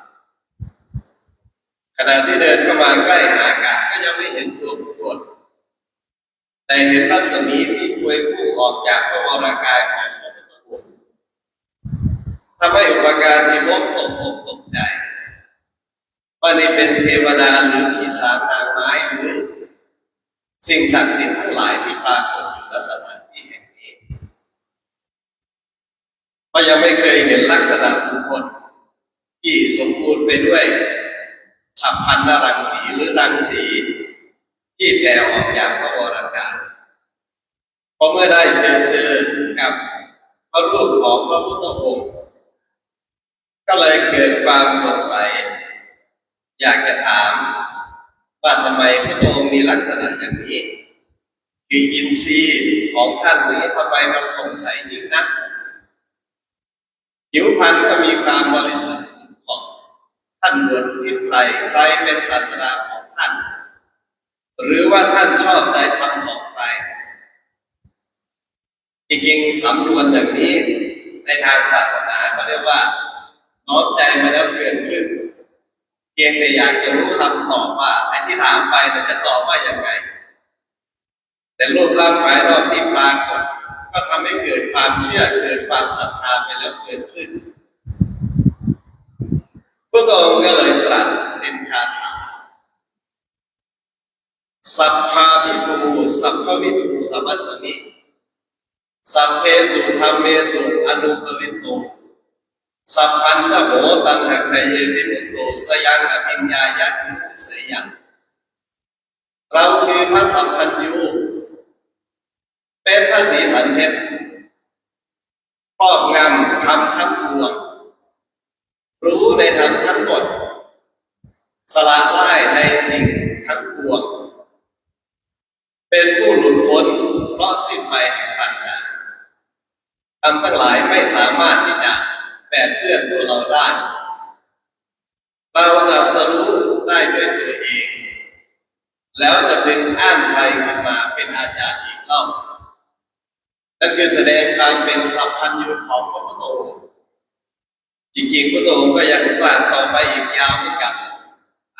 ขณะที่เดินเข้ามาใกล้หากันก็ยังไม่เห็นตัวบุคคล แต่เห็นรัศมีที่พวยพุ่งออกจากพระวรากายของพระพุทธองค์ ทำให้อุปกาชีวกตกอกตกใจ ว่านี่เป็นเทวดาหรือผีสางนางไม้หรือสิ่งศักดิ์สิทธิ์ทั้งหลายที่ปรากฏอยู่ณสถานที่แห่งนี้ ก็ยังไม่เคยเห็นลักษณะบุคคลที่สมบูรณ์ไปด้วยฉัพพันนรังสีหรือรังสีที่แผ่ออกจากพระวรากาย พอเมื่อได้เจอเจอกับพระรูปของพระพุทธองค์ ก็เลยเกิดความสงสัย อยากจะถามว่าทำไมพระองค์มีลักษณะอย่างนี้ คืออินทรีย์ของท่านนี้ทำไมมันผ่องใสยิ่งนัก ผิวพรรณก็มีความบริสุทธิ์ผ่อง ท่านบวชอุทิศใคร ใครเป็นศาสดาของท่าน หรือว่าท่านชอบใจธรรมของใคร จริงๆ สำนวนอย่างนี้ในทางศาสนาเขาเรียกว่าน้อมใจมาแล้วเกินครึ่ง เพียงแต่อยากจะรู้คำตอบว่าไอ้ที่ถามไปน่ะจะตอบว่ายังไง แต่รูปร่างภายนอกที่ปรากฏก็ทำให้เกิดความเชื่อ เกิดความศรัทธาไปแล้วเกินครึ่ง พระองค์ก็เลยตรัสเป็นคาถา Sabbābhipū sabbavidū tamassa sabbesu dhammesu anubhāvito, sabbañca bho taṇhāgaye vimutto, sayaṃ abhiññāya vimucciṃ. เราคือพระสัพพัญญู เป็นพระศรีสันเพชร ครอบงำธรรมทั้งปวง รู้ในธรรมทั้งหมด สละได้ในสิ่งทั้งปวง เป็นผู้หลุดพ้นเพราะสิ้นไปแห่งตัณหา ธรรมทั้งหลายไม่สามารถที่จะแปดเปื้อนตัวเราได้ เราตรัสรู้ได้ด้วยตัวเอง แล้วจะพึงอ้างใครขึ้นมาเป็นอาจารย์อีกเล่า นั่นคือแสดงความเป็นสัพพัญญูของพระพุทธองค์ จริงๆ พระองค์ก็ยังตรัสต่อไปอีกยาวเหมือนกัน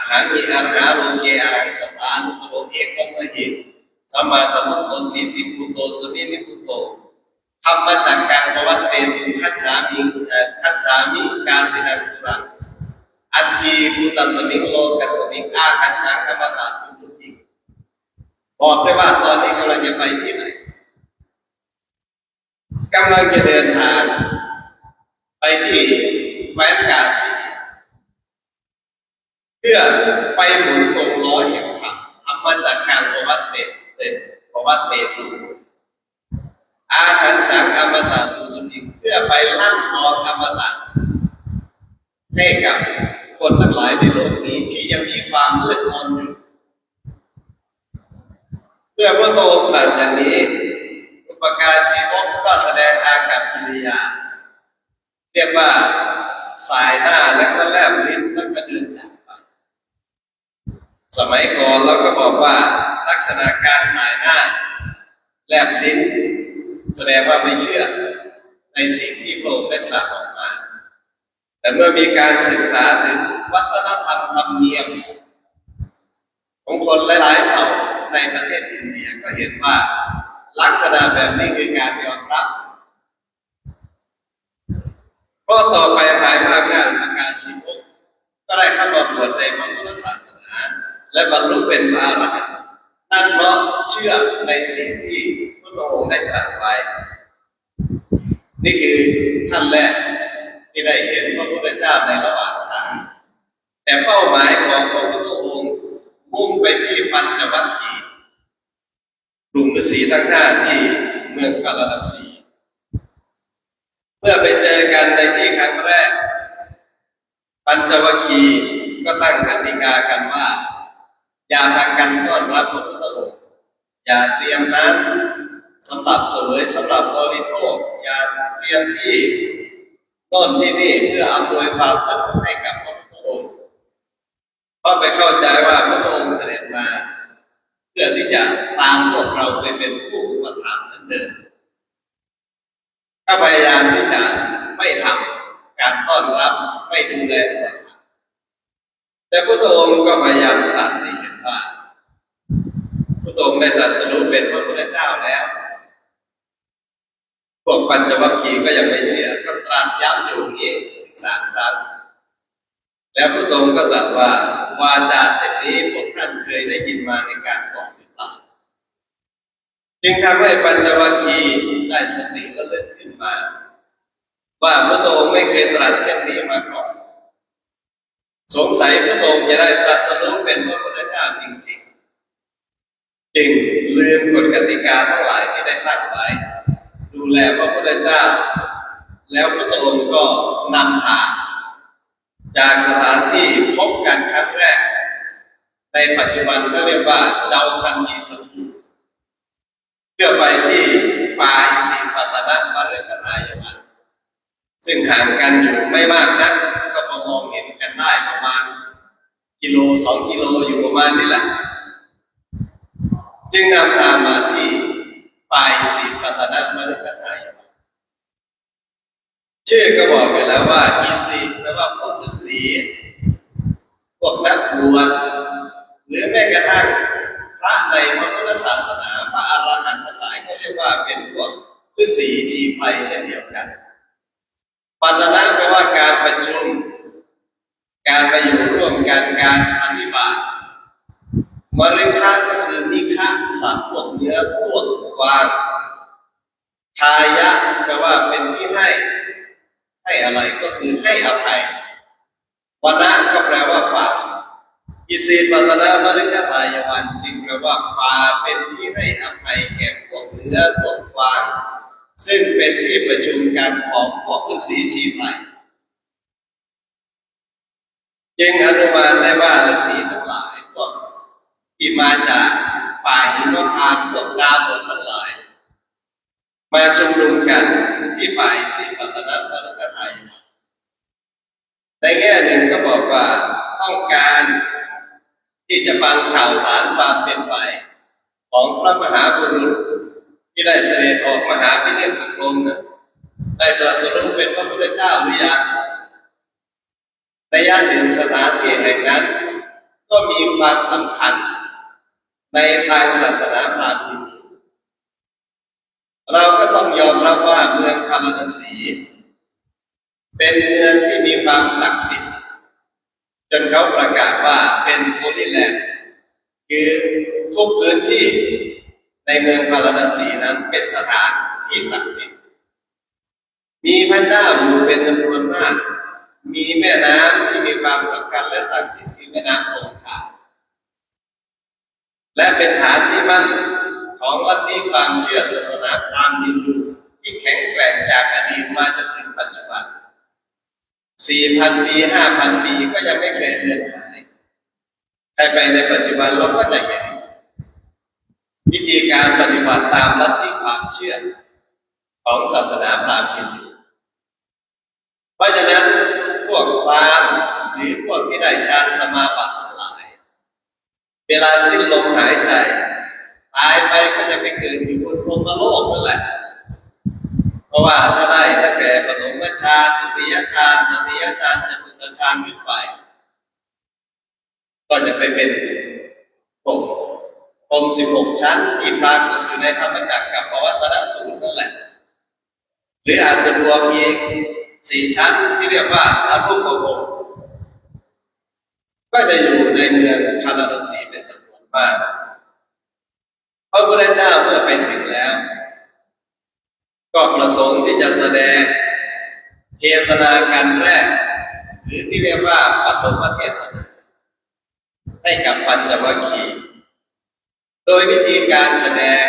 Ahaṃ hi arahā loke arahaṃ satthā anuttaro ekammahi, sammāsambuddhosīti buddhosi vinibbuto, dhammacakkaṃ pavatteti gacchāmi, eh, gacchāmi kāsi naṃ puraṃ, atthi bhūtasmiṃ lokasmiṃ āgañchaṃ amatātū buddhiṃ. บอกได้ว่าตอนนี้กำลังจะไปที่ไหน กำลังจะเดินทางไปที่แคว้นกาสี เพื่อไปหมุนวงล้อแห่งธรรม Dhammacakkaṃ pavatte, pavatteti āgañchaṃ amatātū buddhiṃ, เพื่อไปลั่นกลองอมตะให้กับคนทั้งหลายในโลกนี้ที่ยังมีความมืดมนอยู่ เมื่อพระองค์ตรัสอย่างนี้ อุปกาชีวกก็แสดงอากัปกิริยา เรียกว่าสายหน้าแล้วก็แลบลิ้นแล้วก็เดินจากไป สมัยก่อนเราก็บอกว่าลักษณะการสายหน้าแลบลิ้น แสดงว่าไม่เชื่อในสิ่งที่พระองค์ได้ตรัสออกมา แต่เมื่อมีการศึกษาถึงวัฒนธรรมธรรมเนียมของคนหลายๆ เผ่าในประเทศอินเดีย ก็เห็นว่าลักษณะแบบนี้คือการยอมรับ เพราะต่อไปภายภาคหน้าอุปกาชีวกก็ได้เข้ามาบวชในพระพุทธศาสนา และบรรลุเป็นพระอรหันต์ นั่นเพราะเชื่อในสิ่งที่พระองค์ได้ตรัสไว้ นี่คือท่านแรกที่ได้เห็นพระพุทธเจ้าในระหว่างทาง แต่เป้าหมายของพระพุทธองค์มุ่งไปที่ปัญจวัคคีย์ กลุ่มฤาษีทั้งห้าที่เมืองพาราณสี เมื่อไปเจอกันในที่ครั้งแรก ปัญจวัคคีย์ก็ตั้งกติกากันว่า อย่าพากันต้อนรับพระพุทธองค์ อย่าเตรียมน้ำสำหรับเสวยสำหรับบริโภค อย่าเตรียมที่โน่นที่นี่เพื่ออำนวยความสะดวกให้กับพระพุทธองค์ เพราะไปเข้าใจว่าพระองค์เสด็จมา เพื่อที่จะตามพวกเราไปเป็นผู้อุปถัมภ์เหมือนเดิม ก็พยายามที่จะไม่ทำการต้อนรับ ไม่ดูแลอุปถัมภ์ แต่พระองค์ก็พยายามตรัสให้เห็นว่า พระองค์ได้ตรัสรู้เป็นพระพุทธเจ้าแล้ว พวกปัญจวัคคีย์ก็ยังไม่เชื่อ ก็ตรัสย้ำอยู่อย่างนี้ถึงสามครั้ง แล้วพระองค์ก็ตรัสว่า วาจาเช่นนี้พวกท่านเคยได้ยินมาในการก่อนหรือเปล่า จึงทำให้ปัญจวัคคีย์ได้สติระลึกขึ้นมา ว่าพระองค์ไม่เคยตรัสเช่นนี้มาก่อน สงสัยพระองค์จะได้ตรัสรู้เป็นพระพุทธเจ้าจริงๆ จึงลืมกฎกติกาทั้งหลายที่ได้ตั้งไว้ ดูแลพระพุทธเจ้า แล้วพระองค์ก็นำทางจากสถานที่พบกันครั้งแรก ในปัจจุบันก็เรียกว่าเจาพันธีสถูป เพื่อไปที่ป่าอิสิปตนมฤคทายวัน ซึ่งห่างกันอยู่ไม่มากนัก ก็พอมองเห็นกันได้ประมาณกิโลสองกิโลอยู่ประมาณนี้แหละ จึงนำทางมาที่ป่าอิสิปตนมฤคทายวัน ชื่อก็บอกอยู่แล้วว่าอิสิแปลว่าพวกฤาษี พวกนักบวช หรือแม้กระทั่งพระในพระพุทธศาสนา พระอรหันต์ทั้งหลายก็เรียกว่าเป็นพวกฤาษีชีไพรเช่นเดียวกัน ปัตตนะแปลว่าการประชุม การมาอยู่ร่วมกัน การสันนิบาต มฤคะก็คือมิคะ สัตว์พวกเนื้อพวกกวาง ทายะแปลว่าเป็นที่ให้ ให้อะไรก็คือให้อภัย วนะก็แปลว่าป่า อิสิปตนมฤคทายวันจึงแปลว่าป่าเป็นที่ให้อภัยแก่พวกเนื้อพวกกวาง ซึ่งเป็นที่ประชุมกันของพวกฤาษีชีไพร จึงอนุมานได้ว่าฤาษีทั้งหลายพวกที่มาจากป่าหิมพานต์ พวกดาบททั้งหลาย มาชุมนุมกันที่ป่าอิสิปตนมฤคทายวัน ในแง่หนึ่งก็บอกว่าต้องการที่จะฟังข่าวสารความเป็นไปของพระมหาบุรุษที่ได้เสด็จออกมหาวิเนศกรมนะ ได้ตรัสรู้เป็นพระพุทธเจ้าหรือยัง ระยะหนึ่งสถานที่แห่งนั้นก็มีความสำคัญในทางศาสนาพราหมณ์ฮินดู เราก็ต้องยอมรับว่าเมืองพาราณสี เป็นเมืองที่มีความศักดิ์สิทธิ์ จนเขาประกาศว่าเป็น Holy Land คือทุกพื้นที่ในเมืองพาราณสีนั้นเป็นสถานที่ศักดิ์สิทธิ์ มีพระเจ้าอยู่เป็นจำนวนมาก มีแม่น้ำที่มีความสำคัญและศักดิ์สิทธิ์คือแม่น้ำคงคา และเป็นฐานที่มั่นของลัทธิความเชื่อศาสนาพราหมณ์ฮินดูที่แข็งแกร่งจากอดีตมาจนถึงปัจจุบัน สี่พัน ปี ห้าพัน ปีก็ยังไม่เคยเลือนหาย ใครไปในปัจจุบันเราก็จะเห็นวิธีการปฏิบัติตามลัทธิความเชื่อของศาสนาพราหมณ์ฮินดู เพราะฉะนั้นพวกพราหมณ์หรือพวกที่ได้ฌานสมาบัติทั้งหลาย เวลาสิ้นลมหายใจ ตายไปก็จะไปเกิดอยู่บนพรหมโลกนั่นแหละ เพราะว่าถ้าได้ตั้งแต่ปฐมฌาน ทุติยฌาน ตติยฌาน จตุตฌานขึ้นไป ก็จะไปเป็นพรหม พรหมสิบหกชั้นที่ปรากฏอยู่ในธรรมจักรกัปปวัตตนสูตรนั่นแหละ หรืออาจจะบวกอีกสี่ชั้นที่เรียกว่าอรูปพรหม ก็จะอยู่ในเมืองพาราณสีเป็นจำนวนมาก พระพุทธเจ้าเมื่อไปถึงแล้ว ก็ประสงค์ที่จะแสดงเทศนาการแรก หรือที่เรียกว่าปฐมเทศนา ให้กับปัญจวัคคีย์ โดยวิธีการแสดง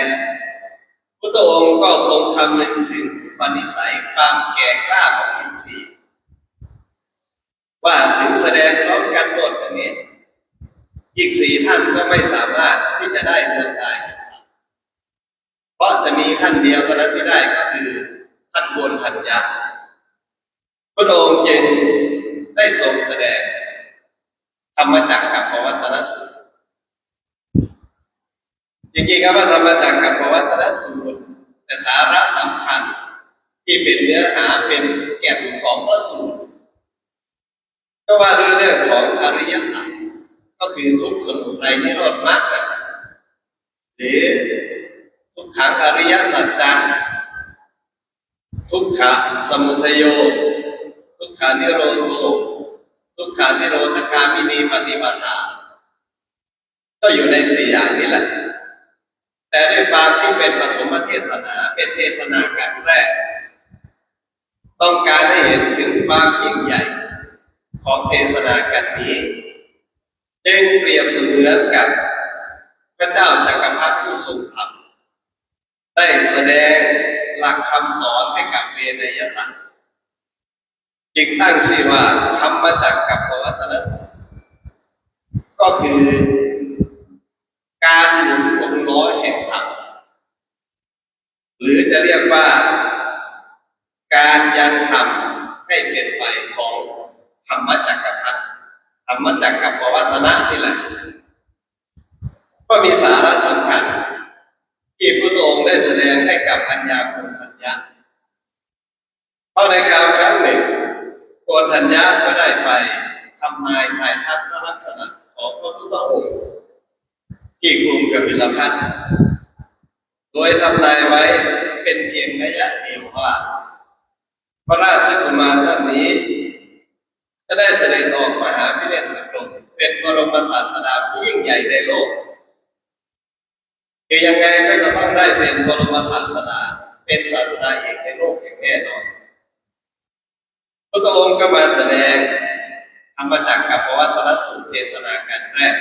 พุทธองค์ก็ทรงคำนึงถึง ปณิสัยความแก่กล้าของอินทรีย์ ว่าถึงแสดงพร้อมกันหมดอย่างนี้ อีกสี่ท่านก็ไม่สามารถที่จะได้ดวงตาเห็นธรรม เพราะจะมีท่านเดียวเท่านั้นที่ได้ก็คือท่านโกณฑัญญะ พระองค์จึงได้ทรงแสดงธรรมจักรกัปปวัตตนสูตร จริงๆคำว่าธรรมจักรกัปปวัตตนสูตร แต่สาระสำคัญที่เป็นเนื้อหาเป็นแก่นของพระสูตร ก็ว่าด้วยเรื่องของอริยสัจ ก็คือทุกข์สมุทัยนิโรธมรรคนั่นแหละ หรือ ทุกขังอริยสัจจัง ทุกขะสมุทัยโย ทุกขานิโรโธ ทุกขานิโรธคามินีปฏิปทา ก็อยู่ในสี่อย่างนี้แหละ แต่ด้วยความที่เป็นปฐมเทศนา เป็นเทศนาครั้งแรก ต้องการให้เห็นถึงความยิ่งใหญ่ของเทศนาครั้งนี้ จึงเปรียบเสมือนกับพระเจ้าจักรพรรดิผู้ทรงธรรม ได้แสดงหลักคำสอนให้กับเวนยสัตว์ จึงตั้งชื่อว่าธรรมจักรกัปปวัตตนสูตร ก็คือการหมุนวงล้อแห่งธรรม หรือจะเรียกว่าการยังธรรมให้เป็นไปของธรรมจักรพรรดิ ธรรมจักรกัปปวัตตนนี่แหละ ก็มีสาระสำคัญที่พระองค์ได้แสดงให้กับอัญญาโกณฑัญญะ เพราะในคราวครั้งหนึ่ง โกณฑัญญะก็ได้ไปทำนายทายทักพระลักษณะของพระพุทธองค์ที่กรุงกบิลพัสดุ์ โดยทำนายไว้เป็นเพียงนัยยะเดียวว่า พระราชกุมารท่านนี้ จะได้เสด็จออกมหาวิเนศกรม เป็นบรมศาสดาผู้ยิ่งใหญ่ในโลก คือยังไงก็จะต้องได้เป็นบรมศาสดา เป็นศาสดาเอกในโลกอย่างแน่นอน พระองค์ก็มาแสดงธรรมจักรกัปปวัตตนสูตรเทศนาครั้งแรก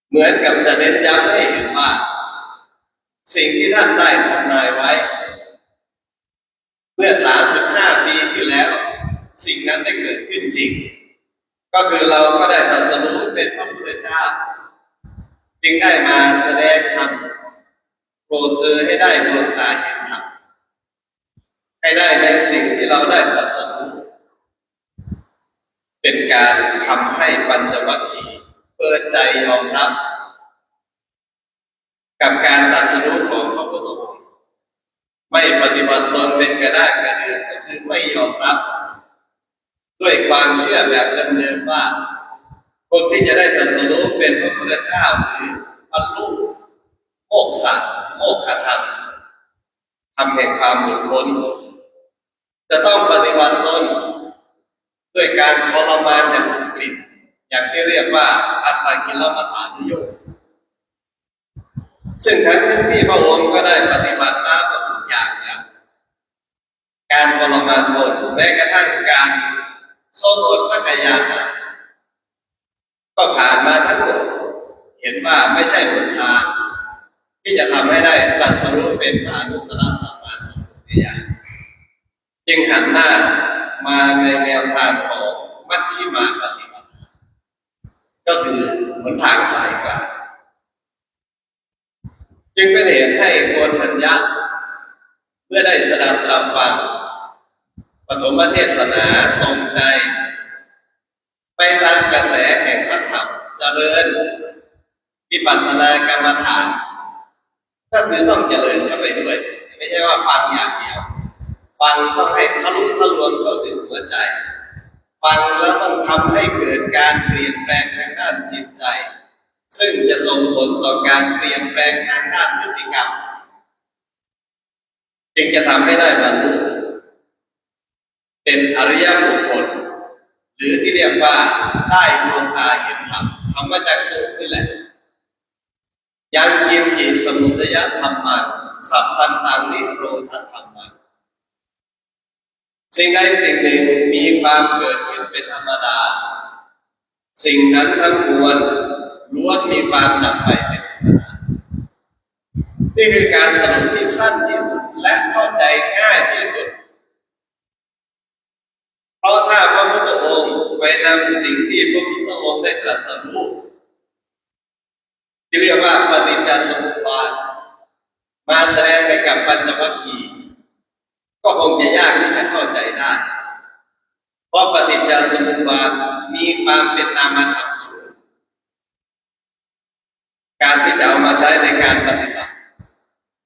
เหมือนกับจะเน้นย้ำให้เห็นว่า สิ่งที่ท่านได้ทำนายไว้ เมื่อ สามสิบห้า ปีที่แล้ว สิ่งนั้นได้เกิดขึ้นจริง ก็คือเราก็ได้ตรัสรู้เป็นพระพุทธเจ้า จึงได้มาแสดงธรรม โปรดเธอให้ได้ดวงตาเห็นธรรม ให้ได้ในสิ่งที่เราได้ตรัสรู้ เป็นการทำให้ปัญจวัคคีย์เปิดใจยอมรับ กับการตรัสรู้ของพระพุทธองค์ ไม่ปฏิบัติตนเป็นกระด้างกระเดื่อง ก็คือไม่ยอมรับ ด้วยความเชื่อแบบเดิมๆว่า คนที่จะได้ตรัสรู้เป็นพระพุทธเจ้า หรือบรรลุโมกขะ โมกขธรรม ธรรมแห่งความหลุดพ้น จะต้องปฏิบัติตนด้วยการทรมานอย่างอุกฤษ อย่างที่เรียกว่าอัตตกิลมัฏฐานุโยค ซึ่งทั้งที่พระองค์ก็ได้ปฏิบัติมาหมดทุกอย่างแล้ว การทรมานตน แม้กระทั่งการสมอดพระกายาหาร ก็ผ่านมาทั้งหมด เห็นว่าไม่ใช่หนทางที่จะทำให้ได้ตรัสรู้เป็นพระอนุตตรสัมมาสัมพุทธญาณ จึงหันหน้ามาในแนวทางของมัชฌิมาปฏิปทา ก็คือหนทางสายกลาง จึงเป็นเหตุให้โกณฑัญญะ เมื่อได้สดับตรับฟังปฐมเทศนา ส่งใจไปตามกระแสแห่งพระธรรม เจริญวิปัสสนากรรมฐาน ก็คือต้องเจริญเข้าไปด้วย ไม่ใช่ว่าฟังอย่างเดียว ฟังต้องให้ทะลุทะลวงเข้าถึงหัวใจ ฟังแล้วต้องทำให้เกิดการเปลี่ยนแปลงทางด้านจิตใจ ซึ่งจะส่งผลต่อการเปลี่ยนแปลงทางด้านพฤติกรรม จึงจะทำให้ได้บรรลุเป็นอริยบุคคล หรือที่เรียกว่าได้ดวงตาเห็นธรรม ธรรมจักษุนี่แหละ Yaṅkiñci samudayadhammaṃ sabbantaṃ nirodhadhammaṃ. สิ่งใดสิ่งหนึ่งมีความเกิดขึ้นเป็นธรรมดา สิ่งนั้นทั้งมวลล้วนมีความดับไปเป็นธรรมดา เป นี่คือการสรุปที่สั้นที่สุดและเข้าใจง่ายที่สุด เพราะถ้าพระพุทธองค์ไปนำสิ่งที่พระพุทธองค์ได้ตรัสรู้ ที่เรียกว่าปฏิจจสมุปบาท มาแสดงให้กับปัญจวัคคีย์ ก็คงจะยากที่จะเข้าใจได้ เพราะปฏิจจสมุปบาทมีความเป็นนามธรรมสูง การที่จะเอามาใช้ในการปฏิบัติ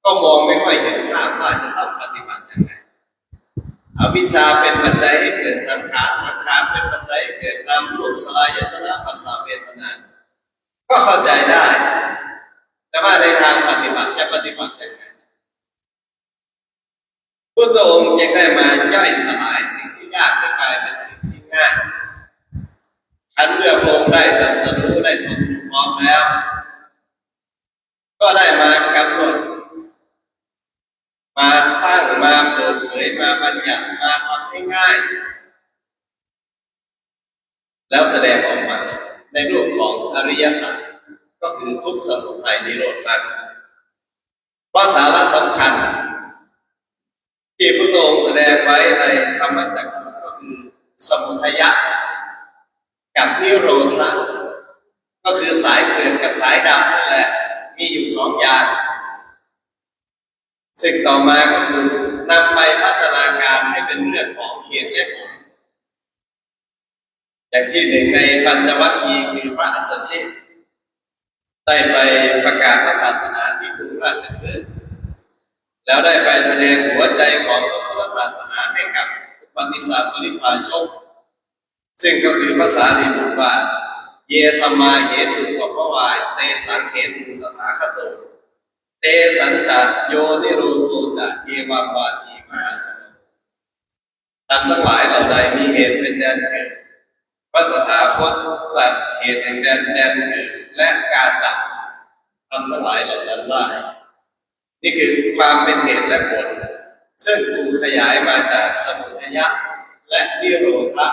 ก็มองไม่ค่อยเห็นภาพว่าจะต้องปฏิบัติยังไง อวิชชาเป็นปัจจัยให้เกิดสังขาร สังขารเป็นปัจจัยให้เกิดนามรูป สลายตนะ ผัสสะ เวทนา ก็เข้าใจได้ แต่ว่าในทางปฏิบัติจะปฏิบัติยังไง พุทธองค์จึงได้มาย่อยสลายสิ่งที่ยากให้กลายเป็นสิ่งที่ง่าย ครั้นเมื่อพระองค์ได้ตรัสรู้ได้ทรงรู้พร้อมแล้ว ก็ได้มากำหนด มาตั้ง มาเปิดเผย มาบัญญัติ มาทำให้ง่าย แล้วแสดงออกมาในรูปของอริยสัจ ก็คือทุกข์ สมุทัย นิโรธ มรรค เพราะสาระสำคัญที่พระองค์แสดงไว้ในธรรมจักรสูตรก็คือสมุทัยะกับนิโรธะ ก็คือสายเกิดกับสายดับนั่นแหละ มีอยู่สองอย่าง ซึ่งต่อมาก็คือนำไปพัฒนาการให้เป็นเรื่องของเหตุและผล อย่างที่หนึ่งในปัญจวัคคีย์คือพระอัสสชิ ได้ไปประกาศพระศาสนาที่กรุงราชคฤห์ แล้วได้ไปแสดงหัวใจของพระพุทธศาสนาให้กับอุปติสสะปริพาชก ซึ่งก็คือพระสารีบุตรว่า ye dhammā hetukappavā, tesaṃ hetuṃ tathāgato, tesañca yo nirūdho ca, evamvāti mahāsamayo. ธรรมทั้งหลายเหล่าใดมีเหตุเป็นแดนเกิด พระตถาคตตัดเหตุแห่งแดน แดนเกิด และการดับธรรมทั้งหลายเหล่านั้นได้ นี่คือความเป็นเหตุและผล ซึ่งถูกขยายมาจากสมุทัยะและนิโรธะ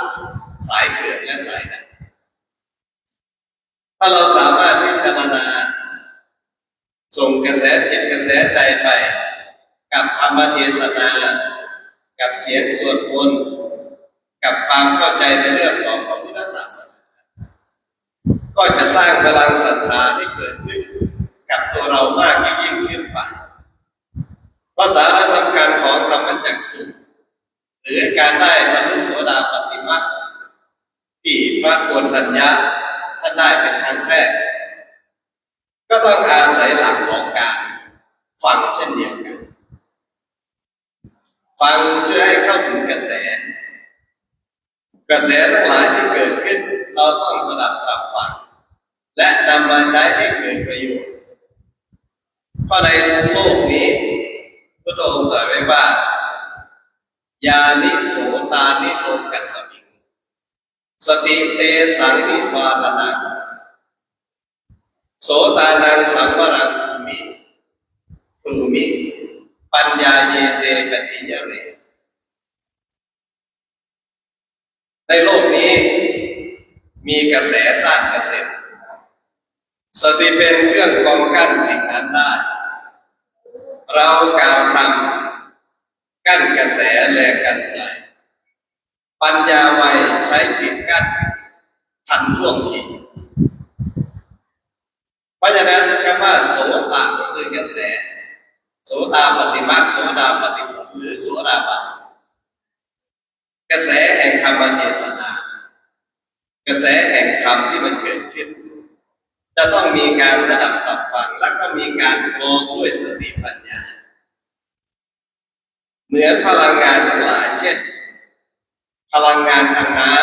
สายเกิดและสายดับ ถ้าเราสามารถพิจารณา ส่งกระแสจิตกระแสใจไปกับธรรมเทศนา กับเสียงสวดมนต์ กับความเข้าใจในเรื่องของพระพุทธศาสนา ก็จะสร้างพลังศรัทธาให้เกิดขึ้นกับตัวเรามากยิ่งขึ้นไป เพราะสาระสำคัญของธรรมจักรสูตร หรือการได้บรรลุโสดาปัตติมรรคที่พระโกณฑัญญะท่านได้เป็นครั้งแรก ก็ต้องอาศัยหลักของการฟังเช่นเดียวกัน ฟังเพื่อให้เข้าถึงกระแส กระแสทั้งหลายที่เกิดขึ้น เราต้องสดับตรับฟัง และนำมาใช้ให้เกิดประโยชน์ เพราะในโลกนี้ พุทธองค์ตรัสไว้ว่า yāni sotāni lokasmiṃ, sati tesaṃ nivāraṇaṃ, sotānaṃ samvaraṃ brūhi, brūhi, paññāye te paṭiññare. ในโลกนี้มีกระแสสร้างกระแส สติเป็นเครื่องกองกั้นสิ่งนั้นได้ เรากล่าวธรรมกั้นกระแสและกั้นใจ ปัญญาไวใช้ปิดกั้นทันท่วงที เพราะฉะนั้นคำว่าโสตะก็คือกระแส โสตาปัตติมรรค โสดาปัตติผล หรือโสดาบัน กระแสแห่งธรรมเทศนา กระแสแห่งธรรมที่มันเกิดขึ้น จะต้องมีการสดับตับฟัง และก็มีการกรองด้วยสติปัญญา เหมือนพลังงานทั้งหลาย เช่น พลังงานทางน้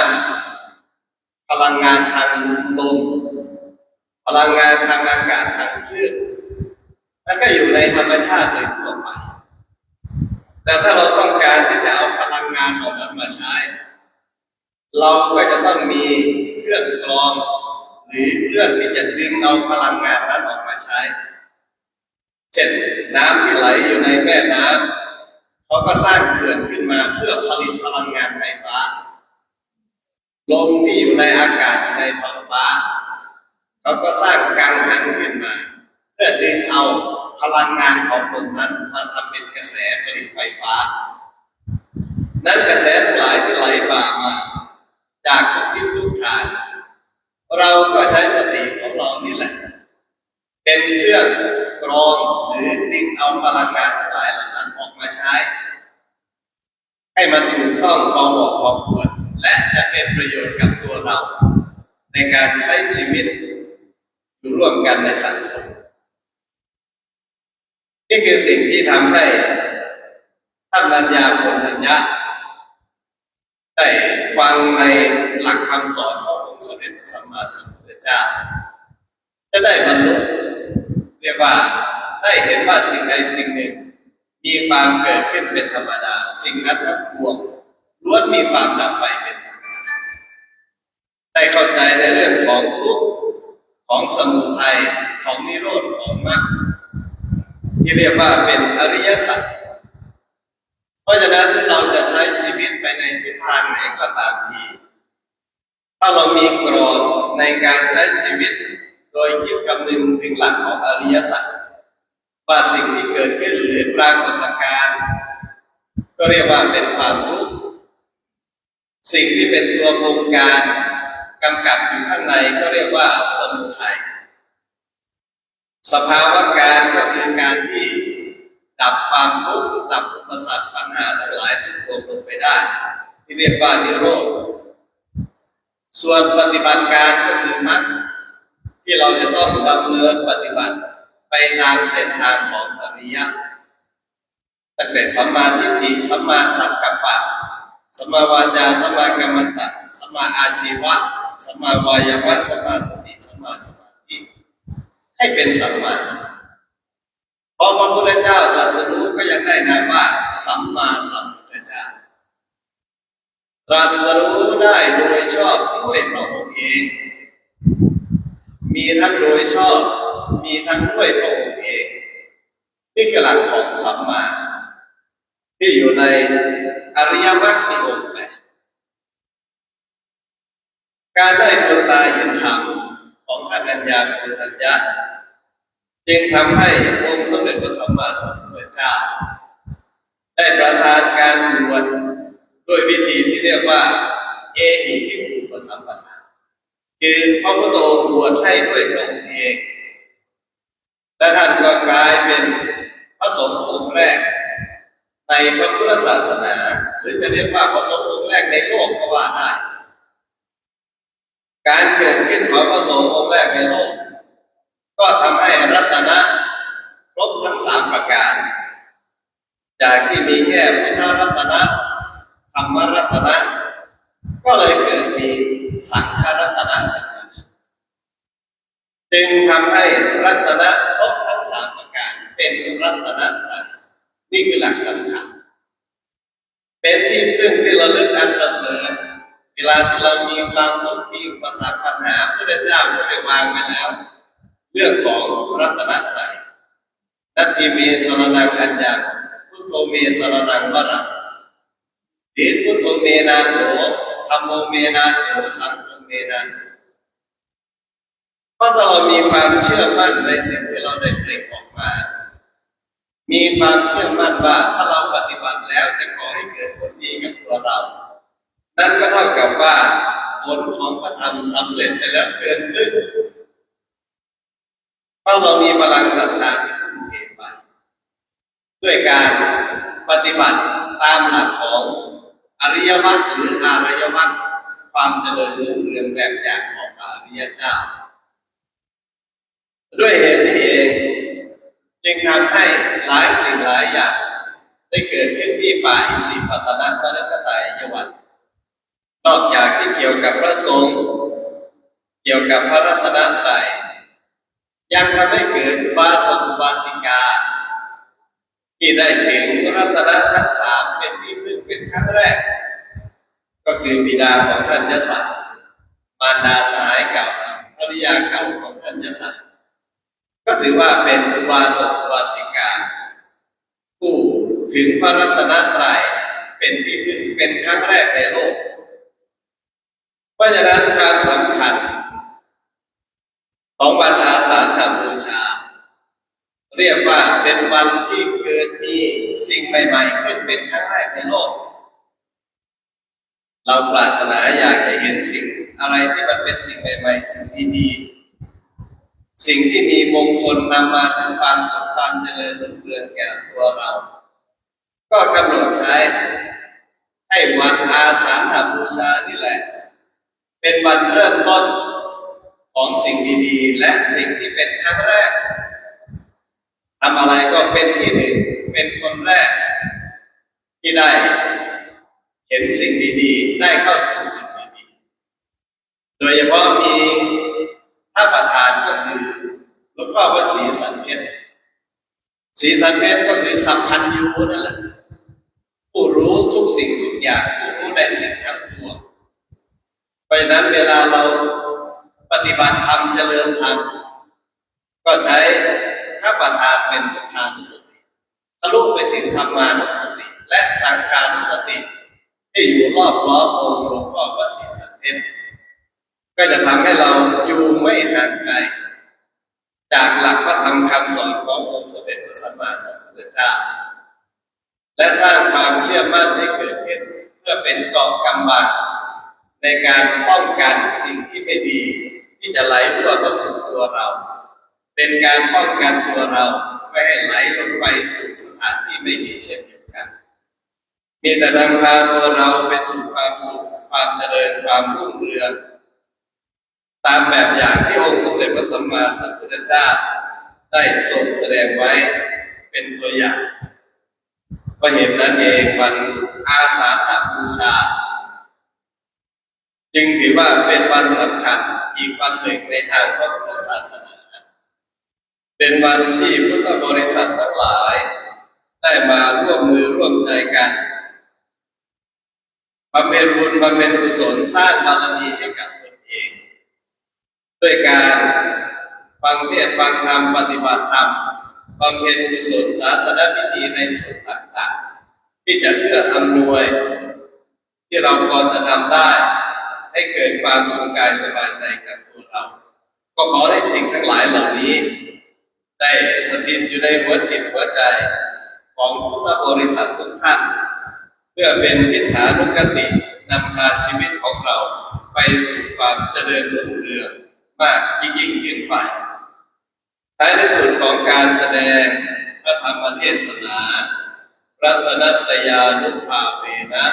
ำ พลังงานทางลม พลังงานทางอากาศ ทางคลื่น มันก็อยู่ในธรรมชาติโดยทั่วไป แต่ถ้าเราต้องการที่จะเอาพลังงานเหล่านั้นมาใช้ เราก็จะต้องมีเครื่องกรอง หรือเครื่องที่จะดึงเอาพลังงานนั้นออกมาใช้ เช่น น้ำที่ไหลอยู่ในแม่น้ำ เขาก็สร้างเขื่อนขึ้นมาเพื่อผลิตพลังงานไฟฟ้า ลมที่อยู่ในอากาศ อยู่ในท้องฟ้า เขาก็สร้างกังหันขึ้นมา เพื่อดึงเอา พลังงานของตนนั้นมาทำเป็นกระแสผลิตไฟฟ้า นั้นกระแสทั้งหลายที่ไหลบ่ามาจากทุกทิศทุกทาง เราก็ใช้สติของเรานี่แหละ เป็นเครื่องกรองหรือดึงเอาพลังงานทั้งหลายเหล่านั้นออกมาใช้ ให้มันถูกต้องพอเหมาะพอควร และจะเป็นประโยชน์กับตัวเรา ในการใช้ชีวิตอยู่ร่วมกันในสังคม นี่คือสิ่งที่ทำให้ท่านนัญญาโกณฑัญญะ ได้ฟังในหลักคำสอนขององค์สมเด็จพระสัมมาสัมพุทธเจ้า จะได้บรรลุ เรียกว่าได้เห็นว่าสิ่งใดสิ่งหนึ่ง มีความเกิดขึ้นเป็นธรรมดา สิ่งนั้นทั้งปวงล้วนมีความดับไปเป็นธรรมดา ได้เข้าใจในเรื่องของทุกข์ ของสมุทัย ของนิโรธ ของมรรค ที่เรียกว่าเป็นอริยสัจ เพราะฉะนั้นเราจะใช้ชีวิตไปในทิศทางไหนก็ตามที ถ้าเรามีกรอบในการใช้ชีวิต โดยคิดคำนึงถึงหลักของอริยสัจ ว่าสิ่งที่เกิดขึ้นหรือปรากฏการณ์ ก็เรียกว่าเป็นความทุกข์ สิ่งที่เป็นตัวบงการกำกับอยู่ข้างในก็เรียกว่าสมุทัย สภาวะการก็คือการที่ดับความทุกข์ ดับอุปสรรคปัญหาทั้งหลายทั้งปวงลงไปได้ ที่เรียกว่านิโรธ ส่วนปฏิบัติการก็คือมรรค ที่เราจะต้องดำเนินปฏิบัติไปตามเส้นทางของอริยะ ตั้งแต่สัมมาทิฏฐิ สัมมาสังกัปปะ สัมมาวาจา สัมมากัมมันตะ สัมมาอาชีวะ สัมมาวายามะ สัมมาสติ สัมมาสมาธิ ให้เป็นสัมมา เพราะพระพุทธเจ้าตรัสรู้ก็ยังได้นามว่าสัมมาสัมพุทธเจ้า ตรัสรู้ได้โดยชอบด้วยพระองค์เอง มีทั้งโดยชอบ มีทั้งด้วยพระองค์เอง นี่คือหลักของสัมมา ที่อยู่ในอริยมรรคมีองค์แปด การได้ดวงตาเห็นธรรมของท่านนัญญาโกณฑัญญะ จึงทำให้องค์สมเด็จพระสัมมาสัมพุทธเจ้า ได้ประทานการบวชด้วยวิธีที่เรียกว่า เอหิภิกขุปสัมปทา คือพระพุทธองค์บวชให้ด้วยพระองค์เอง และท่านก็กลายเป็นพระสงฆ์องค์แรกในพระพุทธศาสนา หรือจะเรียกว่าพระสงฆ์องค์แรกในโลกก็ว่าได้ การเกิดขึ้นของพระสงฆ์องค์แรกในโลก ก็ทำให้รัตนะครบทั้งสามประการ จากที่มีแค่พุทธรัตนะ ธรรมรัตนะ ก็เลยเกิดมีสังฆรัตนะ จึงทำให้รัตนะครบทั้งสามประการเป็นรัตนตรัย นี่คือหลักสำคัญ เป็นที่พึ่งที่ระลึกอันประเสริฐ เวลาที่เรามีความทุกข์มีอุปสรรคปัญหา พระพุทธเจ้าก็ได้วางไว้แล้ว เรื่องของรัตนตรัย Natthi me saraṇaṃ aññaṃ, buddho me saraṇaṃ varaṃ, หรือ buddho me nātho, dhammo me nātho, saṅgho me nātho. เพราะถ้าเรามีความเชื่อมั่นในสิ่งที่เราได้เปล่งออกมา มีความเชื่อมั่นว่าถ้าเราปฏิบัติแล้วจะก่อให้เกิดผลดีกับตัวเรา นั่นก็เท่ากับว่าผลของพระธรรมสำเร็จไปแล้วเกินครึ่ง เพราะเรามีพลังศรัทธาที่ทุ่มเทไป ด้วยการปฏิบัติตามหลักของอริยมรรคหรืออารยมรรค ความเจริญรุ่งเรืองแบบอย่างของพระอริยเจ้า ด้วยเหตุนี้เอง จึงทำให้หลายสิ่งหลายอย่างได้เกิดขึ้นที่ป่าอิสิปตนมฤคทายวัน นอกจากที่เกี่ยวกับพระสงฆ์ เกี่ยวกับพระรัตนตรัย ยังทำให้เกิดอุบาสกอุบาสิกา ที่ได้ถึงรัตนะทั้งสามเป็นที่พึ่งเป็นครั้งแรก ก็คือบิดาของท่านยศ มารดาสหายเก่า ภริยาเก่าของท่านยศ ก็ถือว่าเป็นอุบาสกอุบาสิกา ผู้ถึงพระรัตนตรัยเป็นที่พึ่งเป็นครั้งแรกในโลก เพราะฉะนั้นความสำคัญของวันอาสาฬหบูชา เรียกว่าเป็นวันที่เกิดมีสิ่งใหม่ๆขึ้นเป็นครั้งแรกในโลก เราปรารถนาอยากจะเห็นสิ่งอะไรที่มันเป็นสิ่งใหม่ๆ สิ่งดีๆ สิ่งที่มีมงคลนำมาซึ่งความสุขความเจริญรุ่งเรืองแก่ตัวเรา ก็กำหนดใช้ให้วันอาสาฬหบูชานี่แหละ เป็นวันเริ่มต้นของสิ่งดีๆ และสิ่งที่เป็นครั้งแรก ทำอะไรก็เป็นที่หนึ่ง เป็นคนแรกที่ได้เห็นสิ่งดีๆ ได้เข้าถึงสิ่งดีๆ โดยเฉพาะมีพระประธานก็คือหลวงพ่อพระศรีสันเพชร ศรีสันเพชรก็คือสัพพัญญูนั่นแหละ ผู้รู้ทุกสิ่งทุกอย่าง ผู้รู้ในสิ่งทั้งปวง เพราะฉะนั้นเวลาเราปฏิบัติธรรมเจริญธรรม ก็ใช้พระประธานเป็นพุทธานุสติ ทะลุไปถึงธรรมานุสติ และสังฆานุสติ ที่อยู่รอบล้อมองค์หลวงพ่อพระศรีสันเพชร ก็จะทำให้เราอยู่ไม่ห่างไกล จากหลักพระธรรมคำสอนขององค์สมเด็จพระสัมมาสัมพุทธเจ้า และสร้างความเชื่อมั่นให้เกิดขึ้น เพื่อเป็นเกราะกำบังในการป้องกันสิ่งที่ไม่ดีที่จะไหลรั่วเข้าสู่ตัวเรา เป็นการป้องกันตัวเราไม่ให้ไหลลงไปสู่สถานที่ไม่ดีเช่นเดียวกัน มีแต่นำพาตัวเราไปสู่ความสุข ความเจริญ ความรุ่งเรือง ตามแบบอย่างที่องค์สมเด็จพระสัมมาสัมพุทธเจ้าได้ทรงแสดงไว้เป็นตัวอย่าง เพราะเหตุนั้นเองวันอาสาฬหบูชา จึงถือว่าเป็นวันสำคัญอีกวันหนึ่งในทางพระพุทธศาสนา เป็นวันที่พุทธบริษัททั้งหลายได้มาร่วมมือร่วมใจกัน บำเพ็ญบุญบำเพ็ญกุศลสร้างบารมีให้กับตนเอง ด้วยการฟังเทศน์ฟังธรรมปฏิบัติธรรมบำเพ็ญกุศลศาสนพิธีในส่วนต่างๆ ที่จะเอื้ออำนวยที่เราพอจะทำได้ให้เกิดความสุขกายสบายใจกับตัวเรา ก็ขอให้สิ่งทั้งหลายเหล่านี้ ได้สถิตอยู่ในหัวจิตหัวใจของพุทธบริษัททุกท่าน เพื่อเป็นทิฏฐานุคตินำพาชีวิตของเราไปสู่ความเจริญรุ่งเรืองมากยิ่งๆขึ้นไป ท้ายที่สุดของการแสดงพระธรรมเทศนา รัตนัตตยานุภาเวนะ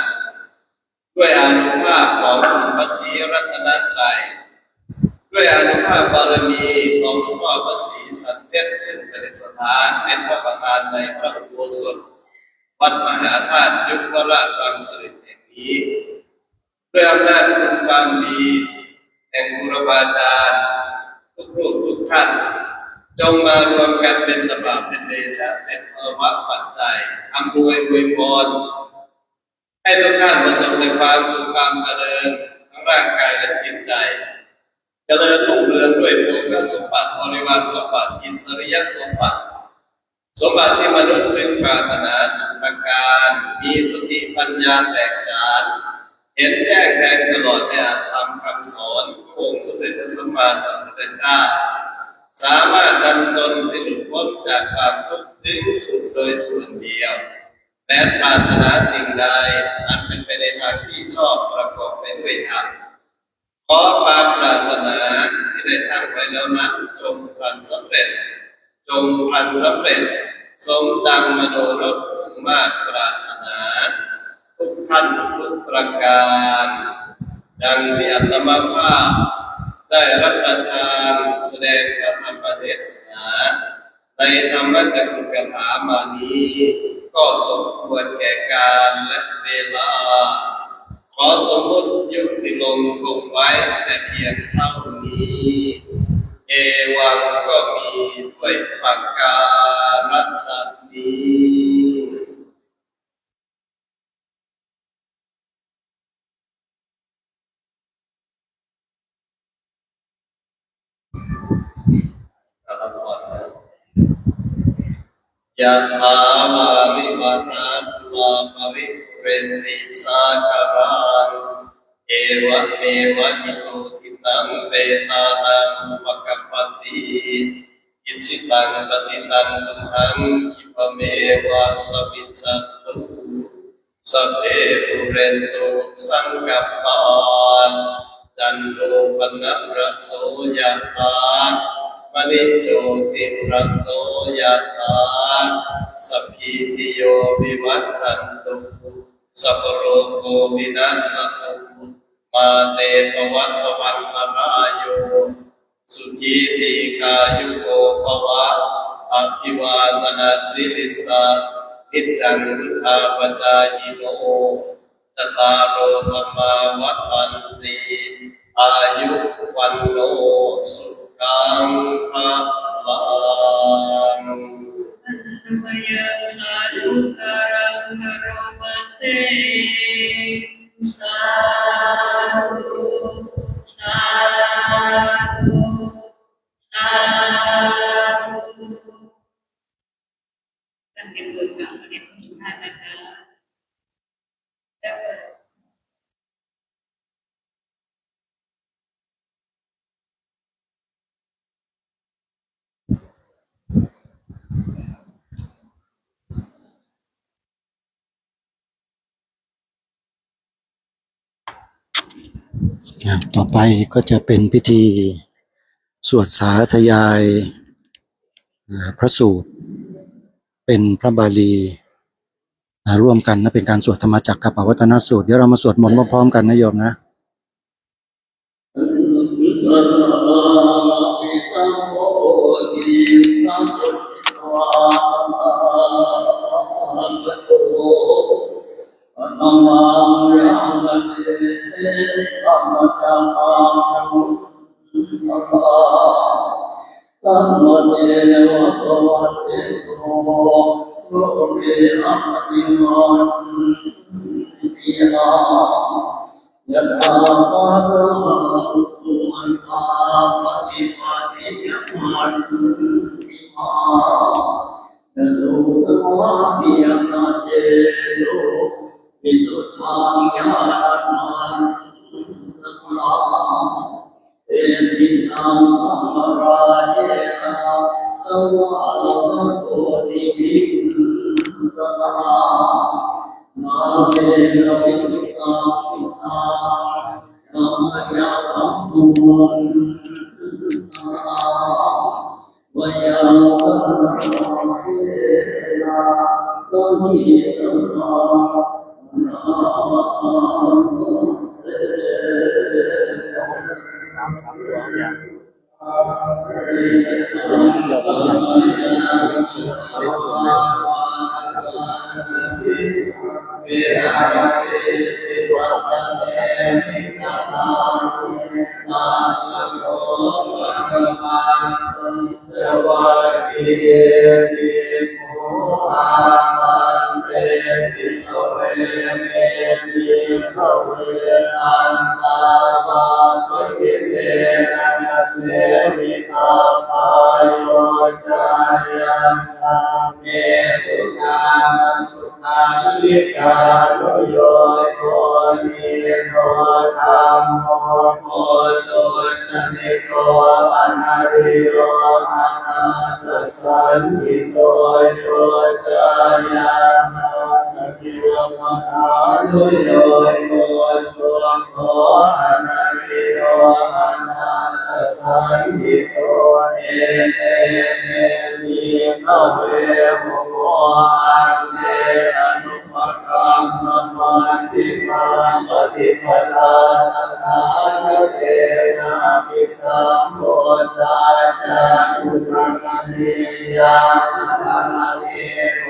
ด้วยอานุภาพขององค์พระศรีรัตนตรัย ด้วยอานุภาพบารมีของหลวงพ่อพระศรีสันเพชรซึ่งประดิษฐานเป็นพระประธานในพระอุโบสถวัดมหาธาตุยุวราชรังสฤษแห่งนี้ ด้วยอำนาจคุณความดีแห่งบูรพาจารย์ทุกรูปทุกท่าน จงมารวมกันเป็นตบะเป็นเดชะเป็นพลวะปัจจัยอำนวยอวยพร ให้ทุกท่านประสบแต่ความสุขความเจริญทั้งร่างกายและจิตใจ เจริญรุ่งเรืองด้วยโภคสมบัติ บริวารสมบัติ อิสริยสมบัติ สมบัติที่มนุษย์พึงปรารถนาทุกประการ มีสติปัญญาแตกฉาน เห็นแจ้งแทงตลอดในธรรมคำสอนขององค์สมเด็จพระสัมมาสัมพุทธเจ้า สามารถนำตนให้หลุดพ้นจากความทุกข์ถึงสุดโดยส่วนเดียว แม้ปรารถนาสิ่งใดอันเป็นไปในทางที่ชอบประกอบไปด้วยธรรม ขอความปรารถนาที่ได้ตั้งไว้แล้วนั้นจงพลันสำเร็จ จงพลันสำเร็จ สมดังมโนรสมุ่งมาดปรารถนา ทุกท่านทุกประการ ดังที่อาตมาภาพได้รับประทานแสดงพระธรรมเทศนา ในธรรมจักสุกถามานี้ ก็สมควรแก่กาลและเวลา ขอสมมุติยุติลงคงไว้แต่เพียงเท่านี้ เอวังก็มีด้วยประการฉะนี้ Yathā vārivahā pūrā paripūrenti sāgaraṃ, evameva ito dinnaṃ petānaṃ upakappati. Icchitaṃ patthitaṃ tumhaṃ khippameva samijjhatu. Sabbe pūrentu saṅkappā, cando paṇṇaraso yathā, maṇi jotiraso yathā, sabbītiyo vivajjantu, sabbarogo vinassatu, mā te bhavatvantarāyo, sukhī dīghāyuko bhava. Abhivādanasīlissa niccaṃ vuḍḍhāpacāyino, cattāro dhammā vaḍḍhanti, āyu vaṇṇo sukhaṃ balaṃ. Handa mayaṃ sādhukāraṃ karoma se. Sādhu, sādhu, sādhu. ท่านเป็นคนกล่าวในพระองค์ท่านนะคะ อ่ะ ต่อไปก็จะเป็นพิธีสวดสาธยาย อ่า พระสูตร เป็นพระบาลี อ่า ร่วมกันนะ เป็นการสวดธรรมจักรกัปปวัตตนสูตร เดี๋ยวเรามาสวดมนต์พร้อมๆกันนะโยมนะ Taṃ devaṃ pavattito loke abhivaññāya, tathāgataṃ buddhaṃ paṭipatti ca majjhimā, tato samādhiyamattheso visuddhaṃ ñāṇaṃ dassanaṃ. Ethidaṃ dhammarājena svākkhātobhikkhū saṅghaṃ, nāmena visuddhaṃ vijjānaṃ dhammacakkaṃ pavattanaṃ. Bhagavato bhagavato bhagavato bhikkhū āmantesi: Dveme bhikkhave antā pabbajitena na sevitabbā. Yo cāyaṃ kāmesu kāmasukhallikānuyogo hīno gammo pothujjaniko anariyo anatthasañhito, yo cāyaṃ kāmagopānuyogo dukkho anariyo anatthasañhito. Ete me bhikkhave ubho ante anupagamma majjhimā paṭipadā tathāgatena abhisambuddhā cakkhukaraṇī ñāṇakaraṇī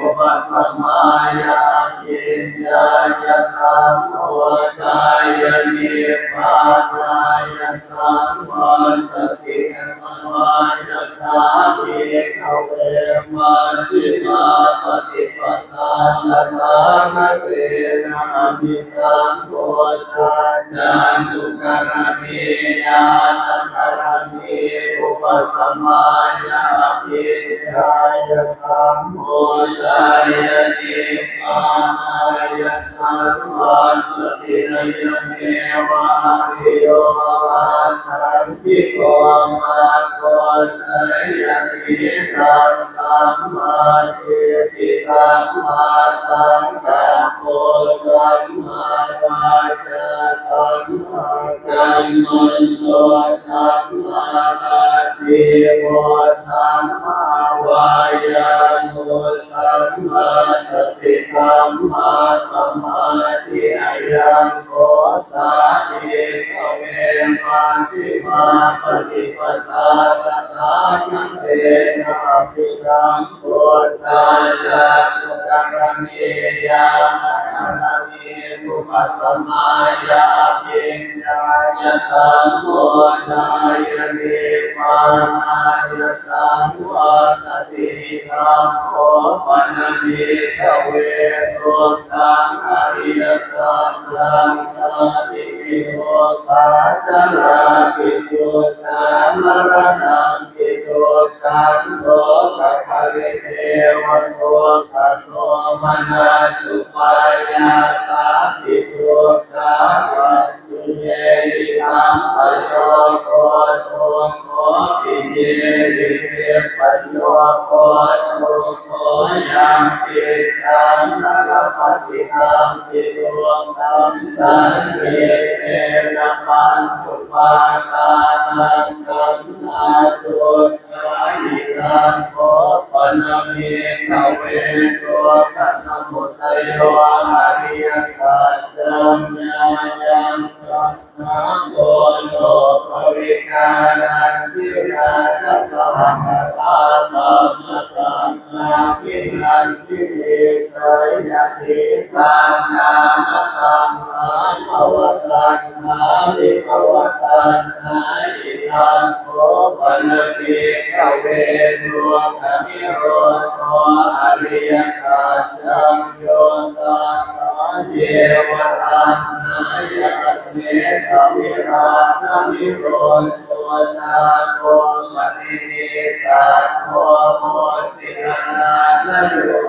upasamāya abhiññāya sambodhāya nibbānāya saṃvattati. Katamā ca sā bhikkhave majjhimā paṭipadā tathāgatena abhisambuddhā cakkhukaraṇī ñāṇakaraṇī upasamāya abhiññāya sambodhā Nibbānāya sarvānubhinayaṃ eva ariyo aṭṭhaṅgiko maggo, seyyathīdaṃ: sammādiṭṭhi sammāsaṅkappo sammāvācā sammākammanto sammāājīvo sammāvāyāmo sammāsati sammāsamādhi. Ayaṃ kho sā bhikkhave majjhimā paṭipadā tathāgatena abhisambuddhā cakkhukaraṇī ñāṇapadaṭṭhimupasamāya abhiññāya sambodhāya nibbānāya saṃvattati. Idaṃ kho pana bhikkhave dukkhaṃ ariyasaccaṃ: jātipi dukkhā jarāpi dukkhā maraṇampi dukkhaṃ sokaparidevadukkhadomanas supāyāsāpi dukkhā, paridevi sampayogo dukkho, piyehi vippayogo dukkho, yampicchaṃ na labhati tampi dukkhaṃ, saṅkhittena pañcupādānakkhandhā dukkhā. Idaṃ kho pana bhikkhave dukkhasamudayo ariyasaccaṃ: yāyaṃ taṇhā ponobbhavikā nandirāgasahagatā kammatanhābhinandinī, seyyathīdaṃ: kāmataṇhā bhavataṇhā vibhavataṇhā. Idaṃ kho pana bhikkhave dukkhanirodho ariyasaccaṃ: yo tassāyeva taṇhāya asesavirāganirodho cāgo paṭinissaggo mutti anālayo.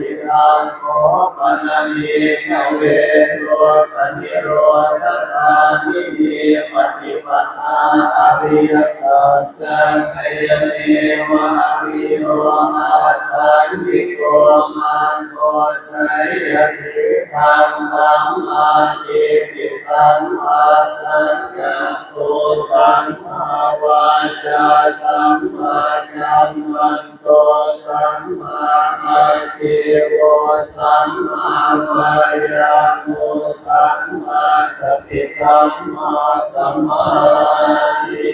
Idaṃ kho pana bhikkhave dukkhanirodhagāminī paṭipadā ariyasaccaṃ: ayameva ariyo aṭṭhaṅgiko maggo, seyyathīdaṃ: sammādiṭṭhi sammāsaṅkappo sammāvācā sammākammanto sammāājīvo sammāvāyāmo sammāsati sammāsamādhi.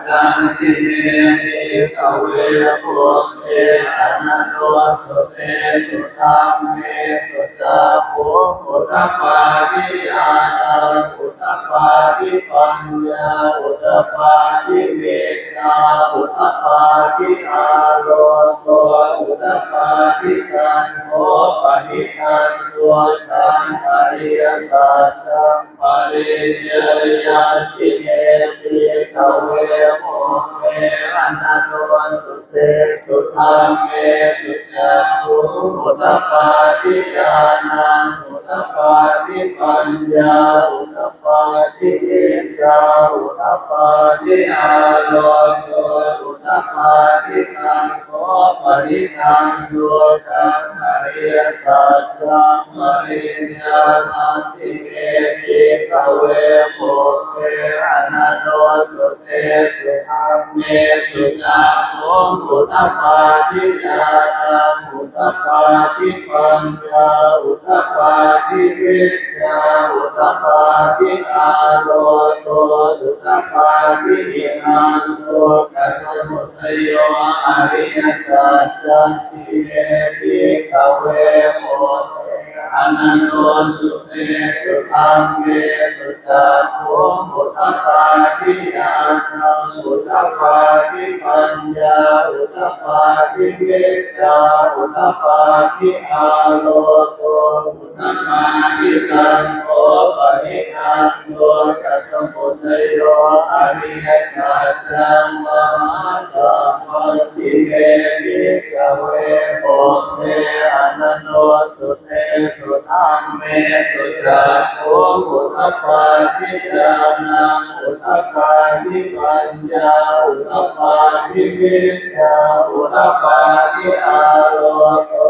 Natthi me bhikkhave pubbe ananussutesu dhammesu cakkhuṃ udapādi ñāṇaṃ udapādi paññā udapādi vijjā udapādi āloko udapādi. Taṃ kho panidaṃ dukkhaṃ ariyasaccaṃ pariññeyyanti me bhikkhave pubbe ananussutesu dhammesu cakkhuṃ udapādi ñāṇaṃ udapādi paññā udapādi vijjā udapādi āloko udapādi. Taṃ kho panidaṃ dukkhaṃ ariyasaccaṃ pariññātanti me bhikkhave pubbe ananussutesu dhammesu cakkhuṃ udapādi ñāṇaṃ udapādi paññā udapādi vijjā udapādi āloko udapādi. Idaṃ dukkhasamudayo ariyasaccanti me bhikkhave pubbe ananussutesu dhammesu cakkhuṃ udapādi ñāṇaṃ udapādi paññā udapādi vijjā udapādi āloko udapādi. Taṃ kho panidaṃ dukkhasamudayo ariyasaccaṃ mahātappaṃ ime bhikkhave pubbe ananussutesu dhammesu cakkhuṃ udapādi ñāṇaṃ udapādi paññā udapādi vijjā udapādi āloko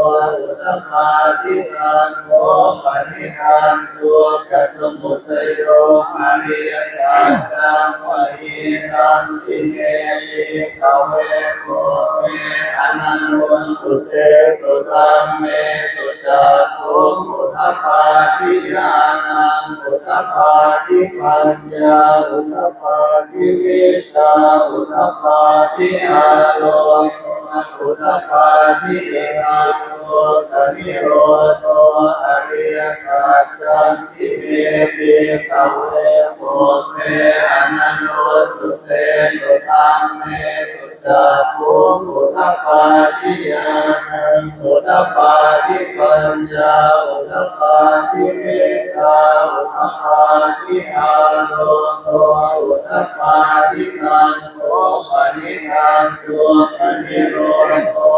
udapādi. Taṃ kho panidaṃ dukkhasamudayo ariyasaccaṃ pahīnanti me bhikkhave pubbe ananussutesu dhammesu cakkhuṃ udapādi ñāṇaṃ udapādi paññā udapādi vijjā udapādi āloko udapādi. Itaṃ dukkhanirodho ariyasaccanti me bhikkhave pubbe ananussutesu dhammesu cakkhuṃ udapādi ñāṇaṃ udapādi paññā udapādi vijjā udapādi āloko udapādi. Taṃ kho panidaṃ dukkhanirodho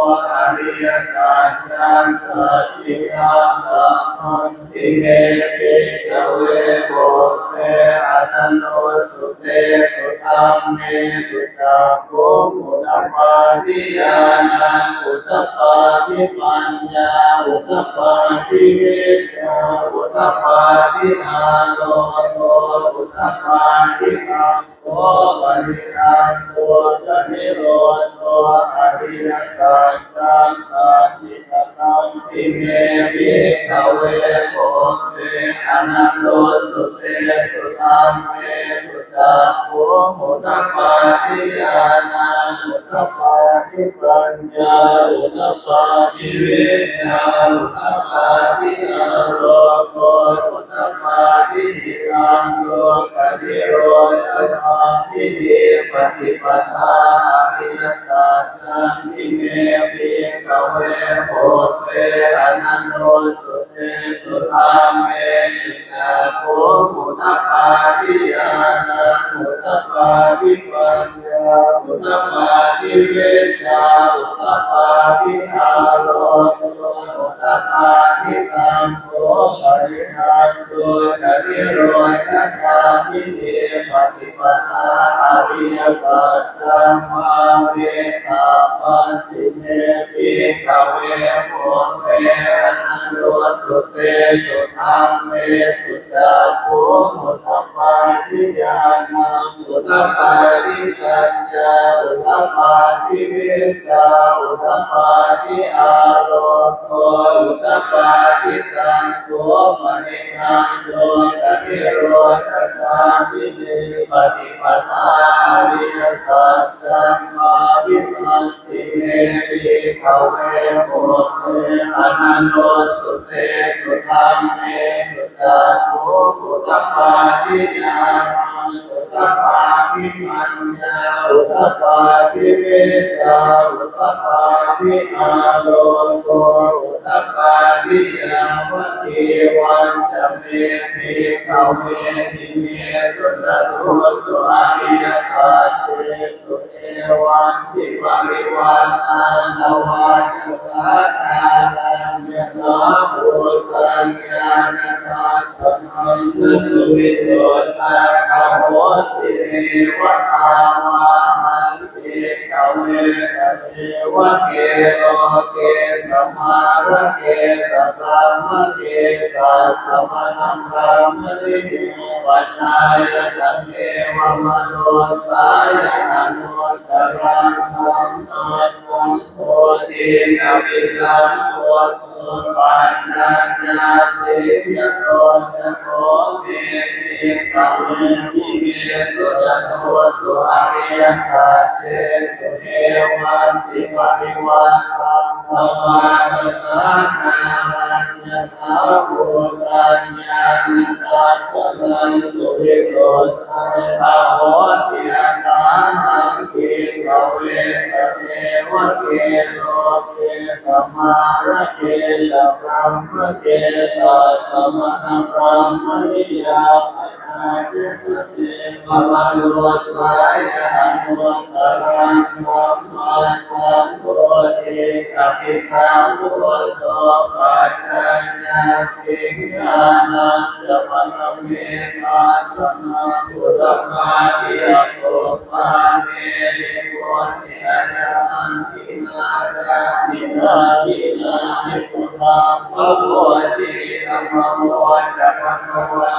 ariyasaccaṃ sacchikaṃ dhammanti me bhikkhave pubbe ananussutesu dhammesu cakkhuṃ udapādi ñāṇaṃ udapādi paññā udapādi vijjā udapādi āloko udapādi. Taṃ kho panidaṃ dukkhanirodho ariyasaccaṃ sacchikatanti me bhikkhave pubbe ananussutesu dhammesu cakkhuṃ udapādi ñāṇaṃ udapādi paññā udapādi vijjā udapādi āloko udapādi. Itaṃ dukkhanirodhagāminī paṭipadā ariyasaccanti me bhikkhave pubbe ananussutesu dhammesu cakkhuṃ udapādi ñāṇaṃ udapādi paññā udapādi vijjā udapādi āloko udapādi. Taṃ kho panidaṃ dukkhanirodhagāminī paṭipadā ariyasaccaṃ bhāvetabbanti me bhikkhave pubbe ananussutesu dhammesu cakkhuṃ udapādi ñāṇaṃ udapādi paññā udapādi vijjā udapādi āloko udapādi. Taṃ kho panidaṃ dukkhanirodhagāminī paṭipadā ariyasaccaṃ bhāvitanti me bhikkhave pubbe ananussutesu dhammesu cakkhuṃ udapādi ñāṇaṃ udapādi paññā udapādi vijjā udapādi āloko udapādi. Yāvakīvañca me bhikkhave imesu catūsu ariyasaccesu evantiparivaṭṭaṃ avācasākāraṃ yathābhūtaṃ ñāṇadassanaṃ na suvisuddhaṃ ahosi. Neva tāvāhaṃ bhikkhave sadevake loke samārake sabrahmake sassamaṇabrāhmaṇiyūpajjhāya sadevamanussāya anuttaraṃ sammāsambodhiṃ abhisambuddho paccaññāsiṃ. Yato ca kho me bhikkhave imesu catūsu ariyasaccesu evantiparivaṭṭaṃ avācasākāraṃ yathābhūtaṃ ñāṇadassanaṃ suvisuddhaṃ ahosi. Athāhaṃ bhikkhave Bhave sadevake loke samārake sabrahmake sassamaṇabrāhmaṇiyā paṇātu te devamanussāya anuttaraṃ sammāsambodhiṃ abhisambuddho paccaññāsiṃ. Ñāṇañca paṭhaviṃ dassanaṃ udapādi: apuppā me vibhūti āyatantindhā jāti natthi dāni punabbhavoti. Idamavoca bhagavā.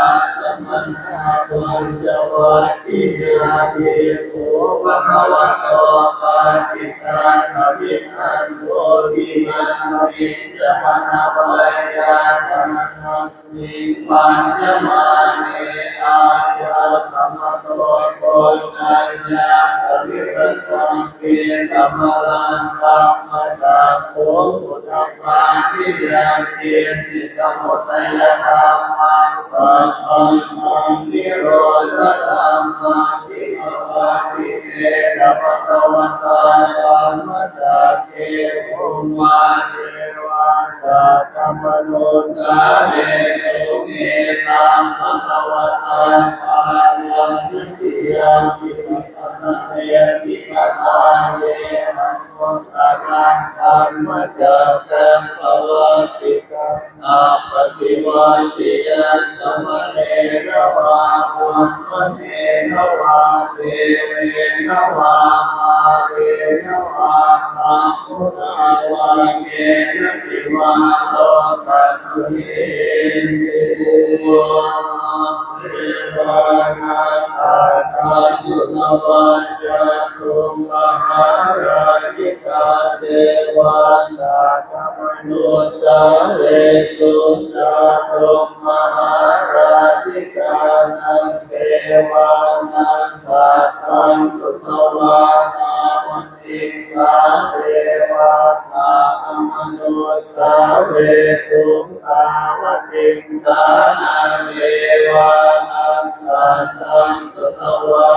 Attamanā pañcavaggiyā bhikkhū bhagavato bhāsitaṃ abhinanduṃ. Imasmiñca pana veyyākaraṇasmiṃ bhaññamāne āyasmato koṇḍaññassa virajaṃ vītamalaṃ dhammacakkhuṃ udapādi: yaṅkiñci samudayadhammaṃ sabbantaṃ nirodhadhammaṃ. Idamavoca bhagavatā dhammacakke bhummā devā saddamanussāvesuṃ: etaṃ bhagavatā bārāṇasiyaṃ isipatane migadāye anuttaraṃ dhammacakkaṃ pavattitaṃ appaṭivattiyaṃ samaṇena vā brāhmaṇena vā devena vā mārena vā brahmunā vā kenaci vā lokasminti. Devānaṃ saddaṃ sutvā cātummahārājikā devā saddamanussāvesuṃ. Cātummahārājikānaṃ devānaṃ saddaṃ sutvā tāvatiṃsā devā saddamanussāvesuṃ. Tāvatiṃsānaṃ devānaṃ saddaṃ sutvā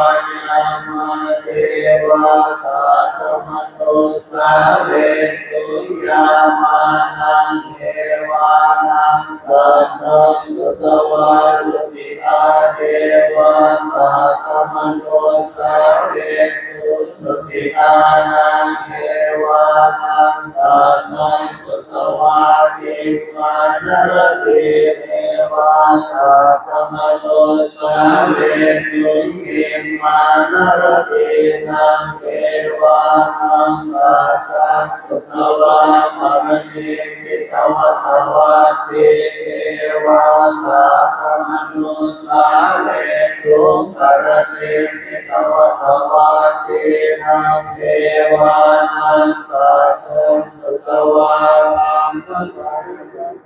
yāmā devā saddamanussāvesuṃ. Yāmānaṃ devānaṃ saddaṃ sutvā tusitā devā saddamanussāvesuṃ. Tusitānaṃ devānaṃ saddaṃ sutvā nimmānaratī devā saddamanussāvesuṃ. Nimmānaratīnaṃ devānaṃ saddaṃ sutvā paranimmitavasavattī devā saddamanussāvesuṃ. Paranimmitavasavattīnaṃ devānaṃ saddaṃ sutvā brahmapārisadaṃ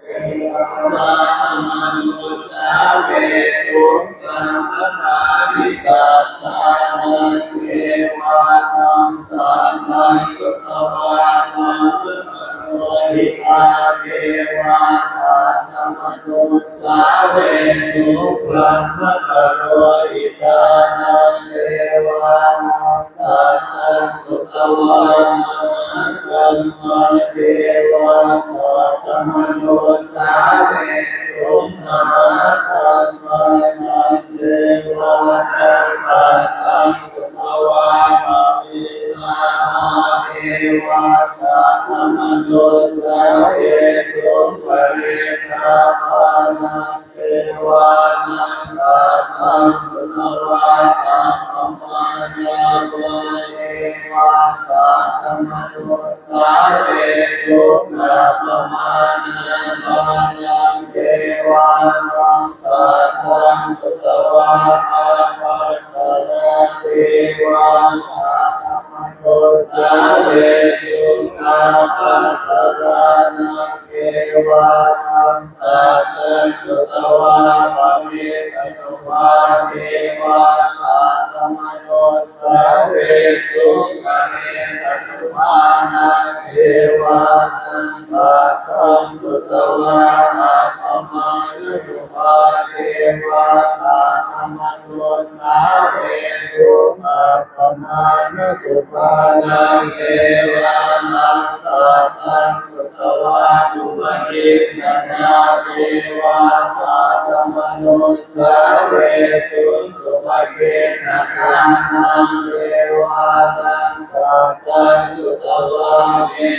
devā saddamanussāvesuṃ. Brahmapārisajjānaṃ devānaṃ saddaṃ sutvā brahmapurohitā devā saddamanussāvesuṃ. Brahmapurohitānaṃ devānaṃ saddaṃ sutvā mahābrahmā devā saddamanussāvesuṃ. Mahābrahmānaṃ devānaṃ saddaṃ sutvā parittābhā devā saddamanussāvesuṃ. Parittābhānaṃ devānaṃ saddaṃ sutvā appamāṇā devā saddamanussāvesuṃ. Appamāṇānaṃ devānaṃ saddaṃ sutvā ābhassarā devā saddamanussāvesuṃ. Ābhassarānaṃ devānaṃ saddaṃ sutvā parittasubhā devā saddamanussāvesuṃ. Parittasubhānaṃ devānaṃ saddaṃ sutvā Mānasubhā devā saddamanussāvesuṃ. Appamāṇasubhānaṃ devānaṃ saddaṃ sutvā subhakiṭṭhakā devā saddamanussāvesuṃ. Subhakiṭṭhakānaṃ devānaṃ saddaṃ sutvā me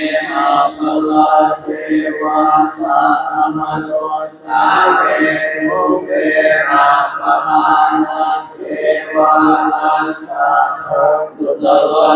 āpala devā saddamanussāvesuṃ. Ve āpamāṇaṃ devānaṃ saddaṃ sutvā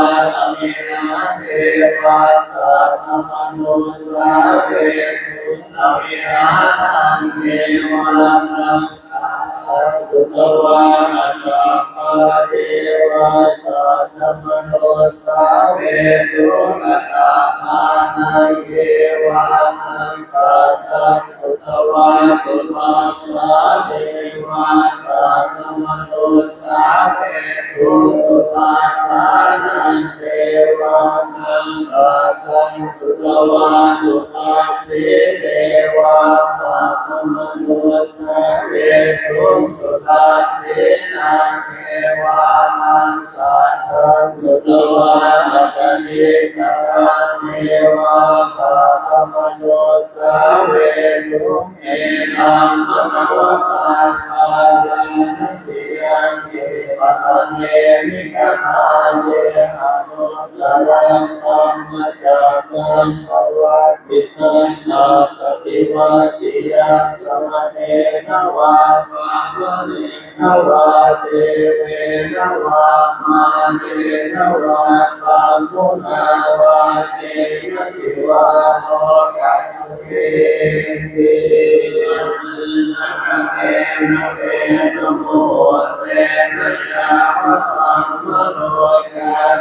amhinā devā saddamanussāvesuṃ. Amhinānaṃ devānaṃ saddaṃ sutvā atappā devā saddamanussāvesuṃ. Atappānaṃ devānaṃ saddaṃ sutvā sudassā devā saddamanussāvesuṃ. Sudassānaṃ devānaṃ saddaṃ sutvā sudassī devā saddamanussāvesuṃ. Sudassīnaṃ devānaṃ saddaṃ sutvā akaniṭṭhakā devā saddamanussāvesuṃ. Etaṃ bhagavatā bārāṇasiyaṃ isipatane migadāye anuttaraṃ dhammacakkaṃ pavattitaṃ appaṭivattiyaṃ samaṇena vā brāhmaṇena vā devena vā mārena vā brahmunā vā kenaci vā lokasminti. Āyasmanto brahmaloke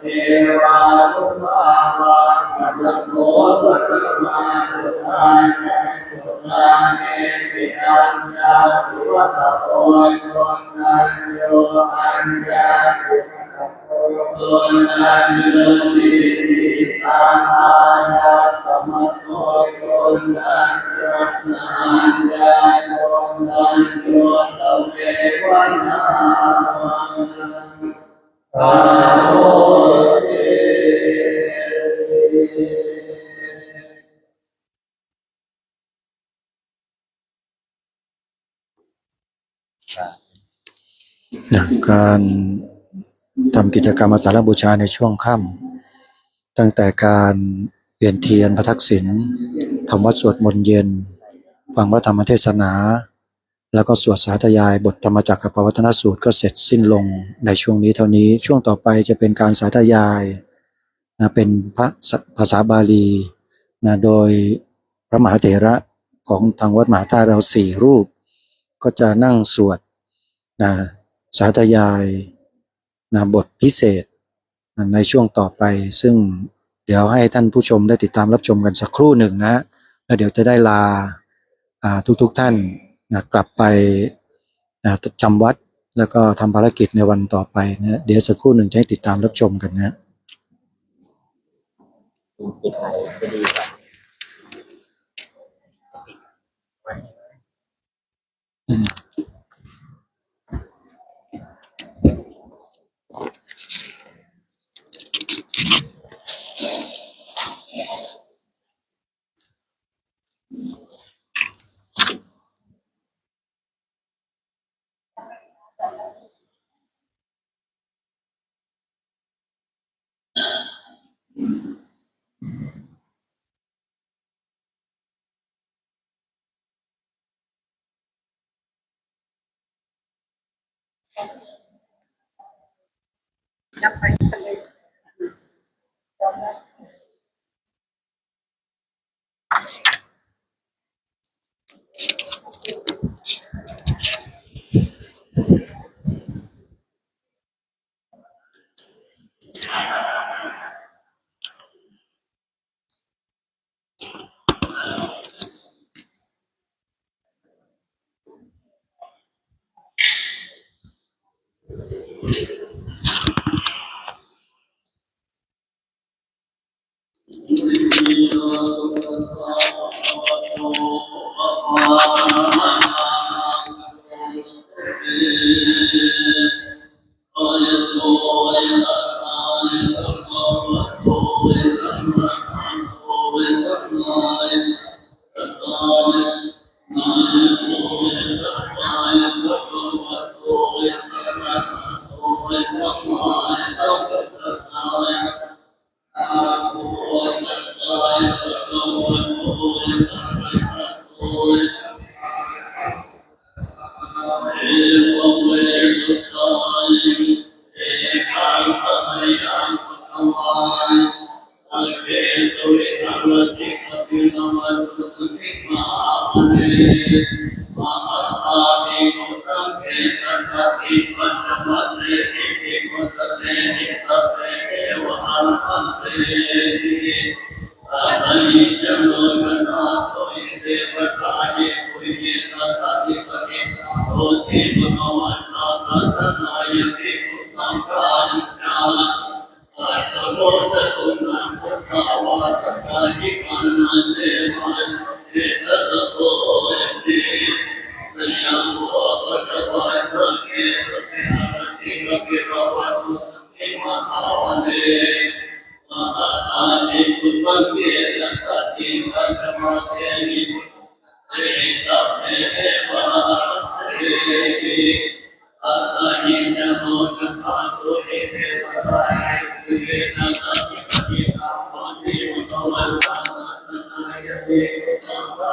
Devānubhāvakataṃนะ การทำกิจกรรมอาสาฬหบูชาในช่วงค่ำ ตั้งแต่การเวียนเทียนพระทักษิณ ทำวัตรสวดมนต์เย็น ฟังพระธรรมเทศนา แล้วก็สวดสาธยายบทธรรมจักรกัปปวัตนสูตรก็เสร็จสิ้นลงในช่วงนี้เท่านี้ ช่วงต่อไปจะเป็นการสาธยายนะ เป็นพระส- ภาษาบาลีนะ โดยพระมหาเถระของทางวัดมหาธาตุเราสี่รูป ก็จะนั่งสวดนะ สาธยายนะ บทพิเศษ ในช่วงต่อไป ซึ่งเดี๋ยวให้ท่านผู้ชมได้ติดตามรับชมกันสักครู่หนึ่งนะ แล้วเดี๋ยวจะได้ลา อ่า ทุกๆท่านนะ กลับไป อ่า จำวัตร แล้วก็ทำภารกิจในวันต่อไปนะ เดี๋ยวสักครู่หนึ่งจะให้ติดตามรับชมกันนะ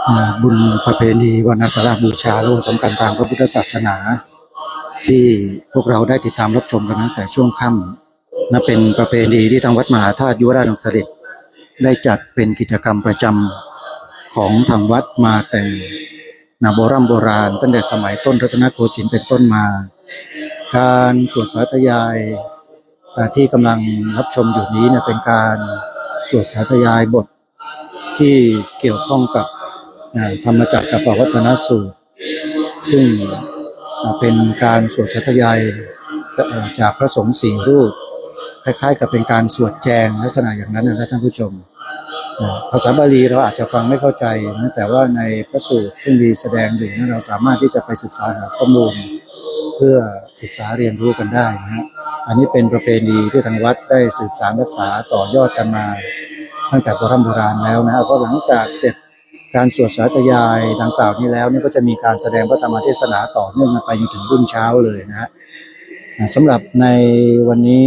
อ่า บุญประเพณีวันอาสาฬหบูชา และวันสำคัญทางพระพุทธศาสนา ที่พวกเราได้ติดตามรับชมกันตั้งแต่ช่วงค่ำ นับเป็นประเพณีที่ทางวัดมหาธาตุยุวราชรังสฤษฎ์ได้จัดเป็นกิจกรรมประจำของทางวัดมาแต่นานโบร่ำโบราณ ตั้งแต่สมัยต้นรัตนโกสินทร์เป็นต้นมา การสวดสาธยาย อ่า ที่กำลังรับชมอยู่นี้เนี่ย เป็นการสวดสาธยายบทที่เกี่ยวข้องกับ อ่า ธรรมจักรกัปปวัตตนสูตร ซึ่ง อ่า เป็นการสวดสาธยาย อ่า จากพระสงฆ์สี่รูป คล้ายๆ กับเป็นการสวดแจงลักษณะอย่างนั้นนะท่านผู้ชม อ่า ภาษาบาลีเราอาจจะฟังไม่เข้าใจนะ แต่ว่าในพระสูตรที่มีแสดงอยู่นั้น เราสามารถที่จะไปศึกษาหาข้อมูล เพื่อศึกษาเรียนรู้กันได้นะฮะ อันนี้เป็นประเพณีที่ทางวัดได้สืบสานรักษาต่อยอดกันมา ตั้งแต่โบร่ำโบราณแล้วนะฮะ เพราะหลังจากเสร็จการสวดสาธยายดังกล่าวนี้แล้วเนี่ย ก็จะมีการแสดงพระธรรมเทศนาต่อเนื่องกันไปจนถึงรุ่งเช้าเลยนะฮะ อ่า สำหรับในวันนี้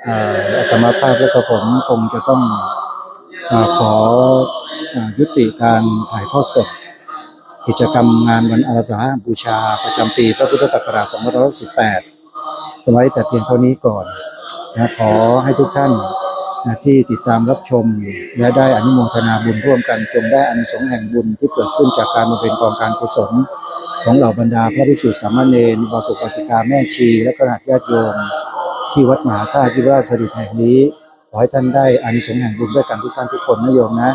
อ่า อาตมาภาพและกระผมคงจะต้อง อ่า ขอ อ่า ยุติการถ่ายทอดสด กิจกรรมงานวันอาราธนาบูชาประจำปีพระพุทธศักราช สองพันห้าร้อยหกสิบแปด ไว้แต่เพียงเท่านี้ก่อนนะ ขอให้ทุกท่านนะ ที่ติดตามรับชม และได้อนุโมทนาบุญร่วมกัน จงได้อานิสงส์แห่งบุญที่เกิดขึ้นจากการบำเพ็ญกองการกุศล ของเหล่าบรรดาพระภิกษุสามเณร อุบาสกอุบาสิกา แม่ชี และคฤหัสถ์ญาติโยม ที่วัดมหาธาตุยุวราชรังสฤษฎ์แห่งนี้ ขอให้ท่านได้อานิสงส์แห่งบุญด้วยกันทุกท่านทุกคนนะโยมนะ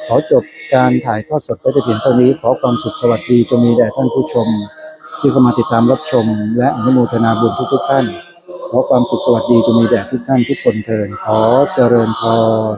ขอจบการถ่ายทอดสดไว้แต่เพียงเท่านี้ ขอความสุขสวัสดีจงมีแด่ท่านผู้ชม ที่เข้ามาติดตามรับชม และอนุโมทนาบุญทุกๆท่าน ขอความสุขสวัสดีจงมีแด่ทุกท่านทุกคนเทอญ ขอเจริญพร